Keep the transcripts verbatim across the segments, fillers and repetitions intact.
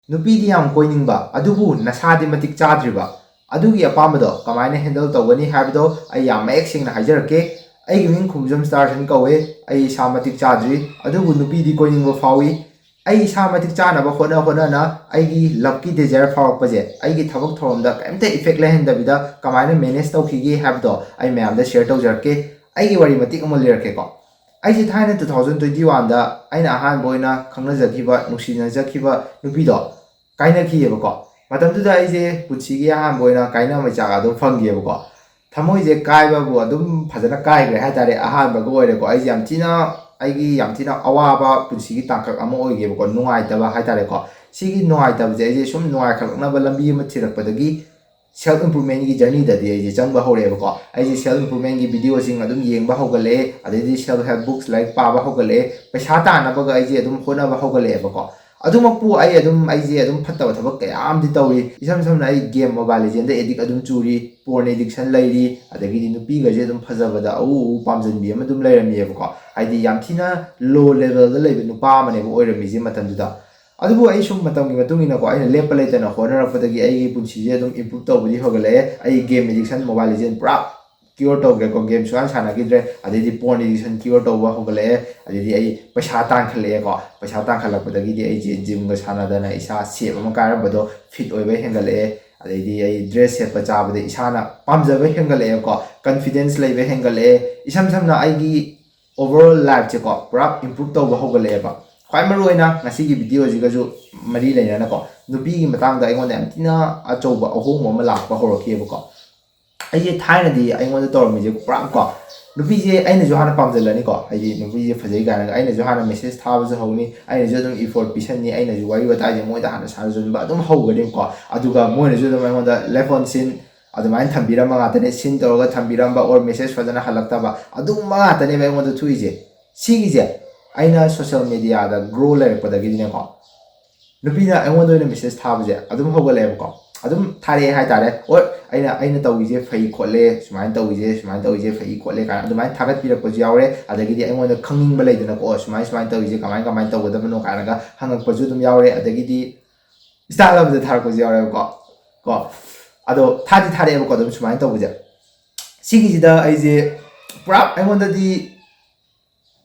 ꯅꯨꯄꯤꯗꯤ ꯌꯥꯝ ꯀꯣꯏꯅꯤꯡꯕ, ꯑꯗꯨꯕꯨ ꯅꯁꯥꯗꯤ ꯃꯇꯤꯛ ꯆꯥꯗ꯭ꯔꯤꯕ, ꯑꯗꯨꯒꯤ ꯑꯄꯥꯝꯕꯗꯣ ꯀꯃꯥꯏꯅ ꯍꯦꯟꯗꯜ ꯇꯧꯒꯅꯤ ꯍꯥꯏꯕꯗꯣ ꯑꯩ ꯌꯥꯝ ꯃꯌꯦꯛ ꯁꯦꯡꯅ ꯍꯥꯏꯖꯔꯛꯀꯦ꯫ ꯑꯩꯒꯤ ꯃꯤꯡ ꯈꯨꯝꯖꯝ ꯁ꯭ꯇꯥꯔꯁꯟ ꯀꯧꯋꯦ꯫ ꯑꯩ ꯏꯁꯥ ꯃꯇꯤꯛ ꯆꯥꯗ꯭ꯔꯤ, ꯑꯗꯨꯕꯨ ꯅꯨꯄꯤꯗꯤ ꯀꯣꯏꯅꯤꯡꯕ ꯐꯥꯎꯏ꯫ ꯑꯩ ꯏꯁꯥ ꯃꯇꯤꯛ ꯆꯥꯅꯕ ꯍꯣꯠꯅ ꯍꯣꯠꯅꯅ ꯑꯩꯒꯤ ꯂꯞꯀꯤ ꯗꯤꯖꯥꯏꯔ ꯐꯥꯎꯔꯛꯄꯁꯦ ꯑꯩꯒꯤ ꯊꯕꯛ ꯊꯧꯔꯝꯗ ꯀꯔꯤꯝꯇ ꯏꯐꯦꯛ ꯂꯩꯍꯟꯗꯕꯤꯗ ꯀꯃꯥꯏꯅ ꯃꯦꯅꯦꯖ ꯇꯧꯈꯤꯒꯦ ꯍꯥꯏꯕꯗꯣ ꯑꯩ ꯃꯌꯥꯝꯗ ꯁꯤꯌꯔ ꯇꯧꯖꯔꯛꯀꯦ꯫ ꯑꯩꯒꯤ ꯋꯥꯔꯤ ꯃꯇꯦꯛ ꯑꯃ ꯂꯤꯔꯛꯀꯦꯀꯣ꯫ ꯑꯩꯁꯦ ꯊꯥꯏꯅ ꯇꯨ ꯊꯥꯎꯖꯟ ꯇ꯭ꯋꯦꯟꯇꯤ ꯋꯥꯟꯗ ꯑꯩꯅ ꯑꯍꯥꯟꯕ ꯑꯣꯏꯅ ꯈꯪꯅꯖꯈꯤꯕ, ꯅꯨꯡꯁꯤꯅꯖꯈꯤꯕ ꯅꯨꯄꯤꯗꯣ ꯀꯥꯏꯅꯈꯤꯑꯕꯀꯣ꯫ ꯃꯇꯝꯗꯨꯗ ꯑꯩꯁꯦ ꯄꯨꯟꯁꯤꯒꯤ ꯑꯍꯥꯟꯕ ꯑꯣꯏꯅ ꯀꯥꯏꯅꯕ ꯃꯩꯆꯥꯛ ꯑꯗꯨꯝ ꯐꯪꯈꯤꯑꯕꯀꯣ꯫ ꯊꯃꯣꯏꯁꯦ ꯀꯥꯏꯕꯕꯨ ꯑꯗꯨꯝ ꯐꯖꯅ ꯀꯥꯏꯈ꯭ꯔꯦ ꯍꯥꯏꯇꯥꯔꯦ꯫ ꯑꯍꯥꯟꯕꯒ ꯑꯣꯏꯔꯦꯀꯣ, ꯑꯩꯁꯦ ꯌꯥꯝ ꯊꯤꯅ, ꯑꯩꯒꯤ ꯌꯥꯝ ꯊꯤꯅ ꯑꯋꯥꯕ ꯄꯨꯟꯁꯤꯒꯤ ꯇꯥꯡꯀꯛ ꯑꯃ ꯑꯣꯏꯒꯦꯕꯀꯣ, ꯅꯨꯡꯉꯥꯏꯇꯕ ꯍꯥꯏꯇꯥꯔꯦꯀꯣ꯫ ꯁꯤꯒꯤ ꯅꯨꯡꯉꯥꯏꯇꯕꯁꯦ ꯑꯩꯁꯦ ꯁꯨꯝ ꯅꯨꯡꯉꯥꯏꯈꯠꯂꯛꯅꯕ ꯂꯝꯕꯤ ꯑꯃ ꯊꯤꯔꯛꯄꯗꯒꯤ self improvement ꯀꯤ journey ꯗꯗꯤ ꯑꯩꯁꯦ ꯆꯪꯕ ꯍꯧꯔꯛꯑꯦꯕꯀꯣ꯫ ꯑꯩꯁꯦ self improvement ꯀꯤ video ꯁꯤꯡ ꯑꯗꯨꯝ ꯌꯦꯡꯕ ꯍꯧꯒꯠꯂꯛꯑꯦ, ꯑꯗꯩꯗꯤ self help books ꯂꯥꯏꯔꯤꯛ ꯄꯥꯕ ꯍꯧꯒꯠꯂꯛꯑꯦ, ꯄꯩꯁꯥ ꯇꯥꯟꯅꯕꯒ ꯑꯩꯁꯦ ꯑꯗꯨꯝ ꯍꯣꯠꯅꯕ ꯍꯧꯒꯠꯂꯛꯑꯦꯕꯀꯣ꯫ ꯑꯗꯨꯃꯛꯄꯨ ꯑꯩ ꯑꯗꯨꯝ, ꯑꯩꯁꯦ ꯑꯗꯨꯝ ꯐꯠꯇꯕ ꯊꯕꯛ ꯀꯌꯥ ꯑꯃꯗꯤ ꯇꯧꯔꯤ꯫ ꯏꯁꯝ ꯁꯝꯅ ꯑꯩ game, mobile legend ꯗ addict ꯑꯗꯨꯝ ꯆꯨꯔꯤ, porn addiction ꯂꯩꯔꯤ, ꯑꯗꯒꯤꯗꯤ ꯅꯨꯄꯤꯒꯁꯦ ꯑꯗꯨꯝ ꯐꯖꯕꯗ ꯑꯎ ꯑꯎ ꯄꯥꯝꯖꯟꯕꯤ ꯑꯃ ꯑꯗꯨꯝ ꯂꯩꯔꯝꯃꯤꯑꯕꯀꯣ꯫ ꯍꯥꯏꯗꯤ ꯌꯥꯝ ꯊꯤꯅ low level ꯗ ꯂꯩꯕ ꯅꯨꯄꯥ ꯑꯃꯅꯦꯕ ꯑꯣꯏꯔꯝꯃꯤꯁꯦ ꯃꯇꯝꯗꯨꯗ꯫ ꯑꯗꯨꯕꯨ ꯑꯩ ꯁꯨꯝ ꯃꯇꯝꯒꯤ ꯃꯇꯨꯡ ꯏꯟꯅꯀꯣ, ꯑꯩꯅ ꯂꯦꯞꯄ ꯂꯩꯇꯅ ꯍꯣꯠꯅꯔꯛꯄꯗꯒꯤ ꯑꯩꯒꯤ ꯄꯨꯟꯁꯤꯁꯦ ꯑꯗꯨꯝ improve ꯇꯧꯕꯗꯤ ꯍꯧꯒꯠꯂꯛꯑꯦ꯫ ꯑꯩ game addiction, mobile legend ꯄꯨꯔꯥ cure ꯇꯧꯈ꯭ꯔꯦꯀꯣ, game ꯁꯨꯡꯁꯥꯟ ꯁꯥꯟꯅꯈꯤꯗ꯭ꯔꯦ꯫ ꯑꯗꯩꯗꯤ porn addiction cure ꯇꯧꯕ ꯍꯧꯒꯠꯂꯛꯑꯦ꯫ ꯑꯗꯩꯗꯤ ꯑꯩ ꯄꯩꯁꯥ ꯇꯥꯟꯈꯠꯂꯛꯑꯦꯀꯣ, ꯄꯩꯁꯥ ꯇꯥꯟꯈꯠꯂꯛꯄꯗꯒꯤꯗꯤ ꯑꯩꯁꯦ gym ꯒ ꯁꯥꯟꯅꯗꯅ ꯏꯁꯥ shape ꯑꯃ ꯀꯥꯏꯔꯝꯕꯗꯣ fit ꯑꯣꯏꯕ ꯍꯦꯟꯒꯠꯂꯛꯑꯦ꯫ ꯑꯗꯩꯗꯤ ꯑꯩ dress ꯁꯦꯠꯄ ꯆꯥꯕꯗ ꯏꯁꯥꯅ ꯄꯥꯝꯖꯕ ꯍꯦꯟꯒꯠꯂꯛꯑꯦꯀꯣ, confidence ꯂꯩꯕ ꯍꯦꯟꯒꯠꯂꯛꯑꯦ꯫ ꯏꯁꯝ ꯁꯝꯅ ꯑꯩꯒꯤ overall life ꯁꯦꯀꯣ ꯄꯨꯔꯥ improve ꯇꯧꯕ ꯍꯧꯒꯠꯂꯛꯑꯦꯕ꯫ ꯈ꯭ꯋꯥꯏ ꯃꯔꯨ ꯑꯣꯏꯅ ꯉꯁꯤꯒꯤ video ꯁꯤꯒꯁꯨ ꯃꯔꯤ ꯂꯩꯅꯅꯀꯣ, ꯅꯨꯄꯤꯒꯤ ꯃꯇꯥꯡꯗ ꯑꯩꯉꯣꯟꯗ ꯌꯥꯝ ꯊꯤꯅ ꯑꯆꯧꯕ ꯑꯍꯣꯡꯕ ꯑꯃ ꯂꯥꯛꯄ ꯍꯧꯔꯛꯈꯤꯑꯕꯀꯣ꯫ ꯑꯩꯁꯦ ꯊꯥꯏꯅꯗꯤ ꯑꯩꯉꯣꯟꯗ ꯇꯧꯔꯝꯃꯤꯁꯦ ꯄꯨꯔꯥ ꯀꯣ, ꯅꯨꯄꯤꯁꯦ ꯑꯩꯅꯁꯨ ꯍꯥꯟꯅ ꯄꯥꯝꯖꯜꯂꯅꯤꯀꯣ, ꯍꯥꯏꯗꯤ ꯅꯨꯄꯤꯁꯦ ꯐꯖꯩ ꯀꯥꯏꯅꯒ ꯑꯩꯅꯁꯨ ꯍꯥꯟꯅ message ꯊꯥꯕꯁꯨ ꯍꯧꯅꯤ, ꯑꯩꯅꯁꯨ ꯑꯗꯨꯝ effort ꯄꯤꯁꯟꯅꯤ, ꯑꯩꯅꯁꯨ ꯋꯥꯔꯤ ꯋꯥꯇꯥꯏꯁꯦ ꯃꯣꯏꯗ ꯍꯥꯟꯅ ꯁꯥꯟꯅꯖꯟꯕ ꯑꯗꯨꯝ ꯍꯧꯒꯅꯦꯕꯀꯣ꯫ ꯑꯗꯨꯒ ꯃꯣꯏꯅꯁꯨ ꯑꯗꯨꯝ ꯑꯩꯉꯣꯟꯗ left on scene ꯑꯗꯨꯃꯥꯏꯅ ꯊꯝꯕꯤꯔꯝꯕ ꯉꯥꯛꯇꯅꯦ, seen ꯇꯧꯔꯒ ꯊꯝꯕꯤꯔꯝꯕ, or message ꯐꯖꯅ ꯍꯜꯂꯛꯇꯕ, ꯑꯗꯨꯝꯕ ꯉꯥꯛꯇꯅꯦꯕ ꯑꯩꯉꯣꯟꯗ ꯊꯣꯛꯏꯁꯦ꯫ ꯁꯤꯒꯤꯁꯦ ꯑꯩꯅ social media ꯗ grow ꯂꯩꯔꯛꯄꯗꯒꯤꯗꯤꯅꯦꯀꯣ, ꯅꯨꯄꯤꯅ ꯑꯩꯉꯣꯟꯗ ꯑꯣꯏꯅ message ꯊꯥꯕꯁꯦ ꯑꯗꯨꯝ ꯍꯧꯒꯠꯂꯛꯑꯦꯕꯀꯣ꯫ ꯑꯗꯨꯝ ꯊꯥꯔꯛꯑꯦ ꯍꯥꯏꯇꯥꯔꯦ꯫ ꯑꯣ, ꯑꯩꯅ, ꯑꯩꯅ ꯇꯧꯔꯤꯁꯦ ꯐꯩ ꯈꯣꯠꯂꯦ, ꯁꯨꯃꯥꯏꯅ ꯇꯧꯔꯤꯁꯦ, ꯁꯨꯃꯥꯏꯅ ꯇꯧꯔꯤꯁꯦ ꯐꯩ ꯈꯣꯠꯂꯦ ꯀꯥꯏꯅ ꯑꯗꯨꯃꯥꯏꯅ ꯊꯥꯒꯠꯄꯤꯔꯛꯄꯁꯨ ꯌꯥꯎꯔꯦ꯫ ꯑꯗꯒꯤꯗꯤ ꯑꯩꯉꯣꯟꯗ ꯈꯪꯅꯤꯡꯕ ꯂꯩꯗꯅꯀꯣ, "ꯑꯣ, ꯁꯨꯃꯥꯏ, ꯁꯨꯃꯥꯏꯅ ꯇꯧꯔꯤꯁꯦ ꯀꯃꯥꯏ, ꯀꯃꯥꯏꯅ ꯇꯧꯒꯗꯕꯅꯣ?" ꯀꯥꯏꯅꯒ ꯍꯪꯉꯛꯄꯁꯨ ꯑꯗꯨꯝ ꯌꯥꯎꯔꯦ꯫ ꯑꯗꯒꯤꯗꯤ ꯏꯁꯇꯥꯏꯜ ꯑꯃꯗ ꯊꯥꯔꯛꯄꯁꯨ ꯌꯥꯎꯔꯦꯕꯀꯣ꯫ ꯀꯣ ꯑꯗꯣ ꯊꯥꯗꯤ ꯊꯥꯔꯛꯑꯦꯕꯀꯣ ꯑꯗꯨꯝ ꯁꯨꯃꯥꯏꯅ ꯇꯧꯕꯁꯦ꯫ ꯁꯤꯒꯤꯁꯤꯗ ꯑꯩꯁꯦ ꯄꯨꯔꯥ ꯑꯩꯉꯣꯟꯗꯗꯤ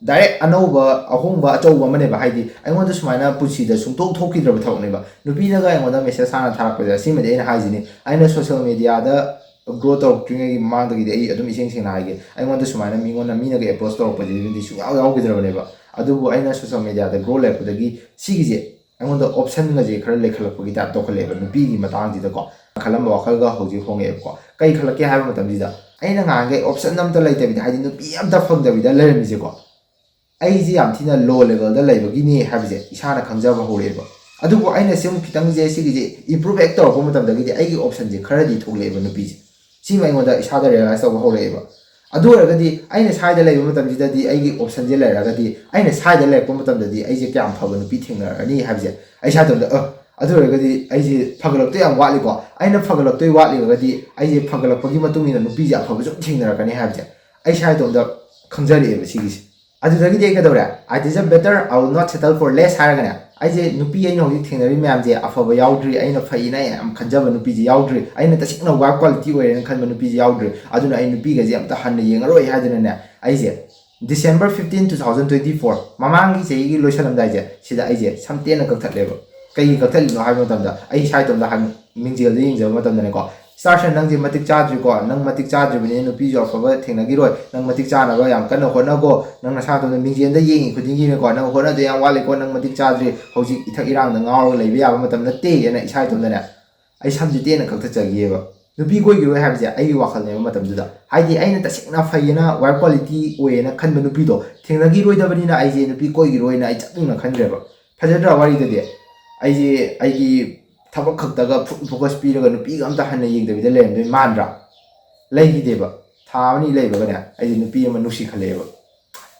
ꯗꯥꯏꯔꯦꯛ ꯑꯅꯧꯕ ꯑꯍꯣꯡꯕ ꯑꯆꯧꯕ ꯑꯃꯅꯦꯕ꯫ ꯍꯥꯏꯗꯤ ꯑꯩꯉꯣꯟꯗ ꯁꯨꯃꯥꯏꯅ ꯄꯨꯟꯁꯤꯗ ꯁꯨꯡꯊꯣꯛ ꯊꯣꯛꯈꯤꯗ꯭ꯔꯕ ꯊꯕꯛꯅꯦꯕ꯫ ꯅꯨꯄꯤꯅꯒ ꯑꯩꯉꯣꯟꯗ ꯃꯦꯁꯦꯖ ꯍꯥꯟꯅ ꯊꯥꯔꯛꯄꯁꯦ, ꯁꯤꯃꯗꯤ ꯑꯩꯅ ꯍꯥꯏꯁꯤꯅꯤ, ꯑꯩꯅ ꯁꯣꯁꯦꯜ ꯃꯦꯗꯤꯌꯥꯗ ꯒ꯭ꯔꯣ ꯇꯧꯔꯛꯇ꯭ꯔꯤꯉꯩꯒꯤ ꯃꯃꯥꯡꯗꯒꯤꯗꯤ ꯑꯩ ꯑꯗꯨꯝ ꯏꯁꯦꯡ ꯁꯦꯡꯅ ꯍꯥꯏꯒꯦ, ꯑꯩꯉꯣꯟꯗ ꯁꯨꯃꯥꯏꯅ ꯃꯤꯉꯣꯟꯗ, ꯃꯤꯅꯒ ꯑꯦꯄ꯭ꯔꯣꯁ ꯇꯧꯔꯛꯄꯁꯤꯗꯤ ꯁꯨꯡꯌꯥꯎ ꯌꯥꯎꯈꯤꯗ꯭ꯔꯕꯅꯦꯕ꯫ ꯑꯗꯨꯕꯨ ꯑꯩꯅ ꯁꯣꯁꯦꯜ ꯃꯦꯗꯤꯌꯥꯗ ꯒ꯭ꯔꯣ ꯂꯩꯔꯛꯄꯗꯒꯤ ꯁꯤꯒꯤꯁꯦ ꯑꯩꯉꯣꯟꯗ ꯑꯣꯞꯁꯟꯒꯁꯦ ꯈꯔ ꯂꯩꯈꯠꯂꯛꯄꯒꯤ ꯇꯥꯏꯞ ꯇꯧꯈꯠꯂꯛꯑꯦꯕ ꯅꯨꯄꯤꯒꯤ ꯃꯇꯥꯡꯁꯤꯗꯀꯣ꯫ ꯈꯜꯂꯝꯕ ꯋꯥꯈꯜꯒ ꯍꯧꯖꯤꯛ ꯍꯣꯡꯉꯛꯑꯦꯕꯀꯣ꯫ ꯀꯩ ꯈꯜꯂꯛꯀꯦ ꯍꯥꯏꯕ ꯃꯇꯝꯁꯤꯗ, ꯑꯩꯅ ꯉꯍꯥꯟꯈꯩ ꯑꯣꯞꯁꯟ ꯑꯝꯇ ꯂꯩꯇꯕꯤꯗ, ꯍꯥꯏꯗꯤ ꯅꯨꯄꯤ ꯑꯝꯇ ꯐꯪꯗꯕꯤꯗ ꯂꯩꯔꯝꯃꯤꯁꯦꯀꯣ, ꯑꯩꯁꯦ ꯌꯥꯝ ꯊꯤꯅ ꯂꯣ ꯂꯦꯚꯦꯜꯗ ꯂꯩꯕꯒꯤꯅꯦ ꯍꯥꯏꯕꯁꯦ ꯏꯁꯥꯅ ꯈꯪꯖꯕ ꯍꯧꯔꯛꯑꯦꯕ꯫ ꯑꯗꯨꯕꯨ ꯑꯩꯅ ꯁꯨꯝ ꯈꯤꯇꯪꯁꯦ ꯁꯤꯒꯤꯁꯦ ꯏꯝꯄ꯭ꯔꯨꯞ ꯍꯦꯛ ꯇꯧꯔꯛꯄ ꯃꯇꯝꯗꯒꯤꯗꯤ ꯑꯩꯒꯤ ꯑꯣꯞꯁꯟꯁꯦ ꯈꯔꯗꯤ ꯊꯣꯛꯂꯛꯑꯦꯕ ꯅꯨꯄꯤꯁꯦ꯫ ꯁꯤꯃ ꯑꯩꯉꯣꯟꯗ ꯏꯁꯥꯗ ꯔꯤꯌꯦꯂꯥꯏꯁ ꯇꯧꯕ ꯍꯧꯔꯛꯑꯦꯕ꯫ ꯑꯗꯨ ꯑꯣꯏꯔꯒꯗꯤ ꯑꯩꯅ ꯁ꯭ꯋꯥꯏꯗ ꯂꯩꯕ ꯃꯇꯝꯁꯤꯗꯗꯤ ꯑꯩꯒꯤ ꯑꯣꯞꯁꯟꯁꯦ ꯂꯩꯔꯒꯗꯤ, ꯑꯩꯅ ꯁ꯭ꯋꯥꯏꯗ ꯂꯩꯔꯛꯄ ꯃꯇꯝꯗꯗꯤ ꯑꯩꯁꯦ ꯀꯌꯥꯝ ꯐꯕ ꯅꯨꯄꯤ ꯊꯦꯡꯅꯔꯛꯑꯅꯤ ꯍꯥꯏꯕꯁꯦ ꯑꯩ ꯏꯁꯥ ꯏꯇꯣꯝꯇ, ꯑ, ꯑꯗꯨ ꯑꯣꯏꯔꯒꯗꯤ ꯑꯩꯁꯦ ꯐꯒꯠꯂꯛꯇꯣꯏ ꯌꯥꯝ ꯋꯥꯠꯂꯤꯀꯣ꯫ ꯑꯩꯅ ꯐꯒꯠꯂꯛꯇꯣꯏ ꯋꯥꯠꯂꯤꯔꯒꯗꯤ ꯑꯩꯁꯦ ꯐꯒꯠꯂꯛꯄꯒꯤ ꯃꯇꯨꯡ ꯏꯟꯅ ꯅꯨꯄꯤꯁꯦ ꯑꯐꯕ ꯁꯨꯝ ꯊꯦꯡꯅꯔꯛꯀꯅꯤ ꯍꯥꯏꯕꯁꯦ ꯑꯩ ꯏꯁꯥ ꯏꯇꯣꯝꯇ ꯈꯪꯖꯔꯛꯑꯦꯕ ꯁꯤꯒꯤꯁꯦ꯫ ꯑꯗꯨꯗꯒꯤꯗꯤ ꯑꯩ ꯀꯩꯗꯧꯔꯦ? "I deserve better, I will not settle for less" ꯍꯥꯏꯔꯒꯅꯦ, ꯑꯩꯁꯦ ꯅꯨꯄꯤ ꯑꯩꯅ ꯍꯧꯖꯤꯛ ꯊꯦꯡꯅꯔꯤ ꯃꯌꯥꯝꯁꯦ ꯑꯐꯕ ꯌꯥꯎꯗ꯭ꯔꯤ, ꯑꯩꯅ ꯐꯩꯅ ꯌꯥꯝ ꯈꯟꯖꯕ ꯅꯨꯄꯤꯁꯦ ꯌꯥꯎꯗ꯭ꯔꯤ, ꯑꯩꯅ ꯇꯁꯦꯡꯅ ꯋꯥꯏꯐ ꯀ꯭ꯋꯥꯂꯤꯇꯤ ꯑꯣꯏꯔꯦꯅ ꯈꯟꯕ ꯅꯨꯄꯤꯁꯦ ꯌꯥꯎꯗ꯭ꯔꯤ, ꯑꯗꯨꯅ ꯑꯩ ꯅꯨꯄꯤꯒꯁꯦ ꯑꯝꯇ ꯍꯟꯅ ꯌꯦꯡꯉꯔꯣꯏ ꯍꯥꯏꯗꯅꯅꯦ, ꯑꯩꯁꯦ December fifteen, two thousand twenty four, ꯃꯃꯥꯡꯒꯤ ꯆꯍꯤꯒꯤ ꯂꯣꯏꯁꯜꯂꯝꯗꯥꯏꯁꯦ, ꯁꯤꯗ ꯑꯩꯁꯦ ꯁꯝ ꯇꯦꯟꯅ ꯀꯛꯊꯠꯂꯦꯕ꯫ ꯀꯩꯒꯤ ꯀꯛꯊꯠꯂꯤꯅꯣ ꯍꯥꯏꯕ ꯃꯇꯝꯗ, ꯑꯩ ꯏꯁꯥ ꯏꯇꯣꯝꯇ ꯍꯪ-, ꯃꯤꯡꯖꯦꯜꯗ ꯌꯦꯡꯖꯕ ꯃꯇꯝꯗꯅꯦꯀꯣ, "ꯁ꯭ꯇꯥꯔꯁꯟ, ꯅꯪꯁꯦ ꯃꯇꯤꯛ ꯆꯥꯗ꯭ꯔꯤꯀꯣ, ꯅꯪ ꯃꯇꯤꯛ ꯆꯥꯗ꯭ꯔꯤꯕꯅꯤꯅ ꯅꯨꯄꯤꯁꯨ ꯑꯐꯕ ꯊꯦꯡꯅꯈꯤꯔꯣꯏ, ꯅꯪ ꯃꯇꯤꯛ ꯆꯥꯅꯕ ꯌꯥꯝ ꯀꯟꯅ ꯍꯣꯠꯅꯒꯣ, ꯅꯪ ꯅꯁꯥ ꯅꯇꯣꯝꯇ ꯃꯤꯡꯖꯦꯜꯗ ꯌꯦꯡꯉꯤ ꯈꯨꯗꯤꯡꯒꯤꯅꯦꯀꯣ, ꯅꯪ ꯍꯣꯠꯅꯗ ꯌꯥꯝ ꯋꯥꯠꯂꯤꯀꯣ, ꯅꯪ ꯃꯇꯤꯛ ꯆꯥꯗ꯭ꯔꯤ, ꯍꯧꯖꯤꯛ ꯏꯊꯛ ꯏꯔꯥꯡꯗ ꯉꯥꯎꯔꯒ ꯂꯩꯕ ꯌꯥꯕ ꯃꯇꯝ ꯅꯠꯇꯦ" ꯍꯥꯏꯅ ꯏꯁꯥ ꯏꯇꯣꯝꯇꯅꯦ ꯑꯩ ꯁꯝꯁꯦ ꯇꯦꯟꯅ ꯀꯛꯊꯠꯆꯈꯤꯑꯕ꯫ ꯅꯨꯄꯤ ꯀꯣꯏꯈꯤꯔꯣꯏ ꯍꯥꯏꯕꯁꯦ ꯑꯩꯒꯤ ꯋꯥꯈꯜꯅꯦꯕ ꯃꯇꯝꯗꯨꯗ꯫ ꯍꯥꯏꯗꯤ ꯑꯩꯅ ꯇꯁꯦꯡꯅ ꯐꯩꯌꯦꯅ, ꯋꯥꯏꯐ ꯀ꯭ꯋꯥꯂꯤꯇꯤ ꯑꯣꯏꯌꯦꯅ ꯈꯟꯕ ꯅꯨꯄꯤꯗꯣ ꯊꯦꯡꯅꯈꯤꯔꯣꯏꯗꯕꯅꯤꯅ ꯑꯩꯁꯦ ꯅꯨꯄꯤ ꯀꯣꯏꯈꯤꯔꯣꯏꯅ ꯑꯩ ꯆꯞ ꯌꯨꯡꯅ ꯈꯟꯈ꯭ꯔꯦꯕ꯫ ꯐꯖꯗ꯭ꯔꯥ ꯋꯥꯔꯤꯗꯗꯤ? ꯑꯩꯁꯦ ꯑꯩꯒꯤ ꯊꯕꯛ ꯈꯛꯇꯒ ꯐꯨꯜ ꯐꯣꯀꯁ ꯄꯤꯔꯒ ꯅꯨꯄꯤꯒ ꯑꯝꯇ ꯍꯟꯅ ꯌꯦꯡꯗꯕꯤꯗ ꯂꯩꯔꯝꯗꯣꯏ ꯃꯥꯟꯗ꯭ꯔꯥ? ꯂꯩꯈꯤꯗꯦꯕ꯫ ꯊꯥ ꯑꯃꯅꯤ ꯂꯩꯕꯒꯅꯦ ꯑꯩꯁꯦ ꯅꯨꯄꯤ ꯑꯃ ꯅꯨꯡꯁꯤ ꯈꯜꯂꯛꯑꯦꯕ꯫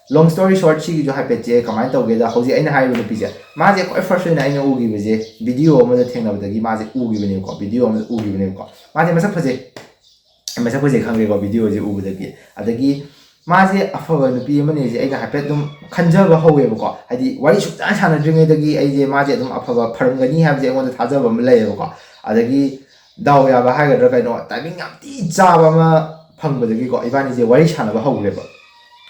Long story short, ꯁꯤꯒꯤꯁꯨ ꯍꯥꯏꯐꯦꯠꯁꯦ ꯀꯃꯥꯏꯅ ꯇꯧꯒꯦꯗ, ꯍꯧꯖꯤꯛ ꯑꯩꯅ ꯍꯥꯏꯔꯤꯕ ꯅꯨꯄꯤꯁꯦ, ꯃꯥꯁꯦ ꯈ꯭ꯋꯥꯏ ꯐꯥꯔꯁ ꯑꯣꯏꯅ ꯑꯩꯅ ꯎꯈꯤꯕꯁꯦ ꯚꯤꯗꯤꯑꯣ ꯑꯃꯗ ꯊꯦꯡꯅꯕꯗꯒꯤ ꯃꯥꯁꯦ ꯎꯈꯤꯕꯅꯦꯕꯀꯣ, ꯚꯤꯗꯤꯑꯣ ꯑꯃꯗ ꯎꯈꯤꯕꯅꯦꯕꯀꯣ꯫ ꯃꯥꯁꯦ ꯃꯁꯛ ꯐꯖꯩ, ꯃꯁꯛ ꯐꯖꯩ ꯈꯪꯈ꯭ꯔꯦꯀꯣ ꯚꯤꯗꯤꯑꯣꯁꯦ ꯎꯕꯗꯒꯤ꯫ ꯑꯗꯒꯤ ꯃꯥꯁꯦ ꯑꯐꯕ ꯅꯨꯄꯤ ꯑꯃꯅꯦꯁꯦ ꯑꯩꯅ ꯍꯥꯏꯐꯦꯠ ꯑꯗꯨꯝ ꯈꯟꯖꯕ ꯍꯧꯋꯦꯕꯀꯣ꯫ ꯍꯥꯏꯗꯤ ꯋꯥꯔꯤ ꯁꯨꯡꯁꯥꯟ ꯁꯥꯟꯅꯗ꯭ꯔꯤꯉꯩꯗꯒꯤ ꯑꯩꯁꯦ ꯃꯥꯁꯦ ꯑꯗꯨꯝ ꯑꯐꯕ ꯐꯔꯝꯒꯅꯤ ꯍꯥꯏꯕꯁꯦ ꯑꯩꯉꯣꯟꯗ ꯊꯥꯖꯕ ꯑꯃ ꯂꯩꯌꯦꯕꯀꯣ꯫ ꯑꯗꯒꯤ ꯗꯥꯎ ꯌꯥꯕ ꯍꯥꯏꯒꯗ꯭ꯔꯥ ꯀꯩꯅꯣ, ꯇꯥꯏꯃꯤꯡ ꯌꯥꯝ ꯊꯤ ꯆꯥꯕ ꯑꯃ ꯐꯪꯕꯗꯒꯤꯀꯣ, ꯏꯕꯥꯅꯤꯁꯦ ꯋꯥꯔꯤ ꯁꯥꯟꯅꯕ ꯍꯧꯈ꯭ꯔꯦꯕ꯫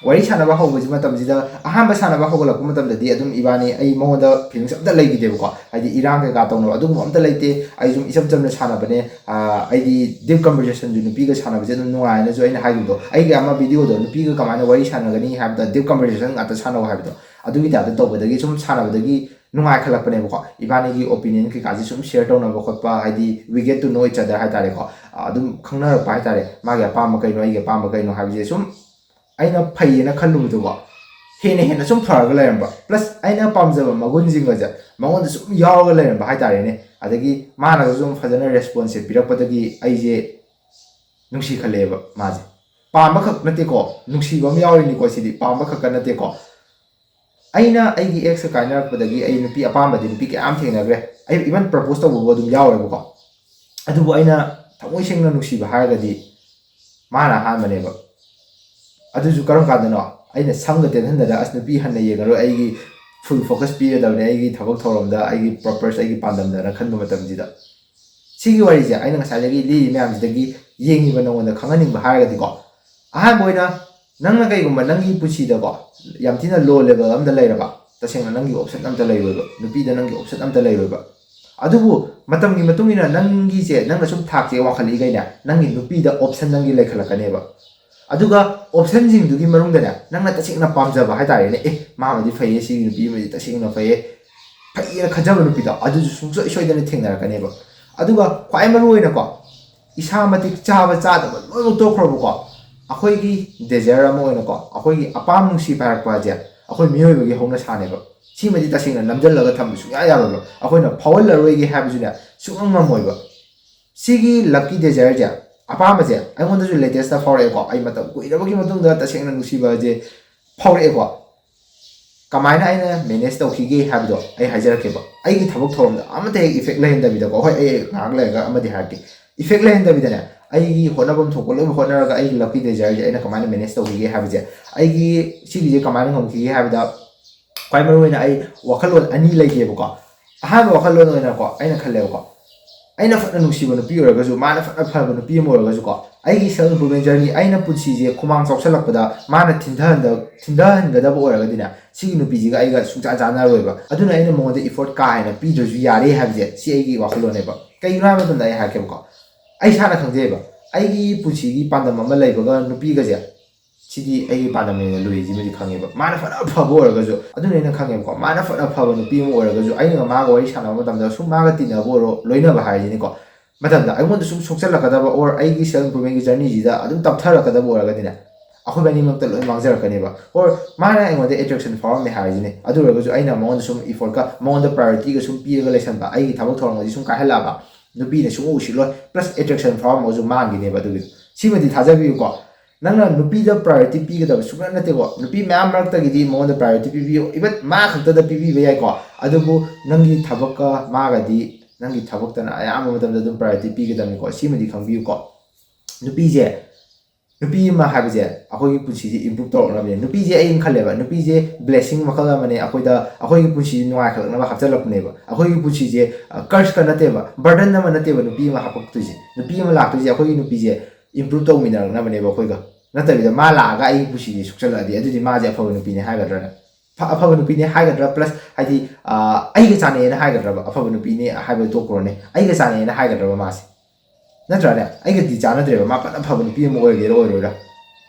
ꯋꯥꯔꯤ ꯁꯥꯟꯅꯕ ꯍꯧꯕꯁꯤ ꯃꯇꯝꯁꯤꯗ, ꯑꯍꯥꯟꯕ ꯁꯥꯟꯅꯕ ꯍꯧꯒꯠꯂꯛꯄ ꯃꯇꯝꯗꯗꯤ ꯑꯗꯨꯝ ꯏꯕꯥꯅꯤ, ꯑꯩ ꯃꯉꯣꯟꯗ ꯐꯤꯂꯤꯡꯁ ꯑꯝꯇ ꯂꯩꯈꯤꯗꯦꯕꯀꯣ꯫ ꯍꯥꯏꯗꯤ ꯏꯔꯥꯡ ꯀꯩꯀꯥ ꯇꯧꯅꯕ ꯑꯗꯨꯒꯨꯝꯕ ꯑꯝꯇ ꯂꯩꯇꯦ꯫ ꯑꯩ ꯁꯨꯝ ꯏꯆꯝ ꯆꯝꯅ ꯁꯥꯟꯅꯕꯅꯦ꯫ ꯑꯥ, ꯑꯩꯗꯤ ꯗꯤꯞ ꯀꯟꯚꯔꯁꯦꯁꯟꯁꯨ ꯅꯨꯄꯤꯒ ꯁꯥꯟꯅꯕꯁꯦ ꯑꯗꯨꯝ ꯅꯨꯡꯉꯥꯏꯅꯁꯨ ꯑꯩꯅ ꯍꯥꯏꯈꯤꯕꯗꯣ, ꯑꯩꯒꯤ ꯑꯃ ꯚꯤꯗꯤꯑꯣꯗꯣ ꯅꯨꯄꯤꯒ ꯀꯃꯥꯏꯅ ꯋꯥꯔꯤ ꯁꯥꯟꯅꯒꯅꯤ ꯍꯥꯏꯕꯗ ꯗꯤꯞ ꯀꯟꯚꯔꯁꯦꯁꯟ ꯉꯥꯛꯇ ꯁꯥꯟꯅꯧ ꯍꯥꯏꯕꯗꯣ, ꯑꯗꯨꯒꯤ ꯇꯥꯏꯞꯇ ꯇꯧꯕꯗꯒꯤ ꯁꯨꯝ ꯁꯥꯟꯅꯕꯗꯒꯤ ꯅꯨꯡꯉꯥꯏꯈꯠꯂꯛꯄꯅꯦꯕꯀꯣ꯫ ꯏꯕꯥꯅꯤꯒꯤ ꯑꯣꯄꯤꯅꯤꯌꯟ ꯀꯩꯀꯥꯁꯦ ꯁꯨꯝ ꯁꯤꯌꯔ ꯇꯧꯅꯕ ꯈꯣꯠꯄ, ꯍꯥꯏꯗꯤ we get to know each other ꯍꯥꯏꯇꯥꯔꯦꯀꯣ꯫ ꯑꯗꯨꯝ ꯈꯪꯅꯔꯛꯄ ꯍꯥꯏꯇꯥꯔꯦ, ꯃꯥꯒꯤ ꯑꯄꯥꯝꯕ ꯀꯩꯅꯣ, ꯑꯩꯒꯤ ꯑꯄꯥꯝꯕ ꯀꯩꯅꯣ ꯍꯥꯏꯕꯁꯦ ꯁꯨꯝ ꯑꯩꯅ ꯐꯩꯌꯦꯅ ꯈꯜꯂꯨꯕꯗꯨꯀꯣ, ꯍꯦꯟꯅ ꯍꯦꯟꯅ ꯁꯨꯝ ꯐꯔꯒ ꯂꯩꯔꯝꯕ, ꯄ꯭ꯂꯁ ꯑꯩꯅ ꯄꯥꯝꯖꯕ ꯃꯒꯨꯟꯁꯤꯡꯒꯁꯦ ꯃꯉꯣꯟꯗ ꯁꯨꯝ ꯌꯥꯎꯔꯒ ꯂꯩꯔꯝꯕ ꯍꯥꯏꯇꯥꯔꯦꯅꯦ꯫ ꯑꯗꯒꯤ ꯃꯥꯅꯒꯁꯨ ꯁꯨꯝ ꯐꯖꯅ ꯔꯦꯁꯄꯣꯟꯁꯁꯦ ꯄꯤꯔꯛꯄꯗꯒꯤ ꯑꯩꯁꯦ ꯅꯨꯡꯁꯤꯈꯠꯂꯛꯑꯦꯕ ꯃꯥꯁꯦ꯫ ꯄꯥꯝꯕ ꯈꯛ ꯅꯠꯇꯦꯀꯣ, ꯅꯨꯡꯁꯤꯕ ꯑꯃ ꯌꯥꯎꯔꯤꯅꯤꯀꯣ ꯁꯤꯗꯤ, ꯄꯥꯝꯕ ꯈꯛꯇ ꯅꯠꯇꯦꯀꯣ꯫ ꯑꯩꯅ ꯑꯩꯒꯤ ꯑꯦꯛꯁꯀ ꯀꯥꯏꯅꯔꯛꯄꯗꯒꯤ ꯑꯩ ꯅꯨꯄꯤ ꯑꯄꯥꯝꯕꯗꯤ ꯅꯨꯄꯤ ꯀꯌꯥꯝ ꯊꯦꯡꯅꯈ꯭ꯔꯦ꯫ ꯑꯩ ꯏꯚꯟ ꯄ꯭ꯔꯄꯣꯁ ꯇꯧꯕꯕꯨ ꯑꯗꯨꯝ ꯌꯥꯎꯔꯦꯕꯀꯣ꯫ ꯑꯗꯨꯕꯨ ꯑꯩꯅ ꯊꯃꯣꯏ ꯁꯦꯡꯅ ꯅꯨꯡꯁꯤꯕ ꯍꯥꯏꯔꯒꯗꯤ ꯃꯥꯅ ꯑꯍꯥꯟꯕꯅꯦꯕ꯫ ꯑꯗꯨꯁꯨ ꯀꯔꯝ ꯀꯥꯟꯗꯅꯣ? ꯑꯩꯅ ꯁꯝꯒ ꯇꯦꯟꯍꯟꯗꯅ, "ꯑꯁ, ꯅꯨꯄꯤ ꯍꯟꯅ ꯌꯦꯡꯉꯔꯣꯏ, ꯑꯩꯒꯤ ꯐꯨꯜ ꯐꯣꯀꯁ ꯄꯤꯔꯗꯕꯅꯦ ꯑꯩꯒꯤ ꯊꯕꯛ ꯊꯧꯔꯝꯗ, ꯑꯩꯒꯤ ꯄꯔꯄꯁ, ꯑꯩꯒꯤ ꯄꯥꯟꯗꯝꯗꯅ" ꯈꯟꯕ ꯃꯇꯝꯁꯤꯗ꯫ ꯁꯤꯒꯤ ꯋꯥꯔꯤꯁꯦ ꯑꯩꯅ ꯉꯁꯥꯏꯗꯒꯤ ꯂꯤꯔꯤ ꯃꯌꯥꯝꯁꯤꯗꯒꯤ ꯌꯦꯡꯉꯤꯕ ꯅꯉꯣꯟꯗ ꯈꯪꯍꯟꯅꯤꯡꯕ ꯍꯥꯏꯔꯒꯗꯤꯀꯣ, ꯑꯍꯥꯟꯕ ꯑꯣꯏꯅ ꯅꯪꯅ ꯀꯩꯒꯨꯝꯕ ꯅꯪꯒꯤ ꯄꯨꯟꯁꯤꯗꯀꯣ ꯌꯥꯝ ꯊꯤꯅ ꯂꯣ ꯂꯦꯚꯦꯜ ꯑꯝꯗ ꯂꯩꯔꯕ, ꯇꯁꯦꯡꯅ ꯅꯪꯒꯤ ꯑꯣꯞꯁꯟ ꯑꯝꯇ ꯂꯩꯔꯣꯏꯕ, ꯅꯨꯄꯤꯗ ꯅꯪꯒꯤ ꯑꯣꯞꯁꯟ ꯑꯝꯇ ꯂꯩꯔꯣꯏꯕ꯫ ꯑꯗꯨꯕꯨ ꯃꯇꯝꯒꯤ ꯃꯇꯨꯡ ꯏꯟꯅ ꯅꯪꯒꯤꯁꯦ, ꯅꯪꯅ ꯁꯨꯝ ꯊꯥꯛꯁꯦ ꯋꯥꯡꯈꯠꯂꯛꯏꯈꯩꯅꯦ, ꯅꯪꯒꯤ ꯅꯨꯄꯤꯗ ꯑꯣꯞꯁꯟ ꯅꯪꯒꯤ ꯂꯩꯈꯠꯂꯛꯀꯅꯦꯕ꯫ ꯑꯗꯨꯒ ꯑꯣꯞꯁꯟꯁꯤꯡꯗꯨꯒꯤ ꯃꯅꯨꯡꯗꯅꯦ, ꯅꯪꯅ ꯇꯁꯦꯡꯅ ꯄꯥꯝꯖꯕ ꯍꯥꯏꯇꯥꯔꯦꯅꯦ, "ꯑꯦ, ꯃꯥꯃꯗꯤ ꯐꯩꯌꯦ, ꯁꯤꯒꯤ ꯅꯨꯄꯤ ꯑꯃꯗꯤ ꯇꯁꯦꯡꯅ ꯐꯩꯌꯦ", ꯐꯩꯌꯦꯅ ꯈꯟꯖꯕ ꯅꯨꯄꯤꯗꯣ, ꯑꯗꯨꯁꯨ ꯁꯨꯡꯁꯣꯏ ꯁꯣꯏꯗꯅ ꯊꯦꯡꯅꯔꯛꯀꯅꯦꯕ꯫ ꯑꯗꯨꯒ ꯈ꯭ꯋꯥꯏ ꯃꯔꯨ ꯑꯣꯏꯅꯀꯣ, ꯏꯁꯥ ꯃꯇꯤꯛ ꯆꯥꯕ ꯆꯥꯗꯕ ꯂꯣꯏꯅꯃꯛ ꯇꯣꯛꯈ꯭ꯔꯣꯕꯀꯣ, ꯑꯩꯈꯣꯏꯒꯤ ꯗꯦꯖꯌꯔ ꯑꯃ ꯑꯣꯏꯅꯀꯣ, ꯑꯩꯈꯣꯏꯒꯤ ꯑꯄꯥꯝ ꯅꯨꯡꯁꯤ ꯄꯥꯏꯔꯛꯄ ꯍꯥꯏꯁꯦ ꯑꯩꯈꯣꯏ ꯃꯤꯑꯣꯏꯕꯒꯤ ꯍꯧꯅꯁꯥꯅꯦꯕ꯫ ꯁꯤꯃꯗꯤ ꯇꯁꯦꯡꯅ ꯅꯝꯁꯤꯜꯂꯒ ꯊꯝꯕ ꯁꯨꯡꯌꯥ ꯌꯥꯔꯣꯏꯕ꯫ ꯑꯩꯈꯣꯏꯅ ꯐꯥꯎꯍꯜꯂꯔꯣꯏꯒꯦ ꯍꯥꯏꯕꯁꯨꯅꯦ, ꯁꯨꯡꯉꯝ ꯉꯝꯃꯣꯏꯕ꯫ ꯁꯤꯒꯤ ꯂꯞꯀꯤ ꯗꯦꯖꯌꯔꯁꯦ, ꯑꯄꯥꯝꯕꯁꯦ ꯑꯩꯉꯣꯟꯗꯁꯨ ꯂꯦꯇꯦꯁꯇ ꯐꯥꯎꯔꯛꯑꯦꯀꯣ꯫ ꯑꯩ ꯃꯇꯝ ꯀꯨꯏꯔꯕꯒꯤ ꯃꯇꯨꯡꯗ ꯇꯁꯦꯡꯅ ꯅꯨꯡꯁꯤꯕꯁꯦ ꯐꯥꯎꯔꯛꯑꯦꯀꯣ꯫ ꯀꯃꯥꯏꯅ ꯑꯩꯅ ꯃꯦꯅꯦꯖ ꯇꯧꯈꯤꯒꯦ ꯍꯥꯏꯕꯗꯣ ꯑꯩ ꯍꯥꯏꯖꯔꯛꯀꯦꯕ꯫ ꯑꯩꯒꯤ ꯊꯕꯛ ꯊꯧꯔꯝꯗ ꯑꯃꯠꯇ ꯍꯦꯛ ꯏꯐꯦꯛ ꯂꯩꯍꯟꯗꯕꯤꯗꯀꯣ, ꯍꯣꯏ, ꯑꯩ ꯉꯥꯏꯍꯥꯛ ꯂꯩꯔꯒ ꯑꯃꯗꯤ ꯍꯥꯏꯔꯛꯀꯦ꯫ ꯏꯐꯦꯛ ꯂꯩꯍꯟꯗꯕꯤꯗꯅꯦ, ꯑꯩꯒꯤ ꯍꯣꯠꯅꯐꯝ ꯊꯣꯛꯄ ꯂꯣꯏꯅ ꯍꯣꯠꯅꯔꯒ ꯑꯩꯒꯤ ꯂꯛꯀꯤ ꯗꯦꯖꯥꯌꯔꯁꯦ ꯑꯩꯅ ꯀꯃꯥꯏꯅ ꯃꯦꯅꯦꯖ ꯇꯧꯈꯤꯒꯦ ꯍꯥꯏꯕꯁꯦ, ꯑꯩꯒꯤ ꯁꯤꯒꯤꯁꯦ ꯀꯃꯥꯏꯅ ꯉꯝꯈꯤꯒꯦ ꯍꯥꯏꯕꯗ, ꯈ꯭ꯋꯥꯏ ꯃꯔꯨ ꯑꯣꯏꯅ ꯑꯩ ꯋꯥꯈꯜꯂꯣꯟ ꯑꯅꯤ ꯂꯩꯒꯦꯕꯀꯣ꯫ ꯑꯍꯥꯟꯕ ꯋꯥꯈꯜꯂꯣꯟ ꯑꯣꯏꯅꯀꯣ, ꯑꯩꯅ ꯈꯜꯂꯦꯕꯀꯣ, ꯑꯩꯅ ꯐꯅ ꯅꯨꯡꯁꯤꯕ ꯅꯨꯄꯤ ꯑꯣꯏꯔꯒꯁꯨ, ꯃꯥꯅ ꯐꯅ ꯐꯕ ꯅꯨꯄꯤ ꯑꯃ ꯑꯣꯏꯔꯒꯁꯨꯀꯣ, ꯑꯩꯒꯤ self improvement journey, ꯑꯩꯅ ꯄꯨꯟꯁꯤꯁꯦ ꯈꯨꯃꯥꯡ ꯆꯥꯎꯁꯜꯂꯛꯄꯗ ꯃꯥꯅ ꯊꯤꯟꯊꯍꯟꯗ ꯊꯤꯟꯊꯍꯟꯒꯗꯕ ꯑꯣꯏꯔꯒꯗꯤꯅꯦ, ꯁꯤꯒꯤ ꯅꯨꯄꯤꯁꯤꯒ ꯑꯩꯒ ꯁꯨꯡꯆꯥ ꯆꯥꯟꯅꯔꯣꯏꯕ꯫ ꯑꯗꯨꯅ ꯑꯩꯅ ꯃꯉꯣꯟꯗ effort ꯀꯥ ꯍꯦꯟꯅ ꯄꯤꯗ꯭ꯔꯁꯨ ꯌꯥꯔꯦ ꯍꯥꯏꯕꯁꯦ, ꯁꯤ ꯑꯩꯒꯤ ꯋꯥꯈꯜꯂꯣꯟꯅꯦꯕ꯫ ꯀꯩꯒꯤꯅꯣ ꯍꯥꯏꯕ ꯃꯇꯝꯗ ꯑꯩ ꯍꯥꯏꯔꯛꯀꯦꯕꯀꯣ, ꯑꯩ ꯏꯁꯥꯅ ꯈꯪꯖꯩꯕ, ꯑꯩꯒꯤ ꯄꯨꯟꯁꯤꯒꯤ ꯄꯥꯟꯗꯝ ꯑꯃ ꯂꯩꯕꯒ ꯅꯨꯄꯤꯒꯁꯦ, ꯁꯤꯗꯤ ꯑꯩꯒꯤ ꯄꯥꯟꯗꯝꯅꯦꯅ ꯂꯨꯏꯁꯤꯃꯗꯤ ꯈꯪꯉꯦꯕ꯫ ꯃꯥꯅ ꯐꯅ ꯐꯕ ꯑꯣꯏꯔꯒꯁꯨ, ꯑꯗꯨꯅ ꯑꯩꯅ ꯈꯪꯉꯦꯕꯀꯣ, ꯃꯥꯅ ꯐꯅ ꯐꯕ ꯅꯨꯄꯤ ꯑꯃ ꯑꯣꯏꯔꯒꯁꯨ, ꯑꯩꯅ ꯃꯥꯒ ꯋꯥꯔꯤ ꯁꯥꯟꯅꯕ ꯃꯇꯝꯗ, ꯁꯨꯝ ꯃꯥꯒ ꯇꯤꯟꯅꯕ ꯑꯣꯏꯔꯣ, ꯂꯣꯏꯅꯕ ꯍꯥꯏꯁꯤꯅꯤꯀꯣ, ꯃꯇꯝꯗ ꯑꯩꯉꯣꯟꯗ ꯁꯨꯝ ꯁꯣꯛꯆꯜꯂꯛꯀꯗꯕ, or ꯑꯩꯒꯤ self improvementꯀꯤ journeyꯁꯤꯗ ꯑꯗꯨꯝ ꯇꯞꯊꯔꯛꯀꯗꯕ ꯑꯣꯏꯔꯒꯗꯤꯅꯦ, ꯑꯩꯈꯣꯏ ꯑꯅꯤꯃꯛꯇ ꯂꯣꯏ ꯃꯥꯡꯖꯔꯛꯀꯅꯦꯕ꯫ Or ꯃꯥꯅ ꯑꯩꯉꯣꯟꯗ attraction ꯐꯥꯎꯔꯝꯃꯦ ꯍꯥꯏꯔꯤꯁꯤꯅꯦ, ꯑꯗꯨ ꯑꯣꯏꯔꯒꯁꯨ ꯑꯩꯅ ꯃꯉꯣꯟꯗ ꯁꯨꯝ effortꯀ, ꯃꯉꯣꯟꯗ priorityꯒ ꯁꯨꯝ ꯄꯤꯔꯒ ꯂꯩꯁꯟꯕ, ꯑꯩꯒꯤ ꯊꯕꯛ ꯊꯧꯔꯝꯒꯁꯤ ꯁꯨꯝ ꯀꯥꯏꯍꯜꯂꯛꯑꯕ, ꯅꯨꯄꯤꯅ ꯁꯨꯝ ꯎꯁꯤꯠꯂꯣꯏ, plus attraction ꯐꯥꯎꯔꯝꯃꯒꯁꯨ ꯃꯥꯡꯈꯤꯅꯦꯕ꯫ ꯑꯗꯨꯒꯤꯗꯣ ꯁꯤꯃꯗꯤ ꯊꯥꯖꯕꯤꯌꯨꯀꯣ, ꯅꯪꯅ ꯅꯨꯄꯤꯗ priority ꯄꯤꯒꯗꯕ ꯁꯨꯡꯅꯠ ꯅꯠꯇꯦꯀꯣ꯫ ꯅꯨꯄꯤ ꯃꯌꯥꯝ ꯃꯔꯛꯇꯒꯤꯗꯤ ꯃꯉꯣꯟꯗ priority ꯄꯤꯕꯤꯌꯨ, even ꯃꯥ ꯈꯛꯇꯗ ꯄꯤꯕꯤꯕ ꯌꯥꯏꯀꯣ꯫ ꯑꯗꯨꯕꯨ ꯅꯪꯒꯤ ꯊꯕꯛꯀ ꯃꯥꯒꯗꯤ, ꯅꯪꯒꯤ ꯊꯕꯛꯇꯅ ꯑꯌꯥꯝꯕ ꯃꯇꯝꯗ ꯑꯗꯨꯝ priority ꯄꯤꯒꯗꯕꯅꯤꯀꯣ꯫ ꯁꯤꯃꯗꯤ ꯈꯪꯕꯤꯌꯨꯀꯣ꯫ ꯅꯨꯄꯤꯁꯦ, ꯅꯨꯄꯤ ꯑꯃ ꯍꯥꯏꯕꯁꯦ ꯑꯩꯈꯣꯏꯒꯤ ꯄꯨꯟꯁꯤꯁꯦ improve ꯇꯧꯔꯛꯅꯕꯅꯦ꯫ ꯅꯨꯄꯤꯁꯦ ꯑꯩꯅ ꯈꯜꯂꯦꯕ, ꯅꯨꯄꯤꯁꯦ blessing ꯃꯈꯜ ꯑꯃꯅꯦ, ꯑꯩꯈꯣꯏꯗ, ꯑꯩꯈꯣꯏꯒꯤ ꯄꯨꯟꯁꯤꯁꯦ ꯅꯨꯡꯉꯥꯏꯈꯠꯂꯛꯅꯕ ꯍꯥꯞꯆꯤꯜꯂꯛꯄꯅꯦꯕ꯫ ꯑꯩꯈꯣꯏꯒꯤ ꯄꯨꯟꯁꯤꯁꯦ, ꯑ, curseꯀ ꯅꯠꯇꯦꯕ, burden ꯑꯃ ꯅꯠꯇꯦꯕ ꯅꯨꯄꯤ ꯑꯃ ꯍꯥꯄꯛꯇꯣꯏꯁꯦ꯫ ꯅꯨꯄꯤ ꯑꯃ ꯂꯥꯛꯇꯣꯏꯁꯦ, ꯑꯩꯈꯣꯏꯒꯤ ꯅꯨꯄꯤꯁꯦ improve ꯇꯧꯃꯤꯟꯅꯔꯛꯅꯕꯅꯦꯕ ꯑꯩꯈꯣꯏꯒ꯫ ꯅꯠꯇꯕꯤꯗ ꯃꯥ ꯂꯥꯛꯑꯒ ꯑꯩꯒꯤ ꯄꯨꯟꯁꯤꯁꯦ ꯁꯨꯛꯆꯜꯂꯛꯑꯗꯤ, ꯑꯗꯨꯗꯤ ꯃꯥꯁꯦ ꯑꯐꯕ ꯅꯨꯄꯤꯅꯦ ꯍꯥꯏꯒꯗ꯭ꯔꯥꯅꯦ? ꯐ-, ꯑꯐꯕ ꯅꯨꯄꯤꯅꯦ ꯍꯥꯏꯒꯗ꯭ꯔꯥ, plus ꯍꯥꯏꯗꯤ, ꯑ, ꯑꯩꯒ ꯆꯥꯟꯅꯩꯅ ꯍꯥꯏꯒꯗ꯭ꯔꯕ? ꯑꯐꯕ ꯅꯨꯄꯤꯅꯦ ꯍꯥꯏꯕ ꯇꯣꯛꯈ꯭ꯔꯣꯅꯦ, ꯑꯩꯒ ꯆꯥꯟꯅꯩꯅ ꯍꯥꯏꯒꯗ꯭ꯔꯕ ꯃꯥꯁꯦ? ꯅꯠꯇ꯭ꯔꯥꯅꯦ? ꯑꯩꯒꯗꯤ ꯆꯥꯟꯅꯗ꯭ꯔꯦꯕ, ꯃꯥ ꯐꯅ ꯐꯕ ꯅꯨꯄꯤ ꯑꯃ ꯑꯣꯏꯒꯦꯔꯥ ꯑꯣꯏꯔꯣꯏꯔꯥ,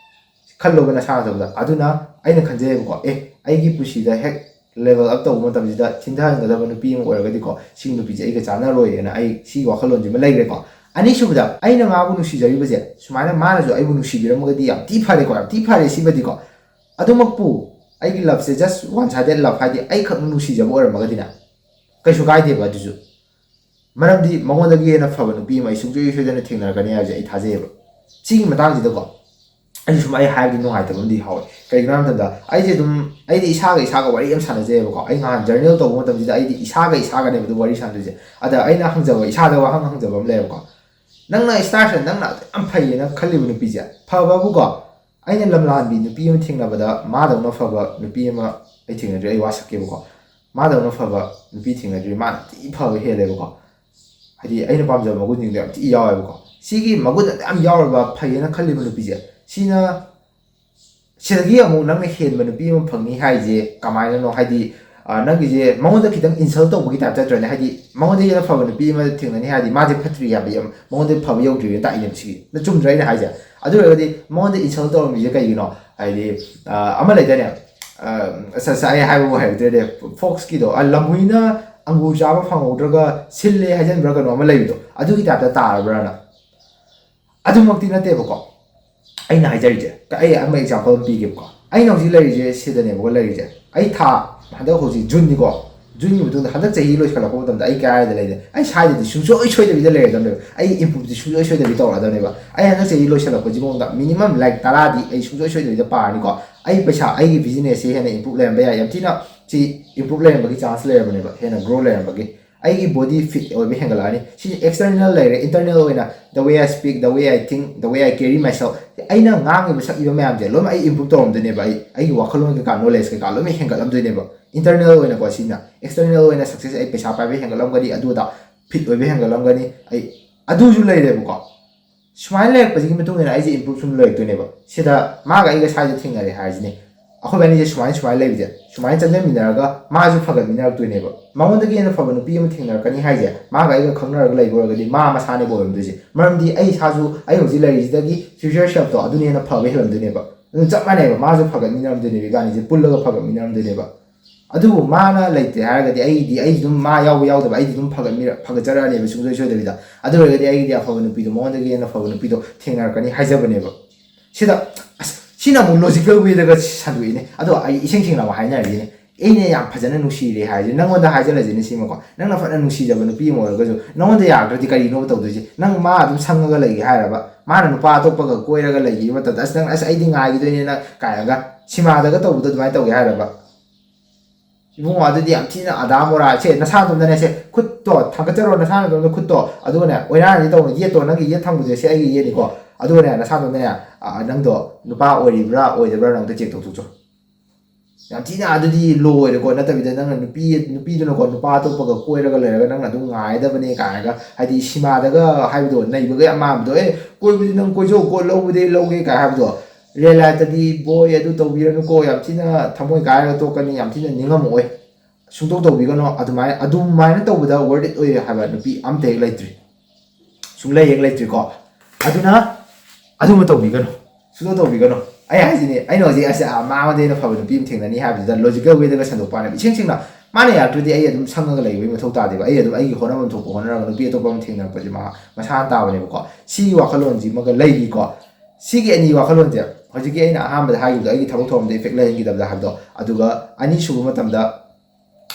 ꯈꯜꯂꯣꯕ ꯅꯁꯥ ꯅꯊꯟꯗ꯫ ꯑꯗꯨꯅ ꯑꯩꯅ ꯈꯟꯖꯩꯌꯦꯕꯀꯣ, ꯑꯦ, ꯑꯩꯒꯤ ꯄꯨꯟꯁꯤꯗ ꯍꯦꯛ level up ꯇꯧꯕ ꯃꯇꯝꯁꯤꯗ ꯊꯤꯟꯊꯍꯟꯒꯗꯕ ꯅꯨꯄꯤ ꯑꯃ ꯑꯣꯏꯔꯒꯗꯤꯀꯣ, ꯁꯤꯒꯤ ꯅꯨꯄꯤꯁꯦ ꯑꯩꯒ ꯆꯥꯟꯅꯔꯣꯏꯅ ꯑꯩ ꯁꯤꯒꯤ ꯋꯥꯈꯜꯂꯣꯟꯁꯤꯃ ꯂꯩꯈ꯭ꯔꯦꯀꯣ꯫ ꯑꯅꯤꯁꯨꯕꯗ, ꯑꯩꯅ ꯃꯥꯕꯨ ꯅꯨꯡꯁꯤꯖꯔꯤꯕꯁꯦ, ꯁꯨꯃꯥꯏꯅ ꯃꯥꯅꯁꯨ ꯑꯩꯕꯨ ꯅꯨꯡꯁꯤꯕꯤꯔꯝꯃꯒꯗꯤ ꯌꯥꯝ ꯊꯤ ꯐꯔꯦꯀꯣ, ꯌꯥꯝ ꯊꯤ ꯐꯔꯦ ꯁꯤꯃꯗꯤꯀꯣ꯫ ꯑꯗꯨꯃꯛꯄꯨ ꯑꯩꯒꯤ loveꯁꯦ just one sided love, ꯍꯥꯏꯗꯤ ꯑꯩꯈꯛꯅ ꯅꯨꯡꯁꯤꯖꯕ ꯑꯣꯏꯔꯝꯃꯒꯗꯤꯅꯦ, ꯀꯩꯁꯨ ꯀꯥꯏꯗꯦꯕ ꯑꯗꯨꯁꯨ꯫ ꯃꯔꯝꯗꯤ ꯃꯉꯣꯟꯗꯒꯤ ꯍꯦꯟꯅ ꯐꯕ ꯅꯨꯄꯤ ꯑꯃ ꯑꯩ ꯁꯨꯡꯁꯣꯏ ꯁꯣꯏꯗꯅ ꯊꯦꯡꯅꯔꯛꯀꯅꯤ ꯍꯥꯏꯕꯁꯦ ꯑꯩ ꯊꯥꯖꯩꯌꯦꯕ꯫ ꯁꯤꯒꯤ ꯃꯇꯥꯡꯁꯤꯗꯀꯣ, ꯑꯩ ꯁꯨꯝ ꯑꯩ ꯍꯥꯏꯕꯗꯤ ꯅꯨꯡꯉꯥꯏꯇꯕ ꯑꯃꯗꯤ ꯐꯥꯎꯋꯦ꯫ ꯀꯩꯒꯤꯅꯣ ꯍꯥꯏꯕ ꯃꯇꯝꯗ, ꯑꯩꯁꯦ ꯑꯗꯨꯝ, ꯑꯩꯗꯤ ꯏꯁꯥꯒ ꯏꯁꯥꯒ ꯋꯥꯔꯤ ꯌꯥꯝ ꯁꯥꯟꯅꯖꯩꯌꯦꯕꯀꯣ꯫ ꯑꯩ ꯅꯍꯥꯟ journal ꯇꯧꯕ ꯃꯇꯝꯁꯤꯗ ꯑꯩꯗꯤ ꯏꯁꯥꯒ ꯏꯁꯥꯒꯅꯦꯕ ꯑꯗꯨꯝ ꯋꯥꯔꯤ ꯁꯥꯟꯅꯗꯣꯏꯁꯦ꯫ ꯑꯗ ꯑꯩꯅ ꯍꯪꯖꯕ, ꯏꯁꯥꯗ ꯋꯥꯍꯪ ꯍꯪꯖꯕ ꯑꯃ ꯂꯩꯌꯦꯕꯀꯣ꯫ ꯅꯪꯅ ꯏꯁꯇꯥꯔꯁꯦ ꯅꯪꯅ ꯑꯗꯨ ꯌꯥꯝ ꯐꯩꯌꯦꯅ ꯈꯜꯂꯤꯕ ꯅꯨꯄꯤꯁꯦ, ꯐꯕꯕꯨꯀꯣ, ꯑꯩꯅ ꯂꯝꯂꯥꯟꯕꯤ ꯅꯨꯄꯤ ꯑꯃ ꯊꯦꯡꯅꯕꯗ ꯃꯥꯗꯧꯅ ꯐꯕ ꯅꯨꯄꯤ ꯑꯃ ꯑꯩ ꯊꯦꯡꯅꯗ꯭ꯔꯤ꯫ ꯑꯩ ꯋꯥ ꯁꯛꯀꯦꯕꯀꯣ, ꯃꯥꯗꯧꯅ ꯐꯕ ꯅꯨꯄꯤ ꯊꯦꯡꯅꯗ꯭ꯔꯤ꯫ ꯃꯥꯅ ꯊꯤ ꯐꯕ ꯍꯦꯜꯂꯦꯕꯀꯣ, ꯍꯥꯏꯗꯤ ꯑꯩꯅ ꯄꯥꯝꯖꯕ ꯃꯒꯨꯟꯁꯤꯡꯗꯣ ꯌꯥꯝ ꯊꯤ ꯌꯥꯎꯋꯦꯕꯀꯣ꯫ ꯁꯤꯒꯤ ꯃꯒꯨꯟ ꯑꯗꯨ ꯌꯥꯝ ꯌꯥꯎꯔꯕ ꯐꯩꯌꯦꯅ ꯈꯜꯂꯤꯕ ꯅꯨꯄꯤꯁꯦ, ꯁꯤꯅ ꯁꯤꯗꯒꯤ ꯑꯃꯨꯛ ꯅꯪꯅ ꯍꯦꯟꯕ ꯅꯨꯄꯤ ꯑꯃ ꯐꯪꯅꯤ ꯍꯥꯏꯁꯦ ꯀꯃꯥꯏꯅꯅꯣ? ꯍꯥꯏꯗꯤ, ꯑ, ꯅꯪꯒꯤꯁꯦ ꯃꯉꯣꯟꯗ ꯈꯤꯇꯪ insult ꯇꯧꯕꯒꯤ type ꯆꯠꯇ꯭ꯔꯅꯦ? ꯍꯥꯏꯗꯤ, ꯃꯉꯣꯟꯗ ꯍꯦꯟꯅ ꯐꯕ ꯅꯨꯄꯤ ꯑꯃ ꯊꯦꯡꯅꯅꯤ ꯍꯥꯏꯔꯗꯤ, ꯃꯥꯁꯦ ꯐꯠꯇ꯭ꯔꯤ ꯍꯥꯏꯕ ꯑꯃ, ꯃꯉꯣꯟꯗ ꯐꯕ ꯌꯧꯗ꯭ꯔꯤꯕꯅ ꯇꯥꯛꯏꯅꯦꯕ ꯁꯤꯒꯤ꯫ ꯅ ꯆꯨꯝꯗ꯭ꯔꯥ ꯑꯩꯅ ꯍꯥꯏꯁꯦ? ꯑꯗꯨ ꯑꯣꯏꯔꯒꯗꯤ ꯃꯉꯣꯟꯗ insult ꯇꯧꯔꯝꯃꯤꯁꯦ ꯀꯩꯒꯤꯅꯣ? ꯍꯥꯏꯗꯤ, ꯑ, ꯑꯃ ꯂꯩꯗꯥꯏꯅꯦ? ꯑ, ꯑꯁ, ꯑꯁ, ꯑꯩ ꯍꯥꯏꯕꯕꯨ ꯍꯩꯔꯛꯇ꯭ꯔꯦꯅꯦ꯫ ꯐꯣꯛꯁꯀꯤꯗꯣ, ꯑ, ꯂꯝꯍꯨꯏꯅ ꯑꯪꯒꯨꯔ ꯆꯥꯕ ꯐꯪꯍꯧꯗ꯭ꯔꯒ ꯁꯤꯜꯂꯦ ꯍꯥꯏꯖꯟꯕ꯭ꯔꯥ ꯀꯩꯅꯣ ꯑꯃ ꯂꯩꯕꯗꯣ, ꯑꯗꯨꯒꯤ type ꯇꯥꯔꯕ꯭ꯔꯥꯅ? ꯑꯗꯨꯃꯛꯇꯤ ꯅꯠꯇꯦꯕꯀꯣ꯫ ꯑꯩꯅ ꯍꯥꯏꯖꯔꯤꯁꯦ, ꯑꯩ ꯑꯃ example ꯑꯃ ꯄꯤꯒꯦꯕꯀꯣ꯫ ꯑꯩꯅ ꯍꯧꯖꯤꯛ ꯂꯩꯔꯤꯁꯦ ꯁꯤꯗꯅꯦꯕꯀꯣ ꯂꯩꯔꯤꯁꯦ꯫ ꯑꯩ ꯊꯥ, ꯍꯟꯗꯛ ꯍꯧꯖꯤꯛ ꯖꯨꯟꯅꯤꯀꯣ, ꯖꯨꯟꯒꯤ ꯃꯇꯨꯡꯗ ꯍꯟꯗꯛ ꯆꯍꯤ ꯂꯣꯏꯁꯤꯜꯂꯛꯄ ꯃꯇꯝꯗ ꯑꯩ ꯀꯗꯥꯏꯗ ꯂꯩꯗꯦ? ꯑꯩ ꯁ꯭ꯋꯥꯏꯗꯗꯤ ꯁꯨꯡꯁꯣꯏ ꯁꯣꯏꯗꯕꯤꯗ ꯂꯩꯔꯗꯕꯅꯦꯕ꯫ ꯑꯩ improveꯇꯤ ꯁꯨꯡꯁꯣꯏ ꯁꯣꯏꯗꯕꯤ ꯇꯧꯔꯛꯑꯗꯕꯅꯦꯕ꯫ ꯑꯩ ꯍꯟꯗꯛ ꯆꯍꯤ ꯂꯣꯏꯁꯤꯜꯂꯛꯄꯁꯤꯐꯥꯎꯗ minimum ꯂꯥꯏꯔꯤꯛ ꯇꯔꯥꯗꯤ ꯑꯩ ꯁꯨꯡꯁꯣꯏ ꯁꯣꯏꯗꯕꯤꯗ ꯄꯥꯔꯅꯤꯀꯣ꯫ ꯑꯩ ꯄꯩꯁꯥ, ꯑꯩꯒꯤ businessꯁꯦ ꯍꯦꯟꯅ improve ꯂꯩꯔꯝꯕ ꯌꯥꯏ, ꯌꯥꯝ ꯊꯤꯅ ꯁꯤ improve ꯂꯩꯔꯝꯕꯒꯤ chance ꯂꯩꯔꯝꯕꯅꯦꯕ, ꯍꯦꯟꯅ grow ꯂꯩꯔꯝꯕꯒꯤ꯫ ꯑꯩꯒꯤ body fit ꯑꯣꯏꯕ ꯍꯦꯟꯒꯠꯂꯛꯑꯅꯤ꯫ ꯁꯤꯁꯦ external ꯂꯩꯔꯦ꯫ Internal ꯑꯣꯏꯅ, the way I speak, the way I think, the way I carry myself, ꯑꯩꯅ ꯉꯥꯡꯉꯤꯕ ꯁꯛꯏꯕ ꯃꯌꯥꯝꯁꯦ ꯂꯣꯏꯅꯃꯛ ꯑꯩ improve ꯇꯧꯔꯝꯗꯣꯏꯅꯦꯕ꯫ ꯑꯩ, ꯑꯩꯒꯤ ꯋꯥꯈꯜꯂꯣꯟ ꯀꯩꯀꯥ, knowledge ꯀꯩꯀꯥ ꯂꯣꯏꯅꯃꯛ ꯍꯦꯟꯒꯠꯂꯝꯗꯣꯏꯅꯦꯕ꯫ Internal ꯑꯣꯏꯅꯀꯣ, ꯁꯤꯅ external ꯑꯣꯏꯅ success, ꯑꯩ ꯄꯩꯁꯥ ꯄꯥꯏꯕ ꯍꯦꯟꯒꯠꯂꯝꯒꯅꯤ, ꯑꯗꯨꯗ fit ꯑꯣꯏꯕ ꯍꯦꯟꯒꯠꯂꯝꯒꯅꯤ꯫ ꯑꯩ ꯑꯗꯨꯁꯨ ꯂꯩꯔꯦꯕꯀꯣ꯫ ꯁꯨꯃꯥꯏꯅ ꯂꯩꯔꯛꯄꯁꯤꯒꯤ ꯃꯇꯨꯡ ꯏꯟꯅ ꯑꯩꯁꯦ improve ꯁꯨꯝ ꯂꯩꯔꯛꯇꯣꯏꯅꯦꯕ꯫ ꯁꯤꯗ ꯃꯥꯒ ꯑꯩꯒ ꯁ꯭ꯋꯥꯏꯗ ꯊꯦꯡꯅꯔꯦ ꯍꯥꯏꯔꯤꯁꯤꯅꯦ꯫ ꯑꯩꯈꯣꯏ ꯑꯅꯤꯁꯦ ꯁꯨꯃꯥꯏꯅ, ꯁꯨꯃꯥꯏꯅ ꯂꯩꯕꯁꯦ, ꯁꯨꯃꯥꯏꯅ ꯆꯪꯁꯤꯟꯃꯤꯟꯅꯔꯒ ꯃꯥꯁꯨ ꯐꯒꯠꯃꯤꯟꯅꯔꯛꯇꯣꯏꯅꯦꯕ꯫ ꯃꯉꯣꯟꯗꯒꯤ ꯍꯦꯟꯅ ꯐꯕ ꯅꯨꯄꯤ ꯑꯃ ꯊꯦꯡꯅꯔꯛꯀꯅꯤ ꯍꯥꯏꯁꯦ, ꯃꯥꯒ ꯑꯩꯒ ꯈꯪꯅꯔꯒ ꯂꯩꯕ ꯑꯣꯏꯔꯒꯗꯤ ꯃꯥ ꯃꯁꯥꯅꯦꯕ ꯑꯣꯏꯔꯝꯗꯣꯏꯁꯦ꯫ ꯃꯔꯝꯗꯤ ꯑꯩ ꯏꯁꯥꯁꯨ, ꯑꯩ ꯍꯧꯖꯤꯛ ꯂꯩꯔꯤꯁꯤꯗꯒꯤ future selfꯇꯣ ꯑꯗꯨꯅ ꯍꯦꯟꯅ ꯐꯕ ꯍꯦꯜꯂꯝꯗꯣꯏꯅꯦꯕ꯫ ꯑꯗꯨ ꯆꯞ ꯃꯥꯟꯅꯩꯕ, ꯃꯥꯁꯨ ꯐꯒꯠꯃꯤꯟꯅꯔꯝꯗꯣꯏꯅꯦꯕ, ꯏꯕꯥꯅꯤꯁꯦ ꯄꯨꯜꯂꯒ ꯐꯒꯠꯃꯤꯟꯅꯔꯝꯗꯣꯏꯅꯦꯕ꯫ ꯑꯗꯨꯕꯨ ꯃꯥꯅ ꯂꯩꯇꯦ ꯍꯥꯏꯔꯒꯗꯤ, ꯑꯩꯗꯤ, ꯑꯩꯗꯤ ꯑꯗꯨꯝ, ꯃꯥ ꯌꯥꯎꯕ ꯌꯥꯎꯗꯕ, ꯑꯩꯗꯤ ꯑꯗꯨꯝ ꯐꯒꯠꯃꯤꯔ-, ꯐꯒꯠꯆꯔꯛꯑꯅꯦꯕ ꯁꯨꯡꯁꯣꯏ ꯁꯣꯏꯗꯕꯤꯗ꯫ ꯑꯗꯨ ꯑꯣꯏꯔꯒꯗꯤ ꯑꯩꯒꯤꯗꯤ ꯑꯐꯕ ꯅꯨꯄꯤꯗꯣ, ꯃꯉꯣꯟꯗꯒꯤ ꯍꯦꯟꯅ ꯐꯕ ꯅꯨꯄꯤꯗꯣ ꯊꯦꯡꯅꯔꯛꯀꯅꯤ ꯍꯥꯏꯖꯕꯅꯦꯕ꯫ ꯁꯤꯗ, ꯑꯁ, ꯁꯤꯅ ꯑꯃꯨꯛ logical wayꯗꯒ ꯁꯟꯗꯣꯛꯏꯅꯦ꯫ ꯑꯗꯣ ꯑꯩ ꯏꯁꯦꯡ ꯁꯦꯡꯅ ꯑꯃ ꯍꯥꯏꯅꯔꯤꯅꯦ, ꯑꯩꯅ ꯌꯥꯝ ꯐꯖꯅ ꯅꯨꯡꯁꯤꯔꯦ ꯍꯥꯏꯔꯤꯁꯦ, ꯅꯪꯉꯣꯟꯗ ꯍꯥꯏꯖꯜꯂꯁꯤꯅꯦ ꯁꯤꯃꯀꯣ, ꯅꯪꯅ ꯐꯅ ꯅꯨꯡꯁꯤꯖꯕ ꯅꯨꯄꯤ ꯑꯃ ꯑꯣꯏꯔꯒꯁꯨ, ꯅꯪꯉꯣꯟꯗ ꯌꯥꯔꯛꯇ꯭ꯔꯗꯤ ꯀꯔꯤꯅꯣꯕ ꯇꯧꯗꯣꯏꯁꯦ? ꯅꯪ ꯃꯥ ꯑꯗꯨꯝ ꯁꯪꯉꯒ ꯂꯩꯒꯦ ꯍꯥꯏꯔꯕ? ꯃꯥꯅ ꯅꯨꯄꯥ ꯑꯇꯣꯞꯄꯒ ꯀꯣꯏꯔꯒ ꯂꯩꯈꯤꯕ ꯃꯇꯝꯗ, "ꯑꯁ, ꯅꯪ, ꯑꯁ, ꯑꯩꯗꯤ ꯉꯥꯏꯈꯤꯗꯣꯏꯅꯦꯅ" ꯀꯥꯏꯅꯒ ꯁꯤꯃꯥꯗꯒ ꯇꯧꯕꯗꯣ ꯑꯗꯨꯃꯥꯏꯅ ꯇꯧꯒꯦ ꯍꯥꯏꯔꯕ? ꯏꯕꯨꯡꯉꯣ, ꯑꯗꯨꯗꯤ ꯌꯥꯝ ꯊꯤꯅ ꯑꯗꯥ ꯃꯣꯔꯥ꯫ ꯁꯦ, ꯅꯁꯥ ꯅꯇꯣꯝꯗꯅꯦ, ꯁꯦ, ꯈꯨꯠꯇꯣ ꯊꯥꯡꯒꯠꯆꯔꯣ, ꯅꯁꯥ ꯅꯇꯣꯝꯗ ꯈꯨꯠꯇꯣ, ꯑꯗꯨꯒꯅꯦ, ꯑꯣꯏꯔꯥꯅꯗꯤ ꯇꯧꯅꯨ, ꯌꯦꯠꯇꯣ, ꯅꯪꯒꯤ ꯌꯦꯠ ꯊꯪꯕꯁꯦ, ꯁꯦ, ꯑꯩꯒꯤ ꯌꯦꯠꯅꯤꯀꯣ, ꯑꯗꯨꯒꯅꯦ, ꯅꯁꯥ ꯅꯇꯣꯝꯗꯅꯦ, ꯑ, ꯅꯪꯗꯣ ꯅꯨꯄꯥ ꯑꯣꯏꯔꯤꯕ꯭ꯔꯥ ꯑꯣꯏꯗꯕ꯭ꯔꯥ ꯑꯝꯇ ꯆꯦꯛ ꯇꯧꯊꯣꯛꯆꯣ꯫ ꯌꯥꯝ ꯊꯤꯅ ꯑꯗꯨꯗꯤ ꯂꯣ ꯑꯣꯏꯔꯦꯀꯣ꯫ ꯅꯠꯇꯕꯤꯗ ꯅꯪꯅ ꯅꯨꯄꯤ, ꯅꯨꯄꯤꯗꯨꯅꯀꯣ ꯅꯨꯄꯥ ꯑꯇꯣꯞꯄꯒ ꯀꯣꯏꯔꯒ ꯂꯩꯔꯒ ꯅꯪꯅ ꯑꯗꯨꯝ ꯉꯥꯏꯗꯕꯅꯦ ꯀꯥꯏꯅꯒ, ꯍꯥꯏꯗꯤ ꯁꯤꯃꯥꯗꯒ ꯍꯥꯏꯕꯗꯣ, ꯅꯩꯕꯒ ꯌꯥꯝ ꯃꯥꯟꯕꯗꯣ, "ꯑꯦ, ꯀꯣꯏꯕꯗꯤ ꯅꯪ ꯀꯣꯏꯖꯧꯀꯣ, ꯂꯧꯕꯗꯤ ꯂꯧꯒꯦ" ꯀꯥꯏ ꯍꯥꯏꯕꯗꯣ, ꯔꯤꯌꯦꯜ ꯂꯥꯏꯐꯇꯗꯤ, "ꯕꯣꯏ, ꯑꯗꯨ ꯇꯧꯕꯤꯔꯅꯨꯀꯣ, ꯌꯥꯝ ꯊꯤꯅ ꯊꯃꯣꯏ ꯀꯥꯏꯔꯒ ꯇꯣꯛꯀꯅꯤ, ꯌꯥꯝ ꯊꯤꯅ ꯅꯤꯡꯉꯝꯃꯛꯑꯣꯏ, ꯁꯨꯡꯇꯧ ꯇꯧꯕꯤꯒꯅꯣ"꯫ ꯑꯗꯨꯃꯥꯏꯅ, ꯑꯗꯨꯃꯥꯏꯅ ꯇꯧꯕꯗ ꯋꯔꯠ ꯏꯠ ꯑꯣꯏ ꯍꯥꯏꯕ ꯅꯨꯄꯤ ꯑꯝꯇ ꯍꯦꯛ ꯂꯩꯇ꯭ꯔꯤ, ꯁꯨꯡꯂꯩ ꯍꯦꯛ ꯂꯩꯇ꯭ꯔꯤꯀꯣ꯫ ꯑꯗꯨꯅ ꯑꯗꯨꯝꯕ ꯇꯧꯕꯤꯒꯅꯨ, ꯁꯨꯡꯇꯧ ꯇꯧꯕꯤꯒꯅꯨ꯫ ꯑꯩ ꯍꯥꯏꯁꯤꯅꯤ, ꯑꯩꯅ ꯍꯧꯖꯤꯛ ꯑꯁ, ꯑꯥ, ꯃꯉꯣꯟꯗꯩ ꯍꯦꯟꯅ ꯐꯕ ꯅꯨꯄꯤ ꯑꯃ ꯊꯦꯡꯅꯅꯤ ꯍꯥꯏꯕꯗꯨꯗ ꯂꯣꯖꯤꯀꯦꯜ ꯋꯦꯗꯒ ꯁꯟꯗꯣꯛꯄ ꯋꯥꯅꯦꯕ꯫ ꯏꯁꯦꯡ ꯁꯦꯡꯅ, ꯃꯥꯅ ꯌꯥꯔꯛꯇ꯭ꯔꯗꯤ ꯑꯩ ꯑꯗꯨꯝ ꯁꯪꯉꯒ ꯂꯩꯕꯒꯤ ꯃꯊꯧ ꯇꯥꯗꯦꯕ꯫ ꯑꯩ ꯑꯗꯨꯝ ꯑꯩꯒꯤ ꯍꯣꯠꯅꯐꯝ ꯊꯣꯛꯄ ꯍꯣꯠꯅꯔꯒ ꯅꯨꯄꯤ ꯑꯇꯣꯞꯄ ꯑꯃ ꯊꯦꯡꯅꯔꯛꯄꯁꯦ ꯃꯥ ꯃꯁꯥꯅ ꯇꯥꯕꯅꯦꯕꯀꯣ꯫ ꯁꯤꯒꯤ ꯋꯥꯈꯜꯂꯣꯟꯁꯤꯃꯒ ꯂꯩꯔꯤꯀꯣ꯫ ꯁꯤꯒꯤ ꯑꯅꯤ ꯋꯥꯈꯜꯂꯣꯟꯁꯦ, ꯍꯧꯖꯤꯛꯀꯤ ꯑꯩꯅ ꯑꯍꯥꯟꯕꯗ ꯍꯥꯏꯈꯤꯕꯗꯣ, ꯑꯩꯒꯤ ꯊꯕꯛ ꯊꯧꯔꯝꯗ ꯏꯐꯦꯛ ꯂꯩꯍꯟꯈꯤꯗꯕꯗ ꯍꯥꯏꯕꯗꯣ, ꯑꯗꯨꯒ ꯑꯅꯤꯁꯨꯕ ꯃꯇꯝꯗ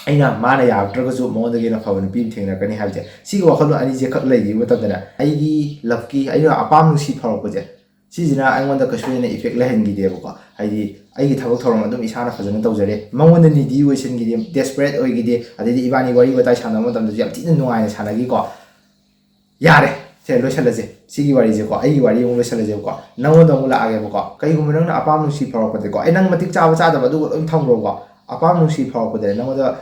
ꯑꯩꯅ ꯃꯥꯅ ꯌꯥꯔꯛꯇ꯭ꯔꯒꯁꯨ ꯃꯉꯣꯟꯗꯒꯤ ꯍꯦꯟꯅ ꯐꯕ ꯅꯨꯄꯤ ꯑꯃ ꯊꯦꯡꯅꯔꯛꯀꯅꯤ ꯍꯥꯏꯕꯁꯦ, ꯁꯤꯒꯤ ꯋꯥꯈꯜꯂꯣꯟ ꯑꯅꯤꯁꯦ ꯈꯛ ꯂꯩꯈꯤꯕ ꯃꯇꯝꯗꯅꯦ, ꯑꯩꯒꯤ ꯂꯞꯀꯤ, ꯑꯩꯅ ꯑꯄꯥꯝ ꯅꯨꯡꯁꯤ ꯐꯥꯎꯔꯛꯄꯁꯦ, ꯁꯤꯁꯤꯅ ꯑꯩꯉꯣꯟꯗ ꯀꯩꯁꯨ ꯍꯦꯟꯅ ꯏꯐꯦꯛ ꯂꯩꯍꯟꯈꯤꯗꯦꯕꯀꯣ꯫ ꯍꯥꯏꯗꯤ ꯑꯩꯒꯤ ꯊꯕꯛ ꯊꯧꯔꯝ ꯑꯗꯨꯝ ꯏꯁꯥꯅ ꯐꯖꯅ ꯇꯧꯖꯔꯦ, ꯃꯉꯣꯟꯗ ꯅꯤꯗꯤ ꯑꯣꯏꯁꯤꯟꯈꯤꯗꯦ, ꯗꯦꯁꯄꯔꯦꯠ ꯑꯣꯏꯈꯤꯗꯦ, ꯑꯗꯩꯗꯤ ꯏꯕꯥꯅꯤ ꯋꯥꯔꯤ ꯋꯥꯇꯥꯏ ꯁꯥꯟꯅꯕ ꯃꯇꯝꯗꯁꯨ ꯌꯥꯝ ꯊꯤꯅ ꯅꯨꯡꯉꯥꯏꯅ ꯁꯥꯟꯅꯈꯤꯀꯣ꯫ ꯌꯥꯔꯦ, ꯁꯦ, ꯂꯣꯏꯁꯜꯂꯁꯦ ꯁꯤꯒꯤ ꯋꯥꯔꯤꯁꯦꯀꯣ꯫ ꯑꯩꯒꯤ ꯋꯥꯔꯤ ꯑꯃꯨꯛ ꯂꯣꯏꯁꯜꯂꯁꯦꯕꯀꯣ꯫ ꯅꯪꯉꯣꯟꯗ ꯑꯃꯨꯛ ꯂꯥꯛꯑꯒꯦꯕꯀꯣ꯫ ꯀꯩꯒꯨꯝꯕ ꯅꯪꯅ ꯑꯄꯥꯝ ꯅꯨꯡꯁꯤ ꯐꯥꯎꯔꯛꯄꯗꯀꯣ, ꯑꯩ ꯅꯪ ꯃꯇꯤꯛ ꯆꯥꯕ ꯆꯥꯗꯕ ꯑꯗꯨꯒ ꯂꯣꯏ ꯊꯝꯈ꯭ꯔꯣꯀꯣ꯫ ꯑꯄꯥꯝ ꯅꯨꯡꯁꯤ ꯐꯥꯎꯔꯛꯄꯗꯅꯦ, ꯅꯪꯉꯣꯟꯗ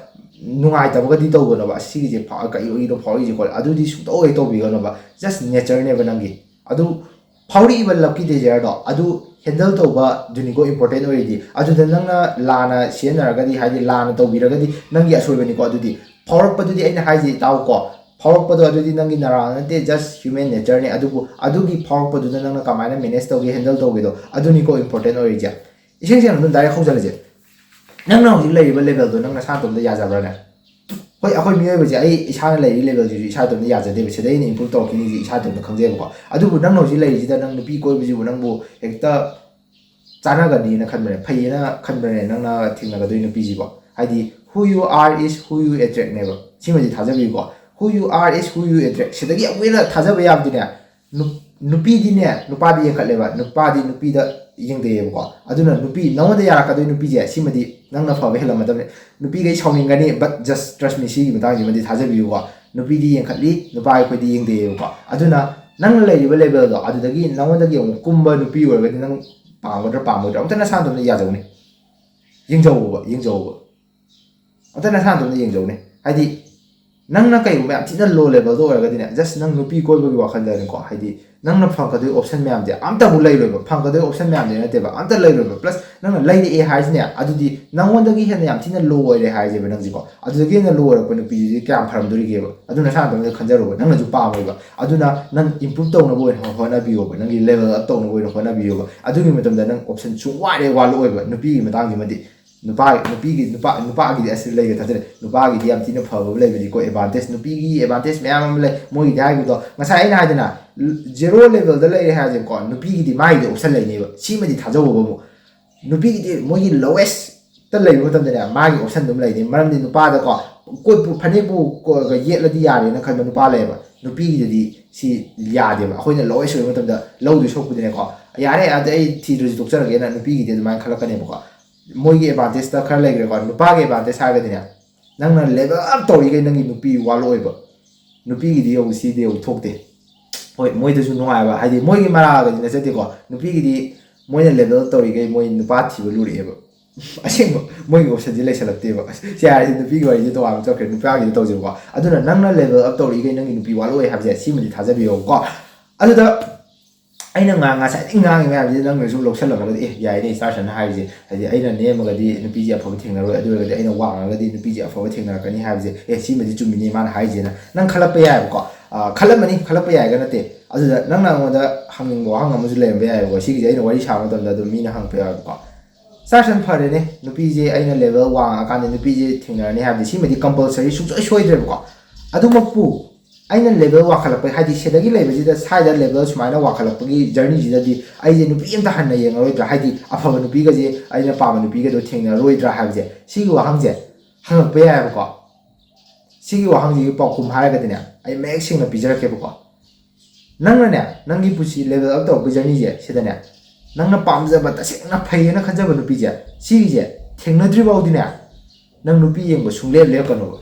ꯅꯨꯡꯉꯥꯏꯇꯕꯒꯗꯤ ꯇꯧꯒꯅꯣꯕ꯫ "ꯑꯁ, ꯁꯤꯒꯤꯁꯦ ꯐꯥꯎ-, ꯀꯩ ꯑꯣꯏꯒꯤꯅꯣ ꯐꯥꯎꯔꯛꯏꯁꯦ?" ꯈꯣꯠꯂꯦ, ꯑꯗꯨꯗꯤ ꯁꯨꯡꯇꯧ ꯍꯦꯛ ꯇꯧꯕꯤꯒꯅꯣꯕ꯫ Just natureꯅꯦꯕ ꯅꯪꯒꯤ꯫ ꯑꯗꯨ ꯐꯥꯎꯔꯛꯏꯕ ꯂꯞꯀꯤ ꯗꯤꯖꯥꯌꯔꯗꯣ ꯑꯗꯨ ꯍꯦꯟꯗꯜ ꯇꯧꯕꯗꯨꯅꯤꯀꯣ ꯏꯝꯄꯣꯔꯇꯦꯟ ꯑꯣꯏꯔꯤꯗꯤ꯫ ꯑꯗꯨꯗ ꯅꯪꯅ ꯂꯥꯟꯅ ꯁꯤꯖꯤꯟꯅꯔꯒꯗꯤ, ꯍꯥꯏꯗꯤ ꯂꯥꯟꯅ ꯇꯧꯕꯤꯔꯒꯗꯤ, ꯅꯪꯒꯤ ꯑꯁꯣꯏꯕꯅꯤꯀꯣ꯫ ꯑꯗꯨꯗꯤ ꯐꯥꯎꯔꯛꯄꯗꯨꯗꯤ ꯑꯩꯅ ꯍꯥꯏꯁꯦ ꯇꯥꯎꯀꯣ, ꯐꯥꯎꯔꯛꯄꯗꯣ ꯑꯗꯨꯗꯤ ꯅꯪꯒꯤ ꯅꯔꯥꯜ ꯅꯠꯇꯦ, just human natureꯅꯦ꯫ ꯑꯗꯨꯕꯨ ꯑꯗꯨꯒꯤ ꯐꯥꯎꯔꯛꯄꯗꯨꯗ ꯅꯪꯅ ꯀꯃꯥꯏꯅ ꯃꯦꯅꯦꯖ ꯇꯧꯒꯦ, ꯍꯦꯟꯗꯜ ꯇꯧꯒꯦꯗꯣ, ꯑꯗꯨꯅꯤꯀꯣ ꯏꯝꯄꯣꯔꯇꯦꯟ ꯑꯣꯏꯔꯤꯁꯦ꯫ ꯏꯁꯦꯡ ꯁꯦꯡꯅ ꯑꯗꯨꯝ ꯗꯥꯏꯔꯦꯛ ꯍꯧꯖꯔꯁꯦ꯫ ꯅꯪꯅ ꯍꯧꯖꯤꯛ ꯂꯩꯔꯤꯕ ꯂꯦꯚꯦꯜꯗꯣ ꯅꯪ ꯅꯁꯥ ꯅꯇꯣꯝꯇ ꯌꯥꯖꯕ꯭ꯔꯥꯅꯦ? ꯍꯣꯏ, ꯑꯩꯈꯣꯏ ꯃꯤꯑꯣꯏꯕꯁꯦ, ꯑꯩ ꯏꯁꯥꯅ ꯂꯩꯔꯤ ꯂꯦꯚꯦꯜꯁꯤꯁꯨ ꯏꯁꯥ ꯏꯇꯣꯝꯇ ꯌꯥꯖꯗꯦꯕ, ꯁꯤꯗ ꯑꯩꯅ ꯏꯝꯄ꯭ꯔꯨꯞ ꯇꯧꯔꯛꯈꯤꯅꯤꯁꯦ ꯏꯁꯥ ꯏꯇꯣꯝꯇ ꯈꯪꯖꯩꯕꯀꯣ꯫ ꯑꯗꯨꯕꯨ ꯅꯪꯅ ꯍꯧꯖꯤꯛ ꯂꯩꯔꯤꯁꯤꯗ ꯅꯪ ꯅꯨꯄꯤ ꯀꯣꯏꯕꯁꯤꯕꯨ ꯅꯪꯕꯨ ꯍꯦꯛꯇ ꯆꯥꯟꯅꯒꯅꯤꯅ ꯈꯟꯕꯅꯦ, ꯐꯩꯌꯦꯅ ꯈꯟꯕꯅꯦ ꯅꯪꯅ ꯊꯦꯡꯅꯒꯗꯣꯏ ꯅꯨꯄꯤꯁꯤꯕꯣ? ꯍꯥꯏꯗꯤ, "Who you are is who you attractꯅꯦꯕ"꯫ ꯁꯤꯃꯗꯤ ꯊꯥꯖꯕꯤꯌꯨꯀꯣ꯫ "Who you are is who you attract"꯫ ꯁꯤꯗꯒꯤ ꯑꯃꯨꯛ ꯍꯦꯟꯅ ꯊꯥꯖꯕ ꯌꯥꯕꯗꯤꯅꯦ, ꯅꯨ-, ꯅꯨꯄꯤꯗꯤꯅꯦ ꯅꯨꯄꯥꯗ ꯌꯦꯡꯈꯠꯂꯦꯕ, ꯅꯨꯄꯥꯗꯤ ꯅꯨꯄꯤꯗ ꯌꯦꯡꯊꯩꯌꯦꯕꯀꯣ꯫ ꯑꯗꯨꯅ ꯅꯨꯄꯤ, ꯅꯉꯣꯟꯗ ꯌꯥꯔꯛꯀꯗꯣꯏ ꯅꯨꯄꯤꯁꯦ, ꯁꯤꯃꯗꯤ ꯅꯪꯅ ꯐꯕ ꯍꯦꯜꯂꯝꯃꯗꯕꯅꯤ꯫ ꯅꯨꯄꯤꯈꯩ ꯁꯥꯎꯅꯤꯡꯒꯅꯤ, but just trust me, ꯁꯤꯒꯤ ꯃꯇꯥꯡꯁꯤꯃꯗꯤ ꯊꯥꯖꯕꯤꯌꯨꯀꯣ꯫ ꯅꯨꯄꯤꯗꯤ ꯌꯦꯡꯈꯠꯂꯤ, ꯅꯨꯄꯥ ꯑꯩꯈꯣꯏꯗꯤ ꯌꯦꯡꯊꯩꯌꯦꯕꯀꯣ꯫ ꯑꯗꯨꯅ ꯅꯪꯅ ꯂꯩꯔꯤꯕ levelꯗꯣ, ꯑꯗꯨꯗꯒꯤ ꯅꯉꯣꯟꯗꯒꯤ ꯑꯃꯨꯛ ꯀꯨꯝꯕ ꯅꯨꯄꯤ ꯑꯣꯏꯔꯒꯗꯤ ꯅꯪ ꯄꯥꯝꯒꯗ꯭ꯔꯥ ꯄꯥꯝꯃꯣꯏꯗ꯭ꯔꯥ? ꯑꯃꯨꯛꯇ ꯅꯁꯥ ꯅꯇꯣꯝꯇ ꯌꯥꯖꯧꯅꯦ꯫ ꯌꯦꯡꯖꯧꯕ, ꯌꯦꯡꯖꯧꯕ꯫ ꯑꯝꯇ ꯅꯁꯥ ꯅꯇꯣꯝꯇ ꯌꯦꯡꯖꯧꯅꯦ꯫ ꯍꯥꯏꯗꯤ ꯅꯪꯅ ꯀꯩꯒꯨꯝꯕ ꯌꯥꯝ ꯊꯤꯅ low levelꯗ ꯑꯣꯏꯔꯒꯗꯤꯅꯦ, just ꯅꯪ ꯅꯨꯄꯤ ꯀꯣꯏꯕꯒꯤ ꯋꯥꯈꯜꯗꯅꯤꯀꯣ, ꯍꯥꯏꯗꯤ ꯅꯪꯅ ꯐꯪꯒꯗꯣꯏ option ꯃꯌꯥꯝꯁꯦ ꯑꯝꯇꯕꯨ ꯂꯩꯔꯣꯏꯕ, ꯐꯪꯒꯗꯣꯏ option ꯃꯌꯥꯝꯁꯦ ꯅꯠꯇꯦꯕ, ꯑꯝꯇ ꯂꯩꯔꯣꯏꯕ꯫ Plus ꯅꯪꯅ ꯂꯩꯔꯛꯑꯦ ꯍꯥꯏꯁꯤꯅꯦ, ꯑꯗꯨꯗꯤ ꯅꯉꯣꯟꯗꯒꯤ ꯍꯦꯟꯅ ꯌꯥꯝ ꯊꯤꯅ low ꯑꯣꯏꯔꯦ ꯍꯥꯏꯁꯦꯕ ꯅꯪꯁꯤꯀꯣ꯫ ꯑꯗꯨꯗꯒꯤ ꯍꯦꯟꯅ low ꯑꯣꯏꯔꯛꯄ ꯅꯨꯄꯤꯁꯤꯗꯤ ꯀꯌꯥꯝ ꯐꯔꯝꯗꯣꯔꯤꯒꯦꯕ? ꯑꯗꯨ ꯅꯁꯥ ꯅꯇꯣꯝꯇ ꯈꯟꯖꯔꯣꯕ, ꯅꯪꯅꯁꯨ ꯄꯥꯝꯃꯣꯏꯕ꯫ ꯑꯗꯨꯅ ꯅꯪ improve ꯇꯧꯅꯕ ꯑꯣꯏꯅ ꯍꯣꯠꯅꯕꯤꯌꯣꯕ, ꯅꯪꯒꯤ level up ꯇꯧꯅꯕ ꯑꯣꯏꯅ ꯍꯣꯠꯅꯕꯤꯌꯣꯕ꯫ ꯑꯗꯨꯒꯤ ꯃꯇꯝꯗ ꯅꯪ option ꯁꯨꯡ ꯋꯥꯠ ꯍꯦꯛ ꯋꯥꯠꯂꯛꯑꯣꯏꯕ ꯅꯨꯄꯤꯒꯤ ꯃꯇꯥꯡꯁꯤꯃꯗꯤ꯫ ꯅꯨꯄꯥ, ꯅꯨꯄꯤꯒꯤ, ꯅꯨꯄꯥ, ꯅꯨꯄꯥꯒꯤꯗꯤ ꯑꯁ ꯂꯩꯒ ꯊꯥꯖꯔꯦ꯫ ꯅꯨꯄꯥꯒꯤꯗꯤ ꯌꯥꯝ ꯊꯤꯅ ꯐꯕ ꯂꯩꯕꯅꯤꯀꯣ, advantage꯫ ꯅꯨꯄꯤꯒꯤ advantage ꯃꯌꯥꯝ ꯑꯃ ꯂꯩ꯫ ꯃꯣꯏꯒꯤꯗꯤ ꯍꯥꯏꯕꯗꯣ ꯉꯁꯥꯏ ꯑꯩꯅ ꯍꯥꯏꯗꯅ, zero levelꯗ ꯂꯩꯔꯦ ꯍꯥꯏꯔꯁꯦꯕꯀꯣ, ꯅꯨꯄꯤꯒꯤꯗꯤ ꯃꯥꯒꯤꯗꯤ option ꯂꯩꯅꯦꯕ꯫ ꯁꯤꯃꯗꯤ ꯊꯥꯖꯧꯕ ꯑꯃꯨꯛ꯫ ꯅꯨꯄꯤꯒꯤꯗꯤ ꯃꯣꯏꯒꯤ lowestꯇ ꯂꯩꯕ ꯃꯇꯝꯗꯅꯦ, ꯃꯥꯒꯤ option ꯑꯗꯨꯝ ꯂꯩꯅꯤ꯫ ꯃꯔꯝꯗꯤ ꯅꯨꯄꯥꯗꯀꯣ, ꯀꯣꯠꯄꯨ ꯐꯅꯦꯛꯄꯨ ꯀꯣ-, ꯌꯦꯠꯂꯗꯤ ꯌꯥꯔꯦꯅ ꯈꯟꯕ ꯅꯨꯄꯥ ꯂꯩꯌꯦꯕ꯫ ꯅꯨꯄꯤꯒꯤꯗꯗꯤ ꯁꯤ ꯌꯥꯗꯦꯕ꯫ ꯑꯩꯈꯣꯏꯅ lowest ꯑꯣꯏꯕ ꯃꯇꯝꯗ ꯂꯧꯗꯣꯏ ꯁꯔꯨꯛꯄꯨꯗꯤꯅꯦꯀꯣ, ꯌꯥꯔꯦ, ꯑꯗ ꯑꯩ ꯊꯤꯗ꯭ꯔꯁꯨ ꯇꯣꯛꯆꯔꯒꯦꯅ ꯅꯨꯄꯤꯒꯤꯗꯤ ꯑꯗꯨꯃꯥꯏꯅ ꯈꯜꯂꯛꯀꯅꯦꯕꯀꯣ꯫ ꯃꯣꯏꯒꯤ advantageꯇ ꯈꯔ ꯂꯩꯈ꯭ꯔꯦꯀꯣ꯫ ꯅꯨꯄꯥꯒꯤ advantage ꯍꯥꯏꯔꯒꯗꯤꯅꯦ, ꯅꯪꯅ level up ꯇꯧꯔꯤꯈꯩ ꯅꯪꯒꯤ ꯅꯨꯄꯤ ꯋꯥꯠꯂꯛꯑꯣꯏꯕ꯫ ꯅꯨꯄꯤꯒꯤꯗꯤ ꯌꯧ ꯁꯤꯗꯤ ꯌꯧ ꯊꯣꯛꯇꯦ꯫ ꯍꯣꯏ, ꯃꯣꯏꯗꯁꯨ ꯅꯨꯡꯉꯥꯏꯕ, ꯍꯥꯏꯗꯤ ꯃꯣꯏꯒꯤ ꯃꯔꯥꯒꯗꯤ ꯅꯠꯆꯗꯦꯀꯣ꯫ ꯅꯨꯄꯤꯒꯤꯗꯤ ꯃꯣꯏꯅ level up ꯇꯧꯔꯤꯈꯩ ꯃꯣꯏ ꯅꯨꯄꯥ ꯊꯤꯕ ꯂꯨꯔꯛꯑꯦꯕ꯫ ꯑꯁꯦꯡꯕ, ꯃꯣꯏꯒꯤ optionꯁꯦ ꯂꯩꯁꯜꯂꯛꯇꯦꯕ꯫ ꯁꯤ ꯍꯥꯏꯔꯗꯤ ꯅꯨꯄꯤꯒꯤ ꯋꯥꯔꯤꯁꯦ ꯇꯣꯉꯥꯟꯕ ꯆꯠꯈ꯭ꯔꯦ, ꯅꯨꯄꯥꯒꯤꯗ ꯇꯧꯁꯦꯕꯀꯣ꯫ ꯑꯗꯨꯅ ꯅꯪꯅ level up ꯇꯧꯔꯤꯈꯩ ꯅꯪꯒꯤ ꯅꯨꯄꯤ ꯋꯥꯠꯂꯛꯑꯣꯏ ꯍꯥꯏꯕꯁꯦ ꯁꯤꯃꯗꯤ ꯊꯥꯖꯕꯤꯌꯣꯕꯀꯣ꯫ ꯑꯗꯨꯗ ꯑꯩꯅ ꯉꯥ-, ꯉꯁꯥꯏꯗꯒꯤ ꯉꯥꯡꯉꯤ ꯃꯌꯥꯝꯁꯦ ꯅꯪꯅ ꯁꯨꯝ ꯂꯧꯁꯜꯂꯝꯃꯒꯗꯤ, "ꯑꯦ, ꯌꯥꯏꯅꯦ, ꯁꯥꯔ ꯁꯟꯅ ꯍꯥꯏꯔꯤꯁꯦ, ꯍꯥꯏꯗꯤ ꯑꯩꯅ ꯅꯦꯝꯃꯒꯗꯤ ꯅꯨꯄꯤꯁꯦ ꯑꯐꯕ ꯊꯦꯡꯅꯔꯣꯏ, ꯑꯗꯨ ꯑꯣꯏꯔꯒꯗꯤ ꯑꯩꯅ ꯋꯥꯡꯉꯒꯗꯤ ꯅꯨꯄꯤꯁꯦ ꯑꯐꯕ ꯊꯦꯡꯅꯔꯛꯀꯅꯤ ꯍꯥꯏꯕꯁꯦ, ꯑꯦ, ꯁꯤꯃꯗꯤ ꯆꯨꯝꯃꯤꯅꯦ ꯃꯥꯅ ꯍꯥꯏꯔꯤꯁꯦꯅ" ꯅꯪ ꯈꯜꯂꯛꯄ ꯌꯥꯏꯑꯕꯀꯣ꯫ ꯑ, ꯈꯜꯂꯝꯃꯅꯤ, ꯈꯜꯂꯛꯄ ꯌꯥꯏꯒ ꯅꯠꯇꯦ꯫ ꯑꯗꯨꯗ ꯅꯪꯅ ꯑꯩꯉꯣꯟꯗ ꯍꯪꯅꯤꯡꯕ ꯋꯥꯍꯪ ꯑꯃꯁꯨ ꯂꯩꯔꯝꯕ ꯌꯥꯏꯑꯕꯀꯣ꯫ ꯁꯤꯒꯤꯁꯦ ꯑꯩꯅ ꯋꯥꯔꯤ ꯁꯥꯕ ꯃꯇꯝꯗ ꯑꯗꯨꯝ ꯃꯤꯅ ꯍꯪꯉꯛꯄ ꯌꯥꯎꯋꯦꯕꯀꯣ꯫ "ꯁꯥꯔ ꯁꯟ, ꯐꯔꯦꯅꯦ, ꯅꯨꯄꯤꯁꯦ ꯑꯩꯅ level ꯋꯥꯡꯉꯀꯥꯟꯗ ꯅꯨꯄꯤꯁꯦ ꯊꯦꯡꯅꯔꯅꯤ ꯍꯥꯏꯕꯗꯤ ꯁꯤꯃꯗꯤ compulsory ꯁꯨꯡꯁꯣꯏ ꯁꯣꯏꯗ꯭ꯔꯦꯕꯀꯣ꯫ ꯑꯗꯨꯃꯛꯄꯨ ꯑꯩꯅ level ꯋꯥꯡꯈꯠꯂꯛꯄ, ꯍꯥꯏꯗꯤ ꯁꯤꯗꯒꯤ ꯂꯩꯕꯁꯤꯗ ꯁ꯭ꯋꯥꯏꯗ level ꯁꯨꯃꯥꯏꯅ ꯋꯥꯡꯈꯠꯂꯛꯄꯒꯤ journeyꯁꯤꯗꯗꯤ ꯑꯩꯁꯦ ꯅꯨꯄꯤ ꯑꯝꯇ ꯍꯟꯅ ꯌꯦꯡꯉꯔꯣꯏꯗ꯭ꯔꯥ? ꯍꯥꯏꯗꯤ ꯑꯐꯕ ꯅꯨꯄꯤꯒꯁꯦ, ꯑꯩꯅ ꯄꯥꯝꯕ ꯅꯨꯄꯤꯒꯗꯣ ꯊꯦꯡꯅꯔꯣꯏꯗ꯭ꯔꯥ?" ꯍꯥꯏꯕꯁꯦ, ꯁꯤꯒꯤ ꯋꯥꯍꯪꯁꯦ ꯍꯪꯉꯛꯄ ꯌꯥꯏꯑꯕꯀꯣ꯫ ꯁꯤꯒꯤ ꯋꯥꯍꯪꯁꯤꯒꯤ ꯄꯥꯎꯈꯨꯝ ꯍꯥꯏꯔꯒꯗꯤꯅꯦ, ꯑꯩ ꯃꯌꯦꯛ ꯁꯦꯡꯅ ꯄꯤꯖꯔꯛꯀꯦꯕꯀꯣ꯫ ꯅꯪꯅꯅꯦ, ꯅꯪꯒꯤ ꯄꯨꯟꯁꯤ level up ꯇꯧꯔꯛꯄꯒꯤ journey ꯁꯦ ꯁꯤꯗꯅꯦ, ꯅꯪꯅ ꯄꯥꯝꯖꯕ, ꯇꯁꯦꯡꯅ ꯐꯩꯌꯦꯅ ꯈꯟꯖꯕ ꯅꯨꯄꯤꯁꯦ, ꯁꯤꯒꯤꯁꯦ ꯊꯦꯡꯅꯗ꯭ꯔꯤ ꯐꯥꯎꯗꯤꯅꯦ, ꯅꯪ ꯅꯨꯄꯤ ꯌꯦꯡꯕ ꯁꯨꯡꯂꯦꯞ ꯂꯦꯞꯀꯅꯣꯕ꯫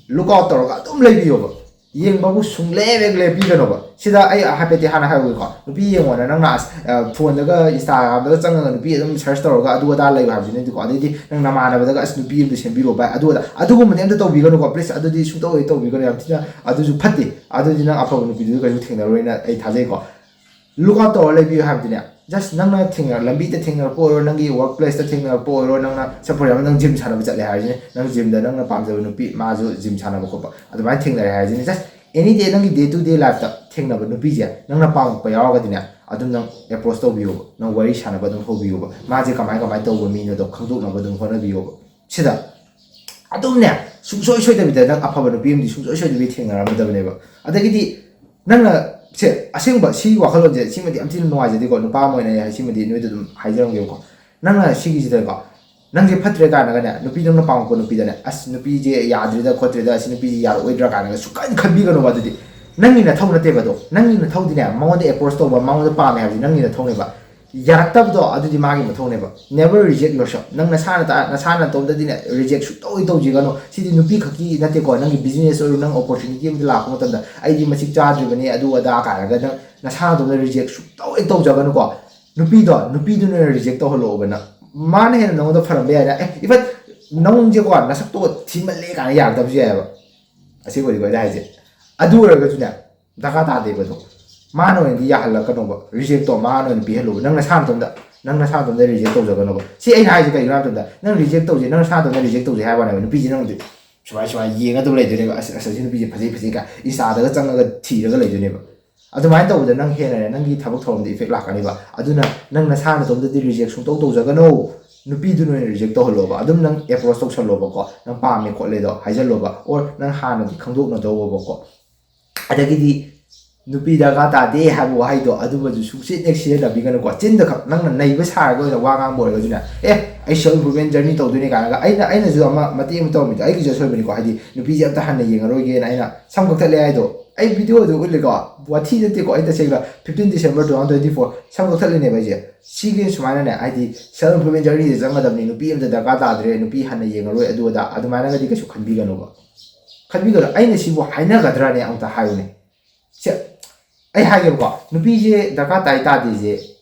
Look out ꯇꯧꯔꯒ ꯑꯗꯨꯝ ꯂꯩꯕꯤꯌꯣꯕ꯫ ꯌꯦꯡꯕꯕꯨ ꯁꯨꯡꯂꯦꯞ ꯍꯦꯛ ꯂꯦꯞꯄꯤꯒꯅꯣꯕ꯫ ꯁꯤꯗ ꯑꯩ ꯍꯥꯏꯐꯦꯠꯇꯤ ꯍꯥꯟꯅ ꯍꯥꯏꯍꯧꯒꯦꯀꯣ, ꯅꯨꯄꯤ ꯌꯦꯡꯉꯣꯅ ꯅꯪꯅ ꯑꯁ, ꯑ, phone ꯗꯒ Instagram ꯗꯒ ꯆꯪꯉꯒ ꯅꯨꯄꯤ ꯑꯗꯨꯝ search ꯇꯧꯔꯒ ꯑꯗꯨ ꯑꯗꯥ ꯂꯩꯌꯨ ꯍꯥꯏꯕꯁꯨ ꯅꯠꯇꯦꯀꯣ꯫ ꯑꯗꯩꯗꯤ ꯅꯪ ꯅꯃꯥꯟꯅꯕꯗꯒ ꯑꯁ, ꯅꯨꯄꯤ ꯑꯝꯗ ꯁꯦꯝꯕꯤꯔꯣ ꯚꯥꯏ, ꯑꯗꯨ ꯑꯗꯥ, ꯑꯗꯨꯒꯨꯝꯕꯗꯤ ꯑꯝꯇ ꯇꯧꯕꯤꯒꯅꯨꯀꯣ please꯫ ꯑꯗꯨꯗꯤ ꯁꯨꯡꯇꯧ ꯍꯦꯛ ꯇꯧꯕꯤꯒꯅꯨ, ꯌꯥꯝ ꯊꯤꯅ ꯑꯗꯨꯁꯨ ꯐꯠꯇꯦ꯫ ꯑꯗꯨꯗꯤ ꯅꯪ ꯑꯐꯕ ꯅꯨꯄꯤꯗꯨꯗꯤ ꯀꯩꯁꯨ ꯊꯦꯡꯅꯔꯣꯏꯅ ꯑꯩ ꯊꯥꯖꯩꯀꯣ꯫ Look out ꯇꯧꯔ ꯂꯩꯕꯤꯌꯨ ꯍꯥꯏꯕꯗꯤꯅꯦ, just ꯅꯪꯅ ꯊꯦꯡꯅ-, ꯂꯝꯕꯤꯗ ꯊꯦꯡꯅꯔꯛꯄ ꯑꯣꯏꯔꯣ, ꯅꯪꯒꯤ work place ꯇ ꯊꯦꯡꯅꯔꯛꯄ ꯑꯣꯏꯔꯣ, ꯅꯪꯅ, suppose ꯌꯥꯝ, ꯅꯪ gym ꯁꯥꯟꯅꯕ ꯆꯠꯂꯦ ꯍꯥꯏꯔꯤꯁꯤꯅꯦ, ꯅꯪ gym ꯗ ꯅꯪꯅ ꯄꯥꯝꯖꯕ ꯅꯨꯄꯤ, ꯃꯥꯁꯨ gym ꯁꯥꯟꯅꯕ ꯈꯣꯠꯄ ꯑꯗꯨꯃꯥꯏꯅ ꯊꯦꯡꯅꯔꯦ ꯍꯥꯏꯔꯤꯁꯤꯅꯦ, just any day ꯅꯪꯒꯤ day to day life ꯇ ꯊꯦꯡꯅꯕ ꯅꯨꯄꯤꯁꯦ ꯅꯪꯅ ꯄꯥꯝꯃꯛꯄ ꯌꯥꯎꯔꯒꯗꯤꯅꯦ, ꯑꯗꯨꯝ ꯅꯪ approach ꯇꯧꯕꯤꯌꯣꯕ, ꯅꯪ ꯋꯥꯔꯤ ꯁꯥꯟꯅꯕ ꯑꯗꯨꯝ ꯍꯧꯕꯤꯌꯣꯕ꯫ ꯃꯥꯁꯦ ꯀꯃꯥꯏ ꯀꯃꯥꯏꯅ ꯇꯧꯕ ꯃꯤꯅꯣꯗꯣ ꯈꯪꯗꯣꯛꯅꯕ ꯑꯗꯨꯝ ꯍꯣꯠꯅꯕꯤꯌꯣꯕ꯫ ꯁꯤꯗ ꯑꯗꯨꯝꯅꯦ, ꯁꯨꯡꯁꯣꯏ ꯁꯣꯏꯗꯕꯤꯗ ꯅꯪ ꯑꯐꯕ ꯅꯨꯄꯤ ꯑꯃꯗꯤ ꯁꯨꯡꯁꯣꯏ ꯁꯣꯏꯗꯕꯤ ꯊꯦꯡꯅꯔꯝꯃꯗꯕꯅꯦꯕ꯫ ꯑꯗꯒꯤꯗꯤ ꯅꯪꯅ, ꯁꯦ, ꯑꯁꯦꯡꯕ ꯁꯤ ꯋꯥꯈꯜꯂꯣꯟꯁꯦ, ꯁꯤꯃꯗꯤ ꯌꯥꯝ ꯊꯤꯅ ꯅꯨꯡꯉꯥꯏꯖꯗꯦꯀꯣ, ꯅꯨꯄꯥ ꯑꯃ ꯑꯣꯏꯅ ꯑꯩ ꯁꯤꯃꯗꯤ ꯅꯣꯏꯗ ꯑꯗꯨꯝ ꯍꯥꯏꯖꯔꯝꯒꯦꯕꯀꯣ꯫ ꯅꯪꯅ ꯁꯤꯒꯤꯁꯤꯗꯀꯣ, ꯅꯪꯁꯦ ꯐꯠꯇ꯭ꯔꯦ ꯀꯥꯏꯅꯒꯅꯦ, ꯅꯨꯄꯤꯗꯧꯅ ꯄꯥꯝꯃꯛꯄ ꯅꯨꯄꯤꯗꯅꯦ, "ꯑꯁ, ꯅꯨꯄꯤꯁꯦ ꯌꯥꯗ꯭ꯔꯤꯗ ꯈꯣꯠꯇ꯭ꯔꯤꯗ, ꯑꯁꯤ ꯅꯨꯄꯤꯁꯦ ꯌꯥꯔꯛꯑꯣꯏꯗ꯭ꯔꯥ" ꯀꯥꯏꯅꯒ ꯁꯨꯡꯈꯟ ꯈꯟꯕꯤꯒꯅꯣꯕ꯫ ꯑꯗꯨꯗꯤ ꯅꯪꯒꯤ ꯅꯊꯧ ꯅꯠꯇꯦꯕ꯫ ꯑꯗꯣ ꯅꯪꯒꯤ ꯅꯊꯧꯗꯤꯅꯦ, ꯃꯉꯣꯟꯗ approach ꯇꯧꯕ, ꯃꯉꯣꯟꯗ ꯄꯥꯝꯃꯦ ꯍꯥꯏꯕꯗꯤ ꯅꯪꯒꯤ ꯅꯊꯧꯅꯦꯕ꯫ ꯌꯥꯔꯛꯇꯕꯗꯣ, ꯑꯗꯨꯗꯤ ꯃꯥꯒꯤ ꯃꯊꯧꯅꯦꯕ꯫ Never reject yourself. ꯅꯪ ꯅꯁꯥꯅ ꯇ-, ꯅꯁꯥ ꯅꯇꯣꯝꯗꯗꯤꯅꯦ, reject ꯁꯨꯡꯇꯧ ꯍꯦꯛ ꯇꯧꯖꯒꯅꯨ꯫ ꯁꯤꯗꯤ ꯅꯨꯄꯤ ꯈꯛꯀꯤ ꯅꯠꯇꯦꯀꯣ, ꯅꯪꯒꯤ business ꯑꯣꯏꯔꯣ, ꯅꯪ opportunity ꯑꯃꯗ ꯂꯥꯛꯄ ꯃꯇꯝꯗ, "ꯑꯩꯗꯤ ꯃꯁꯤꯡ ꯆꯥꯗ꯭ꯔꯤꯕꯅꯤ, ꯑꯗꯨ ꯑꯗꯥ" ꯀꯥꯏꯅꯒ ꯅꯪ ꯅꯁꯥ ꯅꯇꯣꯝꯗ reject ꯁꯨꯡꯇꯧ ꯍꯦꯛ ꯇꯧꯖꯒꯅꯨꯀꯣ꯫ ꯅꯨꯄꯤꯗꯣ, ꯅꯨꯄꯤꯗꯨꯅ reject ꯇꯧꯍꯜꯂꯛꯑꯣꯕ ꯅꯪ꯫ ꯃꯥꯅ ꯍꯦꯟꯅ ꯅꯉꯣꯟꯗ ꯐꯔꯝꯕ ꯌꯥꯏꯅ, "ꯑꯦ, even ꯅꯪꯁꯦꯀꯣ, ꯅꯁꯛꯇꯣ ꯊꯤꯃꯜꯂꯦ" ꯀꯥꯏꯅ ꯌꯥꯔꯛꯇꯕꯁꯨ ꯌꯥꯏꯑꯕ꯫ ꯑꯁꯦꯡꯕꯗꯤꯀꯣ ꯑꯩꯅ ꯍꯥꯏꯁꯦ꯫ ꯑꯗꯨ ꯑꯣꯏꯔꯒꯁꯨꯅꯦ, ꯗꯔꯀꯥꯔ ꯇꯥꯗꯦꯕ ꯑꯗꯣ꯫ ꯃꯥꯅ ꯑꯣꯏꯅꯗꯤ ꯌꯥꯍꯜꯂꯛꯀꯅꯣꯕ, reject ꯇꯣ ꯃꯥꯅ ꯑꯣꯏꯅ ꯄꯤꯍꯜꯂꯣꯕ꯫ ꯅꯪ ꯅꯁꯥ ꯅꯇꯣꯝꯗ, ꯅꯪ ꯅꯁꯥ ꯅꯇꯣꯝꯗ reject ꯇꯧꯖꯒꯅꯣꯕ꯫ ꯁꯤ ꯑꯩꯅ ꯍꯥꯏꯁꯦ ꯀꯩꯒꯤꯅꯣ ꯍꯥꯏꯕ ꯃꯇꯝꯗ, ꯅꯪ reject ꯇꯧꯁꯦ, ꯅꯪ ꯅꯁꯥ ꯅꯇꯣꯝꯗ reject ꯇꯧꯁꯦ ꯍꯥꯏꯕ ꯋꯥꯅꯦꯕ, ꯅꯨꯄꯤꯁꯦ ꯅꯪꯗꯤ ꯁꯨꯃꯥꯏ ꯁꯨꯃꯥꯏꯅ ꯌꯦꯡꯉ ꯑꯗꯨꯝ ꯂꯩꯗꯣꯏꯅꯦꯕ꯫ "ꯑꯁ, ꯑꯁ, ꯑꯁꯤ ꯅꯨꯄꯤꯁꯦ ꯐꯖꯩ, ꯐꯖꯩ" ꯀꯥꯏ Insta ꯗꯒ ꯆꯪꯉꯒ ꯊꯤꯔꯒ ꯂꯩꯗꯣꯏꯅꯦꯕ꯫ ꯑꯗꯨꯃꯥꯏꯅ ꯇꯧꯕꯗ ꯅꯪ ꯍꯦꯟꯅ ꯅꯪꯒꯤ ꯊꯕꯛ ꯊꯧꯔꯝꯗ effect ꯂꯥꯛꯀꯅꯤꯕ꯫ ꯑꯗꯨꯅ ꯅꯪ ꯅꯁꯥ ꯅꯇꯣꯝꯗꯗꯤ reject ꯁꯨꯡꯇꯧ ꯇꯧꯖꯒꯅꯣ꯫ ꯅꯨꯄꯤꯗꯨꯅ ꯑꯣꯏꯅ reject ꯇꯧꯍꯜꯂꯣꯕ꯫ ꯑꯗꯨꯝ ꯅꯪ approach ꯇꯧꯁꯜꯂꯣꯕꯀꯣ, ꯅꯪ ꯄꯥꯝꯃꯦ ꯈꯣꯠꯂꯦꯗꯣ ꯍꯥꯏꯖꯜꯂꯣꯕ, or ꯅꯪ ꯍꯥꯟꯅꯗꯤ ꯈꯪꯗꯣꯛꯅꯗꯧꯕꯀꯣ꯫ ꯑꯗꯒꯤꯗꯤ ꯅꯨꯄꯤ ꯗꯔꯀꯥꯔ ꯇꯥꯗꯦ ꯍꯥꯏꯕ ꯋꯥꯍꯩꯗꯣ ꯑꯗꯨꯃꯁꯨ ꯁꯨꯡꯆꯤꯟ ꯍꯦꯛ ꯁꯤꯖꯤꯟꯅꯕꯤꯒꯅꯨꯀꯣ꯫ ꯆꯤꯟꯗ ꯈꯛ ꯅꯪꯅ ꯅꯩꯕ ꯁꯥꯔꯒ ꯑꯣꯏꯅ ꯋꯥ ꯉꯥꯡꯕ ꯑꯣꯏꯔꯒꯁꯨꯅꯦ, "ꯑꯦ, ꯑꯩ self improvement journey ꯇꯧꯗꯣꯏꯅꯦ" ꯀꯥꯏꯅꯒ, ꯑꯩꯅ, ꯑꯩꯅꯁꯨ ꯑꯃ ꯃꯇꯦꯛ ꯑꯃ ꯇꯧꯔꯝꯃꯤꯗꯣ ꯑꯩꯒꯤꯁꯨ ꯑꯁꯣꯏꯕꯅꯤꯀꯣ, ꯍꯥꯏꯗꯤ ꯅꯨꯄꯤꯁꯦ ꯑꯝꯇ ꯍꯟꯅ ꯌꯦꯡꯉꯔꯣꯏꯒꯦꯅ ꯑꯩꯅ ꯁꯝ ꯀꯛꯊꯠꯂꯦ ꯍꯥꯏꯗꯣ, ꯑꯩ ꯚꯤꯗꯤꯑꯣꯗꯨ ꯎꯠꯂꯤꯀꯣ, ꯋꯥꯊꯤ ꯅꯠꯇꯦꯀꯣ, ꯑꯩ ꯇꯁꯦꯡꯅ fifteen December two thousand twenty four ꯁꯝ ꯀꯛꯊꯠꯂꯤꯅꯦꯕ ꯑꯩꯁꯦ꯫ ꯁꯤꯒꯤ ꯁꯨꯃꯥꯏꯅꯅꯦ, ꯍꯥꯏꯗꯤ self improvement journey ꯁꯦ ꯆꯪꯒꯗꯕꯅꯤ, ꯅꯨꯄꯤ ꯑꯝꯇ ꯗꯔꯀꯥꯔ ꯇꯥꯗ꯭ꯔꯦ, ꯅꯨꯄꯤ ꯍꯟꯅ ꯌꯦꯡꯉꯔꯣꯏ, ꯑꯗꯨ ꯑꯗꯥ ꯑꯗꯨꯃꯥꯏꯅꯒꯗꯤ ꯀꯩꯁꯨ ꯈꯟꯕꯤꯒꯅꯨꯕ꯫ ꯈꯟꯕꯤꯒꯅꯨ꯫ ꯑꯩꯅ ꯁꯤꯕꯨ ꯍꯥꯏꯅꯒꯗ꯭ꯔꯅꯦ ꯑꯝꯇ ꯍꯥꯏꯌꯨꯅꯦ꯫ ꯁꯦ, ꯑꯩ ꯍꯥꯏꯒꯦꯕꯀꯣ, ꯅꯨꯄꯤꯁꯦ ꯗꯔꯀꯥꯔ ꯇꯥꯏ ꯇꯥꯗꯦꯁꯦ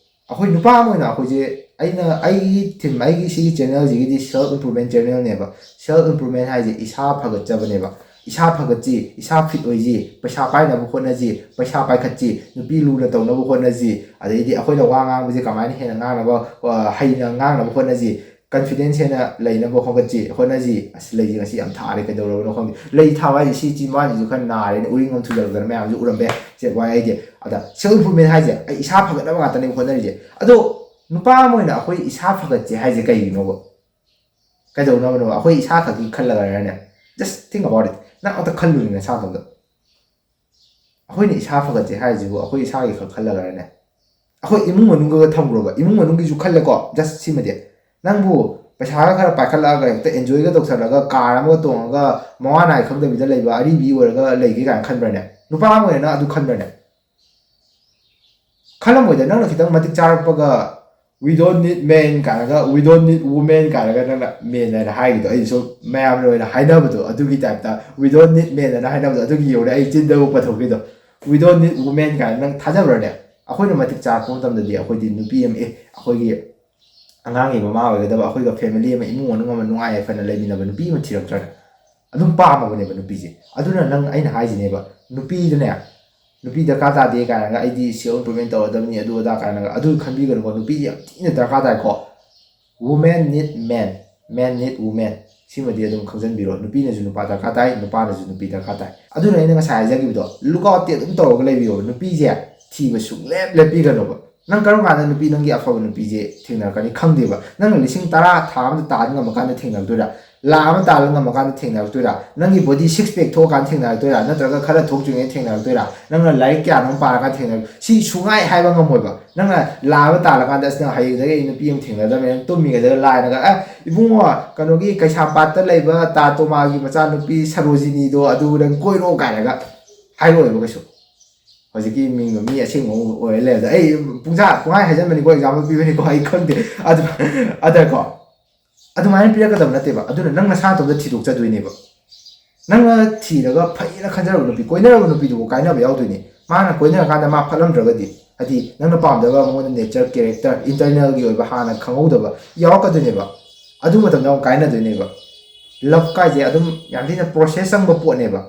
ꯑꯩꯈꯣꯏ ꯅꯨꯄꯥ ꯑꯃ ꯑꯣꯏꯅ ꯑꯩꯈꯣꯏꯁꯦ, ꯑꯩꯅ, ꯑꯩꯒꯤ ꯊꯤꯝ, ꯑꯩꯒꯤ ꯁꯤꯒꯤ ꯆꯦꯅꯦꯜꯁꯤꯒꯤꯗꯤ self improvement ꯆꯦꯅꯦꯜꯅꯦꯕ꯫ Self improvement ꯍꯥꯏꯁꯦ ꯏꯁꯥ ꯐꯒꯠꯆꯕꯅꯦꯕ꯫ ꯏꯁꯥ ꯐꯒꯠꯁꯤ, ꯏꯁꯥ ꯐꯤꯠ ꯑꯣꯏꯁꯤ, ꯄꯩꯁꯥ ꯄꯥꯏꯅꯕ ꯍꯣꯠꯅꯁꯤ, ꯄꯩꯁꯥ ꯄꯥꯏꯈꯠꯁꯤ, ꯅꯨꯄꯤ ꯂꯨꯅ ꯇꯧꯅꯕ ꯍꯣꯠꯅꯁꯤ, ꯑꯗꯩꯗꯤ ꯑꯩꯈꯣꯏꯅ ꯋꯥ ꯉꯥꯡꯕꯁꯦ ꯀꯃꯥꯏꯅ ꯍꯦꯟꯅ ꯉꯥꯡꯅꯕ, ꯑ, ꯍꯩꯅ ꯉꯥꯡꯅꯕ ꯍꯣꯠꯅꯁꯤ, confidence ꯍꯦꯟꯅ ꯂꯩꯅꯕ ꯍꯣꯠꯅꯁꯤ, ꯍꯣꯠꯅꯁꯤ꯫ ꯑꯁ, ꯂꯩꯁꯦ ꯉꯁꯤ ꯌꯥꯝ ꯊꯥꯔꯦ, ꯀꯩꯗꯧꯔꯕꯅꯣ ꯈꯪꯗꯦ꯫ ꯂꯩ ꯊꯥꯕ ꯍꯥꯏꯁꯦ ꯁꯤ ꯆꯤꯟꯕꯥꯟꯁꯤꯁꯨ ꯈꯔ ꯅꯥꯔꯦꯅꯦ, ꯎꯔꯤꯡ ꯑꯃ ꯊꯨꯖꯜꯂꯛꯇꯅ ꯃꯌꯥꯝꯁꯨ ꯎꯔꯝꯕ ꯌꯥꯏ꯫ ꯁꯦ, ꯋꯥꯏ ꯑꯩꯗꯤ꯫ ꯑꯗ self improvement ꯍꯥꯏꯁꯦ ꯑꯩ ꯏꯁꯥ ꯐꯒꯠꯅꯕ ꯉꯥꯛꯇꯅꯦꯕ ꯍꯣꯠꯅꯔꯤꯁꯦ꯫ ꯑꯗꯣ ꯅꯨꯄꯥ ꯑꯃ ꯑꯣꯏꯅ ꯑꯩꯈꯣꯏ ꯏꯁꯥ ꯐꯒꯠꯁꯦ ꯍꯥꯏꯁꯦ ꯀꯩꯒꯤꯅꯣꯕ? ꯀꯩꯗꯧꯅꯕꯅꯣ? ꯑꯩꯈꯣꯏ ꯏꯁꯥ ꯈꯛꯀꯤ ꯈꯜꯂꯒꯅꯦ? Just think about it. ꯅꯪ ꯑꯝꯇ ꯈꯜꯂꯨꯅꯦ ꯅꯁꯥꯗꯣ ꯑꯝꯇ꯫ ꯑꯩꯈꯣꯏꯅ ꯏꯁꯥ ꯐꯒꯠꯁꯦ ꯍꯥꯏꯔꯤꯁꯤꯕꯨ ꯑꯩꯈꯣꯏ ꯏꯁꯥꯒꯤ ꯈꯛ ꯈꯜꯂꯒꯅꯦ? ꯑꯩꯈꯣꯏ ꯏꯃꯨꯡ ꯃꯅꯨꯡꯒ ꯊꯝꯈ꯭ꯔꯣꯕ, ꯏꯃꯨꯡ ꯃꯅꯨꯡꯒꯤꯁꯨ ꯈꯜꯂꯦꯀꯣ꯫ Just ꯁꯤꯃꯗꯤ, ꯅꯪꯕꯨ ꯄꯩꯁꯥꯒ ꯈꯔ ꯄꯥꯏꯈꯠꯂꯛꯑꯒ ꯍꯦꯛꯇ enjoyꯒ ꯇꯧꯁꯜꯂꯒ car ꯑꯃꯒ ꯇꯣꯡꯉꯒ ꯃꯋꯥ ꯅꯥꯏ ꯈꯪꯗꯕꯤꯗ ꯂꯩꯕ ꯑꯔꯤꯕꯤ ꯑꯣꯏꯔꯒ ꯂꯩꯒꯦ ꯀꯥꯏꯅ ꯈꯟꯕ꯭ꯔꯅꯦ? ꯅꯨꯄꯥ ꯑꯃ ꯑꯣꯏꯅ ꯅꯪ ꯑꯗꯨ ꯈꯟꯕ꯭ꯔꯅꯦ? ꯈꯜꯂꯝꯃꯣꯏꯗ꯫ ꯅꯪꯅ ꯈꯤꯇꯪ ꯃꯇꯤꯛ ꯆꯥꯔꯛꯄꯒ "We don't need men" ꯀꯥꯏꯅꯒ, "We don't need women" ꯀꯥꯏꯅꯒ ꯅꯪꯅ men ꯍꯥꯏꯅ ꯍꯥꯏꯒꯤꯗꯣ, ꯑꯩ ꯁꯨꯝ ꯃꯌꯥꯝꯅ ꯑꯣꯏꯅ ꯍꯥꯏꯅꯕꯗꯣ ꯑꯗꯨꯒꯤ typeꯇ "We don't need men" ꯍꯥꯏꯅ ꯍꯥꯏꯅꯕꯗꯣ ꯑꯗꯨꯒꯤ ꯌꯧꯔꯦ ꯑꯩ ꯆꯤꯟꯗꯕꯨ ꯄꯟꯊꯣꯛꯈꯤꯗꯣ꯫ "We don't need women" ꯀꯥꯏꯅ ꯅꯪ ꯊꯥꯖꯕ꯭ꯔꯅꯦ? ꯑꯩꯈꯣꯏꯅ ꯃꯇꯤꯛ ꯆꯥꯔꯛꯄ ꯃꯇꯝꯗꯗꯤ ꯑꯩꯈꯣꯏꯗꯤ ꯅꯨꯄꯤ ꯑꯃ, ꯑꯦ, ꯑꯩꯈꯣꯏꯒꯤ ꯑꯉꯥꯡꯒꯤ ꯃꯃꯥ ꯑꯣꯏꯒꯗꯕ, ꯑꯩꯈꯣꯏꯒ family ꯑꯃ, ꯏꯃꯨꯡ ꯃꯅꯨꯡ ꯑꯃ ꯅꯨꯡꯉꯥꯏ ꯌꯥꯏꯐꯅ ꯂꯩꯃꯤꯟꯅꯕ ꯅꯨꯄꯤ ꯑꯃ ꯊꯤꯔꯛꯇ꯭ꯔꯅꯦ? ꯑꯗꯨꯝ ꯄꯥꯝꯃꯕꯅꯦꯕ ꯅꯨꯄꯤꯁꯦ꯫ ꯑꯗꯨꯅ ꯅꯪ, ꯑꯩꯅ ꯍꯥꯏꯁꯤꯅꯦꯕ, ꯅꯨꯄꯤꯗꯨꯅꯦ, ꯅꯨꯄꯤ ꯗꯔꯀꯥꯔ ꯇꯥꯗꯦ ꯀꯥꯏꯅꯒ, "ꯑꯩꯗꯤ self improvement ꯇꯧꯔꯗꯕꯅꯤ, ꯑꯗꯨ ꯑꯗꯥ" ꯀꯥꯏꯅꯒ ꯑꯗꯨ ꯈꯟꯕꯤꯒꯅꯨꯀꯣ꯫ ꯅꯨꯄꯤꯁꯦ ꯌꯥꯝ ꯊꯤꯅ ꯗꯔꯀꯥꯔ ꯇꯥꯏꯀꯣ꯫ Women need men, men need women꯫ ꯁꯤꯃꯗꯤ ꯑꯗꯨꯝ ꯈꯪꯖꯟꯕꯤꯔꯣ꯫ ꯅꯨꯄꯤꯅꯁꯨ ꯅꯨꯄꯥ ꯗꯔꯀꯥꯔ ꯇꯥꯏ, ꯅꯨꯄꯥꯅꯁꯨ ꯅꯨꯄꯤ ꯗꯔꯀꯥꯔ ꯇꯥꯏ꯫ ꯑꯗꯨꯅ ꯑꯩꯅ ꯉꯁꯥꯏ ꯍꯥꯏꯖꯈꯤꯕꯗꯣ, look outꯇꯤ ꯑꯗꯨꯝ ꯇꯧꯔꯒ ꯂꯩꯕꯤꯌꯣꯕ꯫ ꯅꯨꯄꯤꯁꯦ ꯊꯤꯕ ꯁꯨꯡꯂꯦꯞ ꯂꯦꯞꯄꯤꯒꯅꯣꯕ꯫ ꯅꯪ ꯀꯔꯝ ꯀꯥꯟꯗ ꯅꯨꯄꯤ, ꯅꯪꯒꯤ ꯑꯐꯕ ꯅꯨꯄꯤꯁꯦ ꯊꯦꯡꯅꯔꯛꯀꯅꯤ ꯈꯪꯗꯦꯕ꯫ ꯅꯪꯅ ꯂꯤꯁꯤꯡ ꯇꯔꯥ ꯊꯥ ꯑꯃꯗ ꯇꯥꯟ ꯉꯝꯃꯀꯥꯟꯗ ꯊꯦꯡꯅꯔꯛꯇꯣꯏꯔꯥ? ꯂꯥꯛ ꯑꯃ ꯇꯥꯜꯂ ꯉꯝꯃꯀꯥꯟꯗ ꯊꯦꯡꯅꯔꯛꯇꯣꯏꯔꯥ? ꯅꯪꯒꯤ body six pack ꯊꯣꯛꯑꯀꯥꯟꯗ ꯊꯦꯡꯅꯔꯛꯇꯣꯏꯔꯥ? ꯅꯠꯇ꯭ꯔꯒ ꯈꯔ ꯊꯣꯛꯇ꯭ꯔꯤꯉꯩ ꯊꯦꯡꯅꯔꯛꯇꯣꯏꯔꯥ? ꯅꯪꯅ ꯂꯥꯏꯔꯤꯛ ꯀꯌꯥꯅꯣꯝ ꯄꯥꯔꯀꯥꯟꯗ ꯊꯦꯡꯅꯔꯛ-, ꯁꯤ ꯁꯨꯡꯉꯥꯏ ꯍꯥꯏꯕ ꯉꯝꯃꯣꯏꯕ꯫ ꯅꯪꯅ ꯂꯥꯛ ꯑꯃ ꯇꯥꯜꯂꯀꯥꯟꯗ, "ꯑꯁ, ꯅꯪ ꯍꯌꯦꯡꯗꯒꯤ ꯑꯩ ꯅꯨꯄꯤ ꯑꯃ ꯊꯦꯡꯅꯗꯕꯅꯦ", ꯅꯪ ꯇꯨꯝꯃꯤꯉꯩꯗꯒ ꯂꯥꯏꯅꯒ, "ꯑꯦ, ꯏꯕꯨꯡꯉꯣ, ꯀꯩꯅꯣꯒꯤ ꯀꯩꯁꯥꯝꯄꯥꯠꯇ ꯂꯩꯕ ꯇꯥ ꯇꯣꯃꯥꯒꯤ ꯃꯆꯥꯅꯨꯄꯤ ꯁꯔꯣꯖꯤꯅꯤꯗꯣ ꯑꯗꯨ ꯅꯪ ꯀꯣꯏꯔꯣ" ꯀꯥꯏꯅꯒ꯫ ꯍꯥꯏꯔꯛꯑꯣꯏꯕ ꯀꯩꯁꯨ꯫ ꯍꯧꯖꯤꯛꯀꯤ ꯃꯤꯡꯗꯣ ꯃꯤ ꯑꯁꯦꯡꯕ ꯑꯃ ꯑꯣꯏꯔ ꯂꯩꯔꯕꯗ ꯑꯩ ꯄꯨꯡꯁꯥ ꯄꯨꯡꯍꯥꯏ ꯍꯥꯏꯖꯟꯕꯅꯤꯀꯣ, ꯑꯦꯛꯖꯥꯝꯄꯜ ꯄꯤꯕꯅꯤꯀꯣ, ꯑꯩ ꯈꯪꯗꯦ꯫ ꯑꯗꯨ ꯑꯗꯀꯣ ꯑꯗꯨꯃꯥꯏꯅ ꯄꯤꯔꯛꯀꯗꯕ ꯅꯠꯇꯦꯕ꯫ ꯑꯗꯨꯅ ꯅꯪ ꯅꯁꯥ ꯅꯇꯣꯝꯇ ꯊꯤꯗꯣꯛꯆꯗꯣꯏꯅꯦꯕ꯫ ꯅꯪꯅ ꯊꯤꯔꯒ ꯐꯩꯌꯦꯅ ꯈꯟꯖꯔꯕ ꯅꯨꯄꯤ, ꯀꯣꯏꯅꯔꯕ ꯅꯨꯄꯤꯗꯨꯕꯨ ꯀꯥꯏꯅꯕ ꯌꯥꯎꯗꯣꯏꯅꯤ꯫ ꯃꯥꯅ ꯀꯣꯏꯅꯔꯀꯥꯟꯗ ꯃꯥ ꯐꯠꯂꯝꯗ꯭ꯔꯒꯗꯤ, ꯍꯥꯏꯗꯤ ꯅꯪꯅ ꯄꯥꯝꯗꯕ ꯃꯉꯣꯟꯗ ꯅꯦꯆꯔ, ꯀꯦꯔꯦꯛꯇꯔ, ꯏꯟꯇꯔꯅꯦꯜꯒꯤ ꯑꯣꯏꯕ ꯍꯥꯟꯅ ꯈꯪꯍꯧꯗꯕ ꯌꯥꯎꯔꯛꯀꯗꯣꯏꯅꯦꯕ꯫ ꯑꯗꯨ ꯃꯇꯝꯗ ꯑꯃꯨꯛ ꯀꯥꯏꯅꯗꯣꯏꯅꯦꯕ꯫ ꯂꯞ ꯀꯥꯏꯁꯦ ꯑꯗꯨꯝ ꯌꯥꯝ ꯊꯤꯅ ꯄ꯭ꯔꯣꯁꯦꯁ ꯆꯪꯕ ꯄꯣꯠꯅꯦꯕ꯫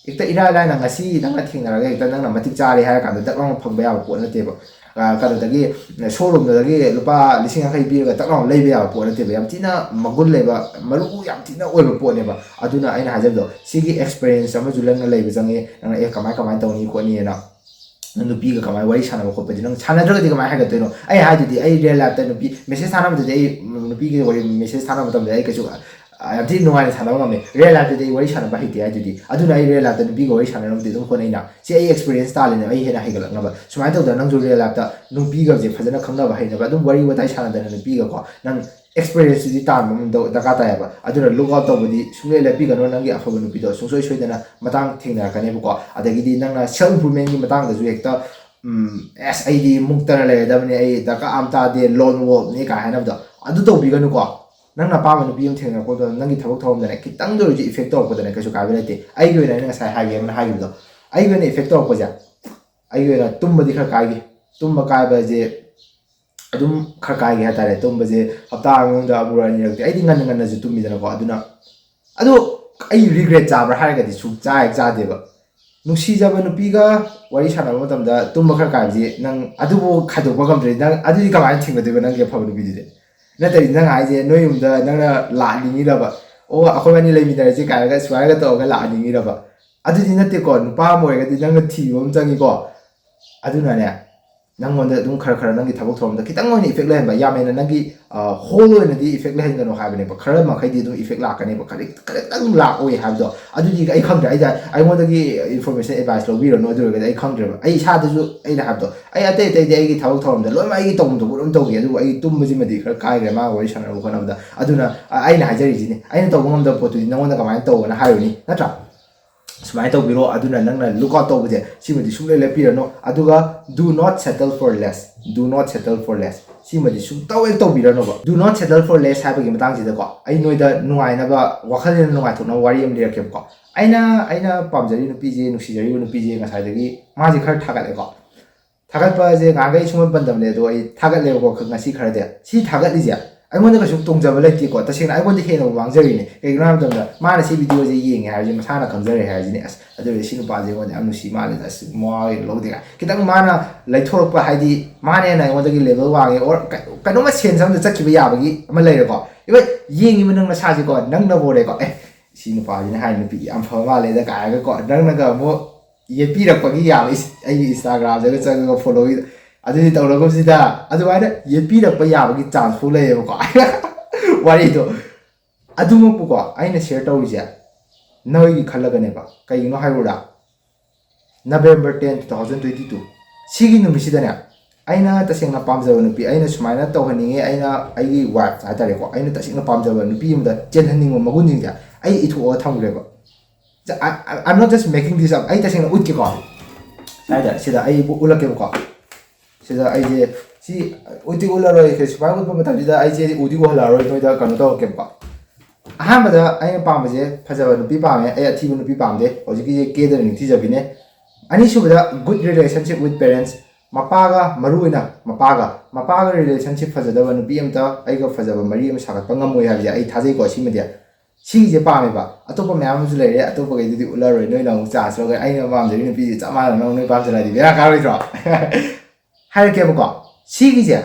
ꯍꯦꯛꯇ ꯏꯔꯥꯏ ꯂꯥꯏꯅ ꯉꯁꯤ ꯅꯪꯅ ꯊꯦꯡꯅꯔꯒ ꯍꯦꯛꯇ ꯅꯪꯅ ꯃꯇꯤꯛ ꯆꯥꯔꯦ ꯍꯥꯏꯔ ꯀꯥꯟꯗ ꯗꯛ ꯂꯥꯎꯅ ꯐꯪꯕ ꯌꯥꯕ ꯄꯣꯠ ꯅꯠꯇꯦꯕ꯫ ꯑ, ꯀꯩꯅꯣꯗꯒꯤ, ꯁꯣꯔꯨꯝꯗꯒꯤ ꯂꯨꯄꯥ ꯂꯤꯁꯤꯡ ꯌꯥꯡꯈꯩ ꯄꯤꯔꯒ ꯗꯛ ꯂꯥꯎꯅ ꯂꯩꯕ ꯌꯥꯕ ꯄꯣꯠ ꯅꯠꯇꯦꯕ꯫ ꯌꯥꯝ ꯊꯤꯅ ꯃꯒꯨꯟ ꯂꯩꯕ, ꯃꯔꯨ ꯌꯥꯝ ꯊꯤꯅ ꯑꯣꯏꯕ ꯄꯣꯠꯅꯦꯕ꯫ ꯑꯗꯨꯅ ꯑꯩꯅ ꯍꯥꯏꯖꯕꯗꯣ, ꯁꯤꯒꯤ ꯑꯦꯛꯁꯄꯤꯔꯤꯌꯦꯟꯁ ꯑꯃꯁꯨ ꯅꯪꯅ ꯂꯩꯕ ꯆꯪꯉꯦ꯫ ꯅꯪꯅ ꯑꯦ, ꯀꯃꯥꯏ ꯀꯃꯥꯏꯅ ꯇꯧꯅꯤ ꯈꯣꯠꯅꯤꯅ꯫ ꯅꯪ ꯅꯨꯄꯤꯒ ꯀꯃꯥꯏꯅ ꯋꯥꯔꯤ ꯁꯥꯟꯅꯕ ꯈꯣꯠꯄꯗꯤ ꯅꯪ ꯁꯥꯟꯅꯗ꯭ꯔꯒꯗꯤ ꯀꯃꯥꯏꯅ ꯍꯥꯏꯒꯠꯇꯣꯏꯅꯣ? ꯑꯩ ꯍꯥꯏꯗꯨꯗꯤ, ꯑꯩ ꯔꯤꯌꯦꯜ ꯂꯥꯏꯐꯇ ꯅꯨꯄꯤ ꯃꯦꯁꯦꯖ ꯊꯥꯅꯕꯗꯗꯤ, ꯑꯩ ꯅꯨꯄꯤꯒ ꯋꯥꯔꯤ ꯃꯦꯁꯦꯖ ꯊꯥꯅꯕ ꯃꯇꯝꯗ ꯑꯩ ꯀꯩꯁꯨ, ꯑ, ꯌꯥꯝ ꯊꯤꯅ ꯅꯨꯡꯉꯥꯏꯅ ꯁꯥꯟꯅꯕ ꯉꯝꯃꯦ꯫ ꯔꯤꯌꯦꯜ ꯂꯥꯏꯐꯇꯗꯤ ꯑꯩ ꯋꯥꯔꯤ ꯁꯥꯟꯅꯕ ꯍꯩꯇꯦ ꯍꯥꯏꯗꯨꯗꯤ꯫ ꯑꯗꯨꯅ ꯑꯩ ꯔꯤꯌꯦꯜ ꯂꯥꯏꯐꯇ ꯅꯨꯄꯤꯒ ꯋꯥꯔꯤ ꯁꯥꯟꯅꯅꯕꯗꯤ ꯑꯗꯨꯝ ꯍꯣꯠꯅꯩꯅ꯫ ꯁꯤ ꯑꯩ ꯑꯦꯛꯁꯄꯤꯔꯤꯌꯦꯟꯁ ꯇꯥꯜꯂꯤꯅꯦ, ꯑꯩ ꯍꯦꯟꯅ ꯍꯩꯒꯠꯂꯛꯅꯕ꯫ ꯁꯨꯃꯥꯏꯅ ꯇꯧꯗꯅ ꯅꯪꯁꯨ ꯔꯤꯌꯦꯜ ꯂꯥꯏꯐꯇ ꯅꯨꯄꯤꯒꯁꯦ ꯐꯖꯅ ꯈꯪꯅꯕ ꯍꯩꯅꯕ ꯑꯗꯨꯝ ꯋꯥꯔꯤ ꯋꯥꯇꯥꯏ ꯁꯥꯟꯅꯗꯅ ꯅꯨꯄꯤꯒꯀꯣ, ꯅꯪ ꯑꯦꯛꯁꯄꯤꯔꯤꯌꯦꯟꯁꯇꯨꯗꯤ ꯇꯥꯟꯕ ꯑꯃ ꯗꯧ-, ꯗꯔꯀꯥꯔ ꯇꯥꯏꯌꯦꯕ꯫ ꯑꯗꯨꯅ ꯂꯨꯛ ꯑꯥꯎꯠ ꯇꯧꯕꯗꯤ ꯁꯨꯡꯂꯦꯞ ꯂꯦꯞꯄꯤꯒꯅꯨ꯫ ꯅꯪꯒꯤ ꯑꯐꯕ ꯅꯨꯄꯤꯗꯣ ꯁꯨꯡꯁꯣꯏ ꯁꯣꯏꯗꯅ ꯃꯇꯥꯡ ꯊꯦꯡꯅꯔꯛꯀꯅꯦꯕꯀꯣ꯫ ꯑꯗꯒꯤꯗꯤ ꯅꯪꯅ ꯁꯦꯜꯐ ꯏꯝꯄ꯭ꯔꯨꯚꯃꯦꯟꯒꯤ ꯃꯇꯥꯡꯗꯁꯨ ꯍꯦꯛꯇ, ꯎꯝ, "ꯑꯁ, ꯑꯩꯗꯤ ꯃꯨꯛꯇꯅ ꯂꯩꯔꯗꯕꯅꯤ, ꯑꯩ ꯗꯔꯀꯥꯔ ꯑꯃ ꯇꯥꯗꯦ, ꯂꯣꯟ ꯋꯣꯜꯐꯅꯤ" ꯀꯥꯏ ꯍꯥꯏꯅꯕꯗꯣ ꯑꯗꯨ ꯇꯧꯕꯤꯒꯅꯨꯀꯣ꯫ ꯅꯪꯅ ꯑꯄꯥꯝꯕ ꯅꯨꯄꯤ ꯑꯃ ꯊꯦꯡꯅꯔꯛꯄꯗ ꯅꯪꯒꯤ ꯊꯕꯛ ꯊꯧꯔꯝꯗꯅꯦ ꯈꯤꯇꯪꯗ ꯑꯣꯏꯔꯁꯨ ꯏꯐꯦꯛ ꯇꯧꯔꯛꯄꯗꯅꯦ ꯀꯩꯁꯨ ꯀꯥꯏꯕ ꯂꯩꯇꯦ꯫ ꯑꯩꯒꯤ ꯑꯣꯏꯅ ꯑꯩꯅ ꯉꯁꯥꯏ ꯍꯥꯏꯒꯦ ꯑꯃꯅ ꯍꯥꯏꯈꯤꯕꯗꯣ, ꯑꯩꯒꯤ ꯑꯣꯏꯅ ꯏꯐꯦꯛ ꯇꯧꯔꯛꯄꯁꯦ, ꯑꯩꯒꯤ ꯑꯣꯏꯅ ꯇꯨꯝꯕꯗꯤ ꯈꯔ ꯀꯥꯏꯈꯤ꯫ ꯇꯨꯝꯕ ꯀꯥꯏꯕ ꯍꯥꯏꯁꯦ ꯑꯗꯨꯝ ꯈꯔ ꯀꯥꯏꯒꯦ ꯍꯥꯏꯇꯥꯔꯦ꯫ ꯇꯨꯝꯕꯁꯦ ꯍꯞꯇꯥ ꯑꯃꯒꯤ ꯃꯅꯨꯡꯗ ꯑꯃꯨꯔꯛ ꯑꯅꯤꯔꯛꯇꯤ, ꯑꯩꯗꯤ ꯉꯟꯅ ꯉꯟꯅꯁꯨ ꯇꯨꯝꯃꯤꯗꯅꯀꯣ꯫ ꯑꯗꯨꯅ, ꯑꯗꯣ ꯑꯩ ꯔꯤꯒ꯭ꯔꯦꯠ ꯆꯥꯕ꯭ꯔꯥ ꯍꯥꯏꯔꯒꯗꯤ ꯁꯨꯡꯆꯥ ꯍꯦꯛ ꯆꯥꯗꯦꯕ꯫ ꯅꯨꯡꯁꯤꯖꯕ ꯅꯨꯄꯤꯒ ꯋꯥꯔꯤ ꯁꯥꯟꯅꯕ ꯃꯇꯝꯗ ꯇꯨꯝꯕ ꯈꯔ ꯀꯥꯏꯕꯁꯤ ꯅꯪ ꯑꯗꯨꯕꯨ ꯈꯥꯏꯗꯣꯛꯄ ꯉꯝꯗ꯭ꯔꯦ, ꯅꯪ ꯑꯗꯨꯗꯤ ꯀꯃꯥꯏꯅ ꯊꯦꯡꯅꯗꯣꯏꯕ ꯅꯪꯒꯤ ꯑꯐꯕ ꯅꯨꯄꯤꯗꯨꯗꯤ? ꯅꯠꯇ꯭ꯔꯗꯤ ꯅꯪ ꯍꯥꯏꯁꯦ ꯅꯣꯏ ꯌꯨꯝꯗ ꯅꯪꯅ ꯂꯥꯛꯅꯤꯡꯉꯤꯔꯕ? "ꯑꯣ, ꯑꯩꯈꯣꯏ ꯑꯅꯤ ꯂꯩꯃꯤꯟꯅꯔꯁꯤ" ꯀꯥꯏꯔꯒ ꯁꯨꯃꯥꯏꯅꯒ ꯇꯧꯔꯒ ꯂꯥꯛꯍꯟꯅꯤꯡꯉꯤꯔꯕ? ꯑꯗꯨꯗꯤ ꯅꯠꯇꯦꯀꯣ꯫ ꯅꯨꯄꯥ ꯑꯃ ꯑꯣꯏꯔꯒꯗꯤ ꯅꯪꯅ ꯊꯤꯕ ꯑꯃ ꯆꯪꯉꯤꯀꯣ꯫ ꯑꯗꯨꯅꯅꯦ, ꯅꯪꯉꯣꯟꯗ ꯑꯗꯨꯝ ꯈꯔ ꯈꯔ ꯅꯪꯒꯤ ꯊꯕꯛ ꯊꯧꯔꯝꯗ ꯈꯤꯇꯪ ꯑꯣꯏꯅ ꯏꯐꯦꯛ ꯂꯩꯍꯟꯕ, ꯌꯥꯝ ꯍꯦꯟꯅ ꯅꯪꯒꯤ, ꯑ, ꯍꯣꯜ ꯑꯣꯏꯅꯗꯤ ꯏꯐꯦꯛ ꯂꯩꯍꯟꯒꯅꯨ ꯍꯥꯏꯕꯅꯦꯕ꯫ ꯈꯔ ꯃꯈꯩꯗꯤ ꯑꯗꯨꯝ ꯏꯐꯦꯛ ꯂꯥꯛꯀꯅꯦꯕ, ꯈꯖꯤꯛ-, ꯈꯖꯤꯛꯇꯪ ꯂꯥꯛꯑꯣꯏ ꯍꯥꯏꯕꯗꯣ꯫ ꯑꯗꯨꯗꯤ ꯑꯩ ꯈꯪꯗ꯭ꯔꯦ, ꯑꯩꯗ-, ꯑꯩꯉꯣꯟꯗꯒꯤ ꯏꯟꯐꯣꯔꯃꯦꯁꯟ, ꯑꯦꯗꯚꯥꯏꯁ ꯂꯧꯕꯤꯔꯅꯨ꯫ ꯑꯗꯨ ꯑꯣꯏꯔꯒꯗꯤ ꯑꯩ ꯈꯪꯗ꯭ꯔꯦꯕ꯫ ꯑꯩ ꯏꯁꯥꯗꯁꯨ ꯑꯩꯅ ꯍꯥꯏꯕꯗꯣ, ꯑꯩ ꯑꯇꯩ ꯑꯇꯩꯗꯤ ꯑꯩꯒꯤ ꯊꯕꯛ ꯊꯧꯔꯝꯗ ꯂꯣꯏꯅꯃꯛ ꯑꯩꯒꯤ ꯇꯧꯐꯝ ꯊꯣꯛꯄ ꯂꯣꯏꯅ ꯇꯧꯈꯤ, ꯑꯗꯨꯕꯨ ꯑꯩꯒꯤ ꯇꯨꯝꯕꯁꯤꯃꯗꯤ ꯈꯔ ꯀꯥꯏꯈ꯭ꯔꯦ ꯃꯥꯒ ꯋꯥꯔꯤ ꯁꯥꯟꯅꯕ ꯈꯣꯠꯅꯕꯗ꯫ ꯑꯗꯨꯅ, ꯑ, ꯑꯩꯅ ꯍꯥꯏꯖꯔꯤꯁꯤꯅꯤ, ꯑꯩꯅ ꯇꯧꯕ ꯉꯝꯗꯕ ꯄꯣꯠꯇꯨꯗꯤ ꯅꯪꯉꯣꯟꯗ ꯀꯃꯥꯏꯅ ꯇꯧꯑꯣꯅ ꯍꯥꯏꯔꯨꯅꯤ, ꯅꯠꯇ꯭ꯔꯥ? ꯁꯨꯃꯥꯏꯅ ꯇꯧꯕꯤꯔꯣ, ꯑꯗꯨꯅ ꯅꯪꯅ look out ꯇꯧꯕꯁꯦ ꯁꯤꯃꯗꯤ ꯁꯨꯡꯂꯩ ꯂꯦꯞꯄꯤꯔꯅꯨ꯫ ꯑꯗꯨꯒ do not settle for less, do not settle for less, ꯁꯤꯃꯗꯤ ꯁꯨꯡꯇꯧ ꯍꯦꯛ ꯇꯧꯕꯤꯔꯅꯣꯕ꯫ Do not settle for less ꯍꯥꯏꯕꯒꯤ ꯃꯇꯥꯡꯁꯤꯗꯀꯣ, ꯑꯩ ꯅꯣꯏꯗ ꯅꯨꯡꯉꯥꯏꯅꯕ, ꯋꯥꯈꯜ ꯍꯦꯟꯅ ꯅꯨꯡꯉꯥꯏꯊꯣꯛꯅꯕ ꯋꯥꯔꯤ ꯑꯃ ꯂꯤꯔꯛꯀꯦꯕꯀꯣ꯫ ꯑꯩꯅ ꯑꯩꯅ ꯄꯥꯝꯖꯔꯤꯕ ꯅꯨꯄꯤꯁꯦ, ꯅꯨꯡꯁꯤꯖꯔꯤꯕ ꯅꯨꯄꯤꯁꯦ ꯉꯁꯥꯏꯗꯒꯤ ꯃꯥꯁꯦ ꯈꯔ ꯊꯥꯒꯠꯂꯦꯀꯣ꯫ ꯊꯥꯒꯠꯄꯁꯦ ꯉꯥꯡꯈꯩ ꯁꯨꯡꯄꯟ ꯄꯟꯗꯕꯅꯦ, ꯑꯗꯣ ꯑꯩ ꯊꯥꯒꯠꯂꯦꯕꯀꯣ ꯉꯁꯤ ꯈꯔꯗꯤ꯫ ꯁꯤ ꯊꯥꯒꯠꯂꯤꯁꯦ ꯑꯩꯉꯣꯟꯗ ꯀꯩꯁꯨ ꯇꯣꯡꯖꯕ ꯂꯩꯇꯦꯀꯣ, ꯇꯁꯦꯡꯅ ꯑꯩꯉꯣꯟꯗ ꯍꯦꯟꯅ ꯃꯥꯡꯖꯔꯤꯅꯦ꯫ ꯀꯩꯒꯤꯅꯣ ꯍꯥꯏꯕ ꯃꯇꯝꯗ ꯃꯥꯅ ꯁꯤ video ꯁꯦ ꯌꯦꯡꯉꯦ ꯍꯥꯏꯔꯁꯦ, ꯃꯁꯥꯅ ꯈꯪꯖꯔꯦ ꯍꯥꯏꯔꯁꯤꯅꯦ, "ꯑꯁ, ꯑꯗꯨ ꯑꯣꯏꯔꯗꯤ ꯁꯤ ꯅꯨꯄꯥꯁꯦ ꯑꯩꯉꯣꯟꯗ ꯌꯥꯝ ꯅꯨꯡꯁꯤ ꯃꯥꯜꯂꯦ, ꯑꯁ, ꯃꯋꯥ ꯂꯧꯗꯦ" ꯀꯥꯏ ꯈꯤꯇꯪ ꯃꯥꯅ ꯂꯩꯊꯣꯔꯛꯄ, ꯍꯥꯏꯗꯤ ꯃꯥꯅ ꯍꯦꯟꯅ ꯑꯩꯉꯣꯟꯗꯒꯤ level ꯋꯥꯡꯉꯦ, or ꯀ-, ꯀꯩꯅꯣꯝꯃ sense ꯑꯃꯗ ꯆꯠꯈꯤꯕ ꯌꯥꯕꯒꯤ ꯑꯃ ꯂꯩꯔꯦꯀꯣ꯫ Even ꯌꯦꯡꯉꯤꯕ ꯅꯪ ꯅꯁꯥꯁꯦꯀꯣ, ꯅꯪꯅ ꯕꯣꯔꯦꯀꯣ, "ꯑꯦ, ꯁꯤ ꯅꯨꯄꯥꯁꯤꯅ ꯍꯥꯏ ꯅꯨꯄꯤ ꯌꯥꯝ ꯐꯕ ꯃꯥꯜꯂꯦꯗ" ꯀꯥꯏꯔꯒꯀꯣ, ꯅꯪꯅꯒ ꯑꯃꯨꯛ ꯌꯦꯠꯄꯤꯔꯛꯄꯒꯤ ꯌꯥꯕ, ꯏꯁ-, ꯑꯩꯒꯤ Instagram ꯗꯒ ꯆꯪꯉꯒ follow, ꯑꯗꯨꯗꯤ ꯇꯧꯔꯒꯨꯝꯁꯤꯗ, ꯑꯗꯨꯃꯥꯏꯅ ꯌꯦꯠꯄꯤꯔꯛꯄ ꯌꯥꯕꯒꯤ chance ꯐꯥꯎ ꯂꯩꯌꯦꯕꯀꯣ꯫ ꯋꯥꯔꯤꯗꯣ ꯑꯗꯨꯃꯛꯄꯨꯀꯣ, ꯑꯩꯅ share ꯇꯧꯔꯤꯁꯦ ꯅꯣꯏꯒꯤ ꯈꯜꯂꯒꯅꯦꯕ꯫ ꯀꯩꯒꯤꯅꯣ ꯍꯥꯏꯔꯨꯔꯥ, November ten, two thousand twenty two, ꯁꯤꯒꯤ ꯅꯨꯃꯤꯠꯁꯤꯗꯅꯦ, ꯑꯩꯅ ꯇꯁꯦꯡꯅ ꯄꯥꯝꯖꯕ ꯅꯨꯄꯤ, ꯑꯩꯅ ꯁꯨꯃꯥꯏꯅ ꯇꯧꯍꯟꯅꯤꯡꯉꯦ, ꯑꯩꯅ, ꯑꯩꯒꯤ wife ꯍꯥꯏꯇꯥꯔꯦꯀꯣ, ꯑꯩꯅ ꯇꯁꯦꯡꯅ ꯄꯥꯝꯖꯕ ꯅꯨꯄꯤ ꯑꯃꯗ ꯆꯦꯟꯍꯟꯅꯤꯡꯕ ꯃꯒꯨꯟꯁꯤꯡꯁꯦ ꯑꯩ ꯏꯊꯣꯛꯑꯒ ꯊꯝꯈ꯭ꯔꯦꯕ꯫ I, I, I'm not just making this up. ꯑꯩ ꯇꯁꯦꯡꯅ ꯎꯠꯀꯦꯀꯣ꯫ ꯁ꯭ꯋꯥꯏꯗ, ꯁꯤꯗ ꯑꯩ ꯎꯠꯂꯛꯀꯦꯕꯀꯣ꯫ ꯁꯤꯗ ꯑꯩꯁꯦ ꯁꯤ ꯎꯠꯇꯤ ꯎꯠꯂꯔꯣꯏ, ꯁꯤ ꯁꯨꯃꯥꯏꯅ ꯎꯠꯄ ꯃꯇꯝꯁꯤꯗ ꯑꯩꯁꯦ ꯎꯗꯤ ꯎꯍꯜꯂꯛꯑꯔꯣꯏ, ꯅꯣꯏꯗ ꯀꯩꯅꯣ ꯇꯧꯔꯛꯀꯦꯕꯀꯣ꯫ ꯑꯍꯥꯟꯕꯗ ꯑꯩꯅ ꯄꯥꯝꯕꯁꯦ ꯐꯖꯕ ꯅꯨꯄꯤ ꯄꯥꯝꯃꯦ, ꯑꯩ ꯑꯊꯤꯕ ꯅꯨꯄꯤ ꯄꯥꯝꯗꯦ꯫ ꯍꯧꯖꯤꯛꯀꯤꯁꯦ ꯀꯦꯗꯅ ꯅꯤꯡꯊꯤꯖꯕꯤꯅꯦ꯫ ꯑꯅꯤꯁꯨꯕꯗ, good relationship with parents. ꯃꯄꯥꯒ, ꯃꯔꯨ ꯑꯣꯏꯅ ꯃꯄꯥꯒ, ꯃꯄꯥꯒ relationship ꯐꯖꯗꯕ ꯅꯨꯄꯤ ꯑꯝꯇ ꯑꯩꯒ ꯐꯖꯕ ꯃꯔꯤ ꯑꯃ ꯁꯥꯒꯠꯄ ꯉꯝꯃꯣꯏ ꯍꯥꯏꯕꯁꯦ ꯑꯩ ꯊꯥꯖꯩꯀꯣ꯫ ꯁꯤꯃꯗꯤ, ꯁꯤꯒꯤꯁꯦ ꯄꯥꯝꯃꯦꯕ꯫ ꯑꯇꯣꯞꯄ ꯃꯌꯥꯝ ꯑꯃꯁꯨ ꯂꯩꯔꯦ, ꯑꯇꯣꯞꯄꯈꯩꯗꯨꯗꯤ ꯎꯠꯂꯔꯣꯏ, ꯅꯣꯏꯅ ꯑꯃꯨꯛ chance ꯂꯧꯒꯦ꯫ ꯑꯩꯅ ꯄꯥꯝꯖꯔꯤ ꯅꯨꯄꯤꯁꯦ ꯆꯞ ꯃꯥꯟꯅꯅ ꯅꯣꯏ ꯄꯥꯝꯖꯔꯗꯤ ꯕꯦꯔꯥ ꯀꯥꯔꯣꯏꯗ꯭ꯔꯣ? ꯍꯥꯏꯔꯛꯀꯦꯕꯀꯣ꯫ ꯁꯤꯒꯤꯁꯦ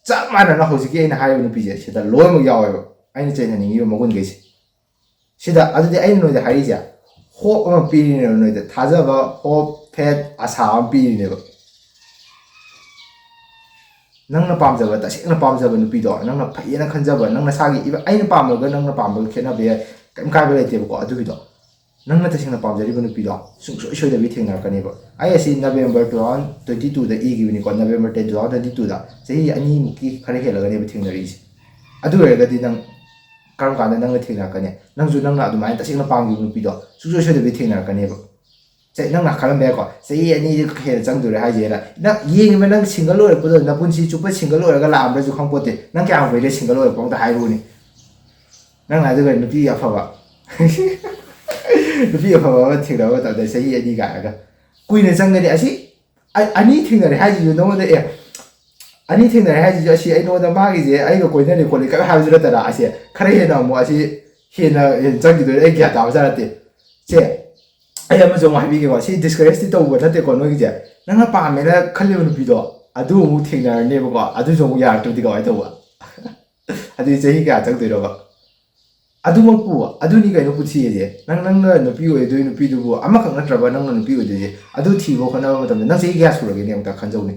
ꯆꯞ ꯃꯥꯟꯅꯅ ꯍꯧꯖꯤꯛꯀꯤ ꯑꯩꯅ ꯍꯥꯏꯔꯤꯕ ꯅꯨꯄꯤꯁꯦ ꯁꯤꯗ ꯂꯣꯏꯅꯃꯛ ꯌꯥꯎꯋꯦꯕ, ꯑꯩꯅ ꯆꯦꯟꯍꯟꯅꯤꯡꯉꯤꯕ ꯃꯒꯨꯟꯈꯩꯁꯦ꯫ ꯁꯤꯗ ꯑꯗꯨꯗꯤ ꯑꯩꯅ ꯅꯣꯏꯗ ꯍꯥꯏꯔꯤꯁꯦ, hope ꯑꯃ ꯄꯤꯔꯤꯅꯦꯕ ꯅꯣꯏꯗ, ꯊꯥꯖꯕ, hope, faith, ꯑꯁꯥ ꯑꯃ ꯄꯤꯔꯤꯅꯦꯕ꯫ ꯅꯪꯅ ꯄꯥꯝꯖꯕ, ꯇꯁꯦꯡꯅ ꯄꯥꯝꯖꯕ ꯅꯨꯄꯤꯗꯣ, ꯅꯪꯅ ꯐꯩꯌꯦꯅ ꯈꯟꯖꯕ, ꯅꯪ ꯅꯁꯥꯒꯤ, even ꯑꯩꯅ ꯄꯥꯝꯕꯒ ꯅꯪꯅ ꯄꯥꯝꯕꯒ ꯈꯦꯠꯅꯕ ꯌꯥꯏ, ꯀꯩꯝ ꯀꯥꯏꯕ ꯂꯩꯇꯦꯕꯀꯣ꯫ ꯑꯗꯨꯒꯤꯗꯣ ꯅꯪꯅ ꯇꯁꯦꯡꯅ ꯄꯥꯝꯖꯔꯤꯕ ꯅꯨꯄꯤꯗꯣ ꯁꯨꯡꯁꯣꯏ ꯁꯣꯏꯗꯕꯤ ꯊꯦꯡꯅꯔꯛꯀꯅꯦꯕ꯫ ꯑꯩ ꯑꯁꯤ November two thousand twenty two ꯗ ꯏꯈꯤꯕꯅꯤꯀꯣ, November ten, two thousand twenty two ꯗ, ꯆꯍꯤ ꯑꯅꯤꯃꯨꯛꯀꯤ ꯈꯔ ꯍꯦꯜꯂꯒꯅꯦꯕ ꯊꯦꯡꯅꯔꯛꯏꯁꯦ꯫ ꯑꯗꯨ ꯑꯣꯏꯔꯒꯗꯤ ꯅꯪ ꯀꯔꯝ ꯀꯥꯟꯗ ꯅꯪꯅ ꯊꯦꯡꯅꯔꯛꯀꯅꯤ? ꯅꯪꯁꯨ ꯅꯪꯅ ꯑꯗꯨꯃꯥꯏꯅ ꯇꯁꯦꯡꯅ ꯄꯥꯝꯈꯤꯕ ꯅꯨꯄꯤꯗꯣ ꯁꯨꯡꯁꯣꯏ ꯁꯣꯏꯗꯕꯤ ꯊꯦꯡꯅꯔꯛꯀꯅꯦꯕ꯫ ꯁꯦ, ꯅꯪꯅ ꯈꯜꯂꯝꯕ ꯌꯥꯏꯀꯣ, "ꯆꯍꯤ ꯑꯅꯤ ꯍꯦꯟꯅ ꯆꯪꯗꯣꯔꯦ ꯍꯥꯏꯁꯦꯅ?" ꯅꯪ ꯌꯦꯡꯉꯤꯕ, ꯅꯪ ꯁꯤꯡꯒꯜ ꯑꯣꯏꯔꯛꯄꯗꯣ, ꯅꯄꯨꯟꯁꯤ ꯆꯨꯞꯄ ꯁꯤꯡꯒꯜ ꯑꯣꯏꯔꯒ ꯂꯥꯛꯑꯝꯕ꯭ꯔꯁꯨ ꯈꯪꯄꯣꯠꯇꯦ꯫ ꯅꯪ ꯀꯌꯥꯝ ꯀꯨꯏꯔꯦ ꯁꯤꯡꯒꯜ ꯑꯣꯏꯔꯛꯄ? ꯑꯝꯇ ꯍꯥꯏꯔꯨꯅꯦ꯫ ꯅꯪꯅ ꯑꯗꯨꯒ ꯅꯨꯄꯤ ꯑꯐꯕ ꯅꯨꯄꯤ ꯑꯐꯕ ꯑꯃ ꯊꯦꯡꯅꯕ ꯃꯇꯝꯗ ꯆꯍꯤ ꯑꯅꯤ ꯀꯥꯏꯔꯒ ꯀꯨꯏꯅ ꯆꯪꯒꯅꯤ꯫ ꯑꯁꯤ ꯑ- ꯑꯅꯤ ꯊꯦꯡꯅꯔꯦ ꯍꯥꯏꯁꯤꯁꯨ ꯅꯉꯣꯟꯗ, ꯑꯦ, ꯑꯅꯤ ꯊꯦꯡꯅꯔꯦ ꯍꯥꯏꯁꯤꯁꯨ, ꯑꯁꯤ ꯑꯩ ꯅꯉꯣꯟꯗ ꯃꯥꯒꯤꯁꯦ ꯑꯩꯒ ꯀꯣꯏꯅꯔꯦ ꯈꯣꯠꯂꯦ ꯀꯔꯤꯝ ꯍꯥꯏꯕꯁꯨ ꯅꯠꯇꯅ, ꯑꯁꯦ ꯈꯔ ꯍꯦꯟꯅ ꯑꯃꯨꯛ ꯑꯁꯤ ꯍꯦꯟꯅ ꯍꯦꯟꯅ ꯆꯪꯈꯤꯗꯣꯏꯅꯦ꯫ ꯑꯩ ꯒ꯭ꯌꯥꯟ ꯇꯥꯕ ꯖꯥꯠ ꯅꯠꯇꯦ꯫ ꯁꯦ, ꯑꯩ ꯑꯃꯁꯨ ꯑꯃꯨꯛ ꯍꯥꯏꯕꯤꯒꯦꯀꯣ, ꯁꯤ ꯗꯤꯁꯀꯔꯦꯖꯇꯤ ꯇꯧꯕ ꯅꯠꯇꯦꯀꯣ ꯅꯣꯏꯒꯤꯁꯦ꯫ ꯅꯪꯅ ꯄꯥꯝꯃꯦꯅ ꯈꯜꯂꯤꯕ ꯅꯨꯄꯤꯗꯣ, ꯑꯗꯨ ꯑꯃꯨꯛ ꯊꯦꯡꯅꯔꯅꯦꯕꯀꯣ, ꯑꯗꯨꯁꯨ ꯑꯃꯨꯛ ꯌꯥꯔꯛꯇ꯭ꯔꯗꯤ ꯀꯃꯥꯏꯅ ꯇꯧꯕ? ꯑꯗꯨꯗꯤ ꯆꯍꯤ ꯀꯌꯥ ꯆꯪꯗꯣꯏꯅꯣꯕ? ꯑꯗꯨꯃꯛꯄꯨ, ꯑꯗꯨꯅꯤ ꯀꯩꯅꯣ ꯄꯨꯟꯁꯤ ꯍꯥꯏꯁꯦ꯫ ꯅꯪ, ꯅꯪꯅ ꯅꯨꯄꯤ ꯑꯣꯏꯗꯣꯏ ꯅꯨꯄꯤꯗꯨꯕꯨ ꯑꯃꯈꯛ ꯅꯠꯇ꯭ꯔꯕ ꯅꯪꯅ ꯅꯨꯄꯤ ꯑꯣꯏꯗꯣꯏꯁꯦ? ꯑꯗꯨ ꯊꯤꯕ ꯍꯣꯠꯅꯕ ꯃꯇꯝꯗ ꯅꯪ ꯆꯍꯤ ꯀꯌꯥ ꯁꯨꯔꯒꯦꯅꯦ ꯑꯝꯇ ꯈꯟꯖꯧꯅꯦ꯫